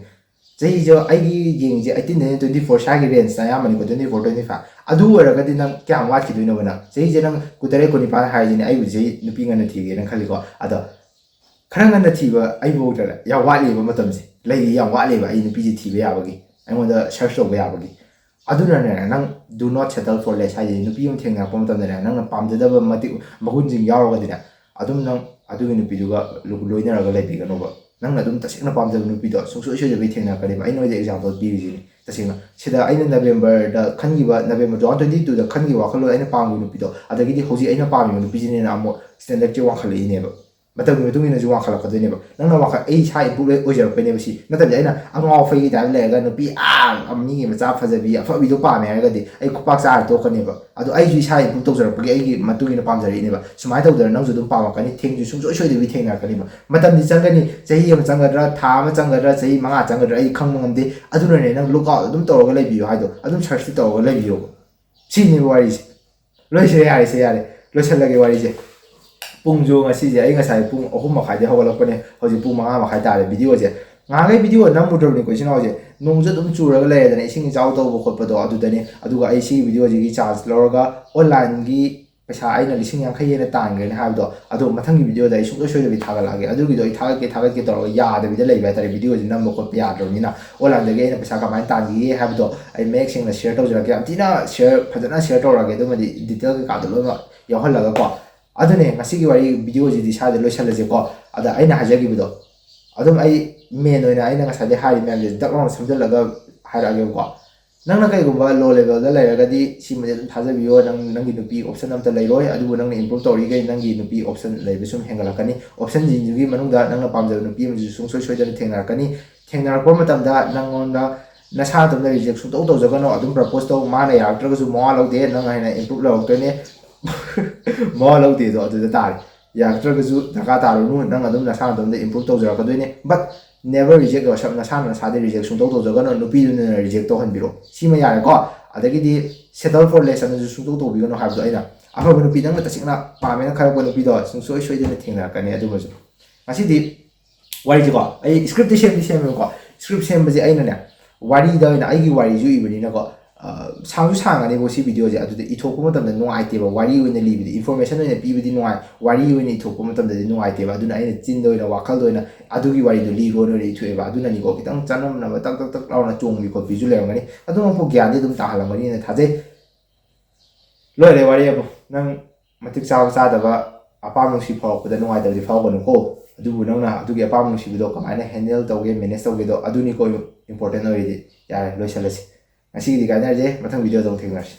ꯆꯍꯤꯁꯦ ꯑꯩꯒꯤ ꯌꯦꯡꯉꯤꯁꯦ eighteen ꯗꯩꯅ twenty four ꯁ꯭ꯋꯥꯏꯒꯤ ꯔꯦꯟꯖꯇ ꯑꯌꯥꯝꯕꯅꯤꯀꯣ, twenty four, twenty five꯫ ꯑꯗꯨ ꯑꯣꯏꯔꯒꯗꯤ ꯅꯪ ꯀꯌꯥꯝ ꯋꯥꯠꯈꯤꯗꯣꯏꯅꯣꯕ? ꯅꯪ ꯆꯍꯤꯁꯦ ꯅꯪ ꯀꯨꯟꯇꯔꯦꯠ, ꯀꯨꯟꯅꯤꯄꯥꯟ ꯍꯥꯏꯔꯤꯁꯤꯅꯦ, ꯑꯩꯕꯨꯗꯤ ꯆꯍꯤ ꯅꯨꯄꯤ ꯉꯟꯅ ꯊꯤꯒꯦꯅ ꯈꯜꯂꯤꯀꯣ꯫ ꯑꯗꯣ ꯈꯔ ꯉꯟꯅ ꯊꯤꯕ ꯑꯩꯕꯨ ꯌꯥꯝ ꯋꯥꯠꯂꯤꯕ ꯃꯇꯝꯁꯦ, ꯂꯩꯔꯤ, ꯌꯥꯝ ꯋꯥꯠꯂꯤꯕ ꯑꯩ ꯅꯨꯄꯤꯁꯦ ꯊꯤꯕ ꯌꯥꯕꯒꯤ, ꯑꯩꯉꯣꯟꯗ ꯁꯔꯆ ꯇꯧꯕ ꯌꯥꯕꯒꯤ꯫ ꯑꯗꯨꯅꯅꯦ, ꯅꯪ do not settle for less ꯍꯥꯏꯁꯦ꯫ ꯅꯨꯄꯤ ꯑꯃ ꯊꯦꯡꯅꯔꯛꯄ ꯃꯇꯝꯗꯅꯦ, ꯅꯪꯅ ꯄꯥꯝꯖꯗꯕ ꯃꯇꯤꯛ ꯃꯒꯨꯟꯁꯤꯡ ꯌꯥꯎꯔꯒꯗꯤꯅꯦ, ꯑꯗꯨꯝ ꯅꯪ ꯑꯗꯨꯒꯤ ꯅꯨꯄꯤꯗꯨꯒ ꯂꯣꯏꯅꯔꯒ ꯂꯩꯕꯤꯒꯅꯣꯕ꯫ ꯅꯪꯅ ꯑꯗꯨꯝ ꯇꯁꯦꯡꯅ ꯄꯥꯝꯖꯕ ꯅꯨꯄꯤꯗꯣ ꯁꯨꯡꯁꯣꯏ ꯁꯣꯏꯗꯕꯤ ꯊꯦꯡꯅꯔꯛꯀꯅꯦꯕ꯫ ꯑꯩ ꯅꯣꯏꯗ ꯑꯦꯛꯖꯥꯝꯄꯜ ꯄꯤꯔꯤꯁꯤꯅꯤ ꯇꯁꯦꯡꯅ꯫ ꯁꯤꯗ ꯑꯩꯅ ꯅꯕꯦꯝꯕꯔꯗ ꯈꯟꯈꯤꯕ, ꯅꯕꯦꯝꯕꯔ two thousand twenty twoꯗ ꯈꯟꯈꯤꯕ ꯋꯥꯈꯜꯂꯣꯟ, ꯑꯩꯅ ꯄꯥꯝꯈꯤꯕ ꯅꯨꯄꯤꯗꯣ, ꯑꯗꯒꯤꯗꯤ ꯍꯧꯖꯤꯛ ꯑꯩꯅ ꯄꯥꯝꯃꯤꯕ ꯅꯨꯄꯤꯁꯤꯅ ꯍꯦꯟꯅ ꯑꯃꯨꯛ ꯁ꯭ꯇꯦꯟꯗꯔꯠꯁꯦ ꯋꯥꯡꯈꯠꯂꯛꯏꯅꯦꯕ꯫ ꯃꯇꯝꯒꯤ ꯃꯇꯨꯡ ꯏꯟꯅꯁꯨ ꯋꯥꯡꯈꯠꯂꯛꯀꯗꯣꯏꯅꯦꯕ꯫ ꯅꯪꯅ ꯋꯥꯈꯜ, ꯑꯩ ꯏꯁꯥ ꯏꯝꯄ꯭ꯔꯨꯞ ꯂꯣꯏ ꯑꯣꯏꯖꯔꯛꯄꯩꯅꯦꯕ ꯁꯤ꯫ ꯅꯠꯇꯕꯗꯤ ꯑꯩꯅ ꯑꯉꯥꯎ ꯑꯐꯩꯒꯤ ꯇꯥꯏꯞꯇ ꯂꯩꯔꯒ ꯅꯨꯄꯤ, ꯑꯥ, ꯃꯤꯒꯤ ꯃꯆꯥ ꯐꯖꯕꯤ ꯑꯐꯕꯤꯗꯣ ꯄꯥꯝꯃꯦ ꯍꯥꯏꯔꯒꯗꯤ ꯑꯩ ꯈꯨꯄꯥꯛ ꯆꯥꯔ ꯇꯣꯛꯀꯅꯦꯕ꯫ ꯑꯗꯣ ꯑꯩꯁꯨ ꯏꯁꯥ ꯏꯝꯄ꯭ꯔꯨꯞ ꯇꯧꯖꯔꯛꯄꯒꯤ ꯑꯩꯒꯤ ꯃꯇꯨꯡ ꯏꯟꯅ ꯄꯥꯝꯖꯔꯛꯏꯅꯦꯕ꯫ ꯁꯨꯃꯥꯏꯅ ꯇꯧꯗꯅ ꯅꯪꯁꯨ ꯑꯗꯨꯝ ꯄꯥꯝꯃꯛꯀꯅꯤ, ꯊꯦꯡꯁꯨ ꯁꯨꯡꯁꯣꯏ ꯁꯣꯏꯗꯕꯤ ꯊꯦꯡꯅꯔꯛꯀꯅꯤꯕ꯫ ꯃꯇꯝꯗꯤ ꯆꯪꯒꯅꯤ, ꯆꯍꯤ ꯑꯃ ꯆꯪꯒꯗ꯭ꯔꯥ, ꯊꯥ ꯑꯃ ꯆꯪꯒꯗ꯭ꯔꯥ, ꯆꯍꯤ ꯃꯉꯥ ꯆꯪꯒꯗ꯭ꯔꯥ, ꯑꯩ ꯈꯪꯕ ꯉꯝꯗꯦ꯫ ꯑꯗꯨꯅꯅꯦ, ꯅꯪ ꯂꯨꯛ ꯑꯥꯎꯠ ꯑꯗꯨꯝ ꯇꯧꯔꯒ ꯂꯩꯕꯤꯌꯣ ꯍꯥꯏꯗꯣ, ꯑꯗꯨꯝ ꯁꯔꯆꯇꯤ ꯇꯧꯔꯒ ꯂꯩꯕꯤꯌꯣꯕ꯫ ꯁꯤꯅꯦꯕ ꯋꯥꯔꯤꯁꯦ꯫ ꯂꯣꯏꯁꯦ, ꯌꯥꯔꯦꯁꯦ, ꯌꯥꯔꯦ, ꯂꯣꯏꯁꯤꯜꯂꯒꯦ ꯋꯥꯔꯤꯁꯦ꯫ ꯄꯨꯡꯁꯨ ꯉꯁꯤꯁꯦ ꯑꯩ ꯉꯁꯥꯏ ꯄꯨꯡ ꯑꯍꯨꯝ ꯃꯈꯥꯏꯗ ꯍꯧꯒꯠꯂꯛꯄꯅꯦ, ꯍꯧꯖꯤꯛ ꯄꯨꯡ ꯃꯉꯥ ꯃꯈꯥꯏ ꯇꯥꯔꯦ꯫ ꯚꯤꯗꯤꯑꯣꯁꯦ ꯉꯍꯥꯟꯈꯩ ꯚꯤꯗꯤꯑꯣ ꯅꯝꯃꯨꯗ꯭ꯔꯕꯅꯤꯀꯣ ꯏꯆꯤꯟ ꯏꯅꯥꯎꯁꯦ꯫ ꯅꯣꯡꯁꯨ ꯑꯗꯨꯝ ꯆꯨꯔꯒ ꯂꯩꯔꯦꯗꯅ, ꯏꯁꯤꯡ ꯏꯆꯥꯎ ꯇꯧꯕ ꯈꯣꯠꯄꯗꯣ ꯑꯗꯨꯗꯅꯦ꯫ ꯑꯗꯨꯒ ꯑꯩ ꯁꯤꯒꯤ ꯚꯤꯗꯤꯑꯣꯁꯤꯒꯤ ꯆꯥꯔꯖ ꯂꯧꯔꯒ ꯑꯣꯟꯂꯥꯏꯟꯒꯤ ꯄꯩꯁꯥ ꯑꯩꯅ ꯂꯤꯁꯤꯡ ꯌꯥꯡꯈꯩ ꯍꯦꯟꯅ ꯇꯥꯟꯈ꯭ꯔꯦꯅ ꯍꯥꯏꯕꯗꯣ, ꯑꯗꯣ ꯃꯊꯪꯒꯤ ꯚꯤꯗꯤꯑꯣꯗ ꯑꯩ ꯁꯨꯡꯁꯣꯏ ꯁꯣꯏꯗꯕꯤ ꯊꯥꯒꯠꯂꯛꯑꯒꯦ꯫ ꯑꯗꯨꯒꯤꯗꯣ ꯑꯩ ꯊꯥꯒꯠꯀꯦ ꯊꯥꯒꯠꯀꯦ ꯇꯧꯔꯒ ꯌꯥꯗꯕꯤꯗ ꯂꯩꯕ ꯍꯥꯏꯇꯥꯔꯦ, ꯚꯤꯗꯤꯑꯣꯁꯦ ꯅꯝꯕ ꯈꯣꯠꯄ ꯌꯥꯗ꯭ꯔꯕꯅꯤꯅ꯫ ꯑꯣꯟꯂꯥꯏꯟꯗꯒꯤ ꯑꯩꯅ ꯄꯩꯁꯥ ꯀꯃꯥꯏꯅ ꯇꯥꯟꯈꯤꯒꯦ ꯍꯥꯏꯕꯗꯣ ꯑꯩ ꯃꯌꯦꯛ ꯁꯦꯡꯅ ꯁꯤꯌꯔ ꯇꯧꯖꯔꯛꯀꯦ, ꯌꯥꯝ ꯊꯤꯅ ꯁꯤꯌꯔ, ꯐꯖꯅ ꯁꯤꯌꯔ ꯇꯧꯔꯛꯑꯒꯦ꯫ ꯑꯗꯨꯃꯗꯤ ꯗꯤꯇꯦꯜ ꯀꯩꯀꯥꯗꯣ ꯂꯣꯏꯅꯃꯛ ꯌꯥꯎꯍꯜꯂꯒꯀꯣ꯫ ꯑꯗꯨꯅꯦ, ꯉꯁꯤꯒꯤ ꯋꯥꯔꯤ ꯚꯤꯗꯤꯑꯣꯁꯤꯗꯤ ꯁ꯭ꯋꯥꯏꯗ ꯂꯣꯏꯁꯜꯂꯁꯦꯀꯣ꯫ ꯑꯗ ꯑꯩꯅ ꯍꯥꯏꯖꯈꯤꯕꯗꯣ ꯑꯗꯨꯝ ꯑꯩ ꯃꯦꯟ ꯑꯣꯏꯅ ꯑꯩꯅ ꯉꯁꯥꯏꯗꯩ ꯍꯥꯏꯔꯤ ꯃꯌꯥꯝꯁꯦ ꯗꯛ ꯂꯥꯎꯅ ꯁꯝꯖꯜꯂꯒ ꯍꯥꯏꯔꯛꯑꯒꯦꯕꯀꯣ꯫ ꯅꯪꯅ ꯀꯩꯒꯨꯝꯕ ꯂꯣ ꯂꯦꯚꯦꯜꯗ ꯂꯩꯔꯒꯗꯤ ꯁꯤꯃꯗꯤ ꯑꯗꯨꯝ ꯊꯥꯖꯕꯤꯌꯣ, ꯅꯪ, ꯅꯪꯒꯤ ꯅꯨꯄꯤ ꯑꯣꯞꯁꯟ ꯑꯝꯇ ꯂꯩꯔꯣꯏ꯫ ꯑꯗꯨꯕꯨ ꯅꯪꯅ ꯏꯝꯄ꯭ꯔꯨꯞ ꯇꯧꯔꯤꯈꯩ ꯅꯪꯒꯤ ꯅꯨꯄꯤ ꯑꯣꯞꯁꯟ ꯂꯩꯕ ꯁꯨꯝ ꯍꯦꯟꯒꯠꯂꯛꯀꯅꯤ꯫ ꯑꯣꯞꯁꯟꯁꯤꯡꯗꯨꯒꯤ ꯃꯅꯨꯡꯗ ꯅꯪꯅ ꯄꯥꯝꯖꯕ ꯅꯨꯄꯤ ꯑꯃꯁꯨ ꯁꯨꯡꯁꯣꯏ ꯁꯣꯏꯗꯅ ꯊꯦꯡꯅꯔꯛꯀꯅꯤ꯫ ꯊꯦꯡꯅꯔꯛꯄ ꯃꯇꯝꯗ ꯅꯪꯉꯣꯟꯗ ꯅꯁꯥ ꯅꯇꯣꯝꯗ ꯔꯤꯖꯦꯛ ꯁꯨꯡꯇꯧ ꯇꯧꯖꯒꯅꯣ, ꯑꯗꯨꯝ ꯄ꯭ꯔꯄꯣꯁ ꯇꯧ꯫ ꯃꯥꯅ ꯌꯥꯔꯛꯇ꯭ꯔꯒꯁꯨ ꯃꯋꯥ ꯂꯧꯗꯦ, ꯅꯪ ꯍꯦꯟꯅ ꯏꯝꯄ꯭ꯔꯨꯞ ꯂꯧꯔꯛꯇꯣꯏꯅꯦ꯫ ꯃꯋꯥ ꯂꯧꯗꯦꯗꯣ ꯑꯗꯨꯗ ꯇꯥꯔꯦ꯫ ꯌꯥꯔꯛꯇ꯭ꯔꯒꯁꯨ ꯗꯔꯀꯥꯔ ꯇꯥꯔꯨꯅꯨ, ꯅꯪ ꯑꯗꯨꯝ ꯅꯁꯥ ꯅꯇꯣꯝꯗ improve ꯇꯧꯖꯔꯛꯀꯗꯣꯏꯅꯦ꯫ But never reject yourself, ꯅꯁꯥꯅ ꯅꯁꯥꯗ ꯔꯤꯖꯦꯛ ꯁꯨꯡꯇꯧ ꯇꯧꯖꯒꯅꯣ, ꯅꯨꯄꯤꯗꯨꯅ ꯔꯤꯖꯦꯛ ꯇꯧꯍꯟꯕꯤꯔꯣ꯫ ꯁꯤꯃ ꯌꯥꯔꯦꯀꯣ꯫ ꯑꯗꯒꯤꯗꯤ settle for less ꯑꯅꯁꯨ ꯁꯨꯡꯇꯧ ꯇꯧꯕꯤꯒꯅꯣ ꯍꯥꯏꯕꯗꯣ ꯑꯩꯅ ꯑꯐꯕ ꯅꯨꯄꯤ, ꯅꯪꯅ ꯇꯁꯦꯡꯅ ꯄꯥꯝꯃꯦꯅ ꯈꯜꯂꯛꯄ ꯅꯨꯄꯤꯗꯣ ꯁꯨꯡꯁꯣꯏ ꯁꯣꯏꯗꯅ ꯊꯦꯡꯅꯔꯛꯀꯅꯤ꯫ ꯑꯗꯨꯃꯁꯨ ꯉꯁꯤꯗꯤ ꯋꯥꯔꯤꯁꯦꯀꯣ, ꯑꯩ scriptꯇꯤ ꯁꯦꯝꯗꯤ ꯁꯦꯝꯃꯦꯕꯀꯣ꯫ Script ꯁꯦꯝꯕꯁꯦ ꯑꯩꯅꯅꯦ, ꯋꯥꯔꯤꯗ ꯑꯣꯏꯅ ꯑꯩꯒꯤ ꯋꯥꯔꯤꯁꯨ ꯏꯕꯅꯤꯅꯀꯣ, ꯑ, ꯁꯥꯡꯁꯨ ꯁꯥꯡꯒꯅꯦꯕꯀꯣ ꯁꯤ ꯚꯤꯗꯤꯑꯣꯁꯦ꯫ ꯑꯗꯨꯗ ꯏꯊꯣꯛꯄ ꯃꯇꯝꯗ ꯅꯨꯡꯉꯥꯏꯇꯦꯕ, ꯋꯥꯔꯤ ꯑꯣꯏꯅ ꯂꯤꯕꯗꯤ, information ꯑꯣꯏꯅ ꯄꯤꯕꯗꯤ ꯅꯨꯡꯉꯥꯏ, ꯋꯥꯔꯤ ꯑꯣꯏꯅ ꯏꯊꯣꯛꯄ ꯃꯇꯝꯗꯗꯤ ꯅꯨꯡꯉꯥꯏꯇꯦꯕ꯫ ꯑꯗꯨꯅ ꯑꯩꯅ ꯆꯤꯟꯗ ꯑꯣꯏꯅ, ꯋꯥꯈꯜꯗ ꯑꯣꯏꯅ ꯑꯗꯨꯒꯤ ꯋꯥꯔꯤꯗꯣ ꯂꯤꯔꯣꯅ ꯑꯣꯏꯅ ꯏꯊꯣꯛꯑꯦꯕ꯫ ꯑꯗꯨꯅꯅꯤꯀꯣ, ꯈꯤꯇꯪ ꯆꯅꯝꯅꯕ ꯇꯛ ꯇꯛ ꯇꯛ ꯂꯥꯎꯅ ꯆꯣꯡꯕꯤ ꯈꯣꯠꯄꯤꯁꯨ ꯂꯩꯔꯝꯒꯅꯤ꯫ ꯑꯗꯨꯃꯛꯄꯨ ꯒ꯭ꯌꯥꯟꯗꯤ ꯑꯗꯨꯝ ꯇꯥꯍꯜꯂꯝꯒꯅꯤꯅ ꯊꯥꯖꯩ꯫ ꯂꯣꯏꯔꯦ ꯋꯥꯔꯤ ꯑꯕꯨ꯫ ꯅꯪ ꯃꯇꯤꯛ ꯆꯥꯕ ꯆꯥꯗꯕ, ꯑꯄꯥꯝ ꯅꯨꯡꯁꯤ ꯐꯥꯎꯔꯛꯄꯗ ꯅꯨꯡꯉꯥꯏꯇꯕꯗꯤ ꯐꯥꯎꯒꯅꯨꯀꯣ꯫ ꯑꯗꯨꯕꯨ ꯅꯪꯅ ꯑꯗꯨꯒꯤ ꯑꯄꯥꯝ ꯅꯨꯡꯁꯤꯕꯗꯣ ꯀꯃꯥꯏꯅ handle ꯇꯧꯒꯦ, manage ꯇꯧꯒꯦꯗꯣ, ꯑꯗꯨꯅꯤꯀꯣ important ꯑꯣꯏꯔꯤꯗꯤ꯫ ꯌꯥꯔꯦ, ꯂꯣꯏꯁꯜꯂꯁꯤ꯫ ꯉꯁꯤꯒꯤꯗꯤ ꯀꯥꯏꯅꯔꯁꯦ, ꯃꯊꯪ ꯚꯤꯗꯤꯑꯣꯗ ꯑꯃꯨꯛ ꯊꯦꯡꯅꯔꯁꯤ꯫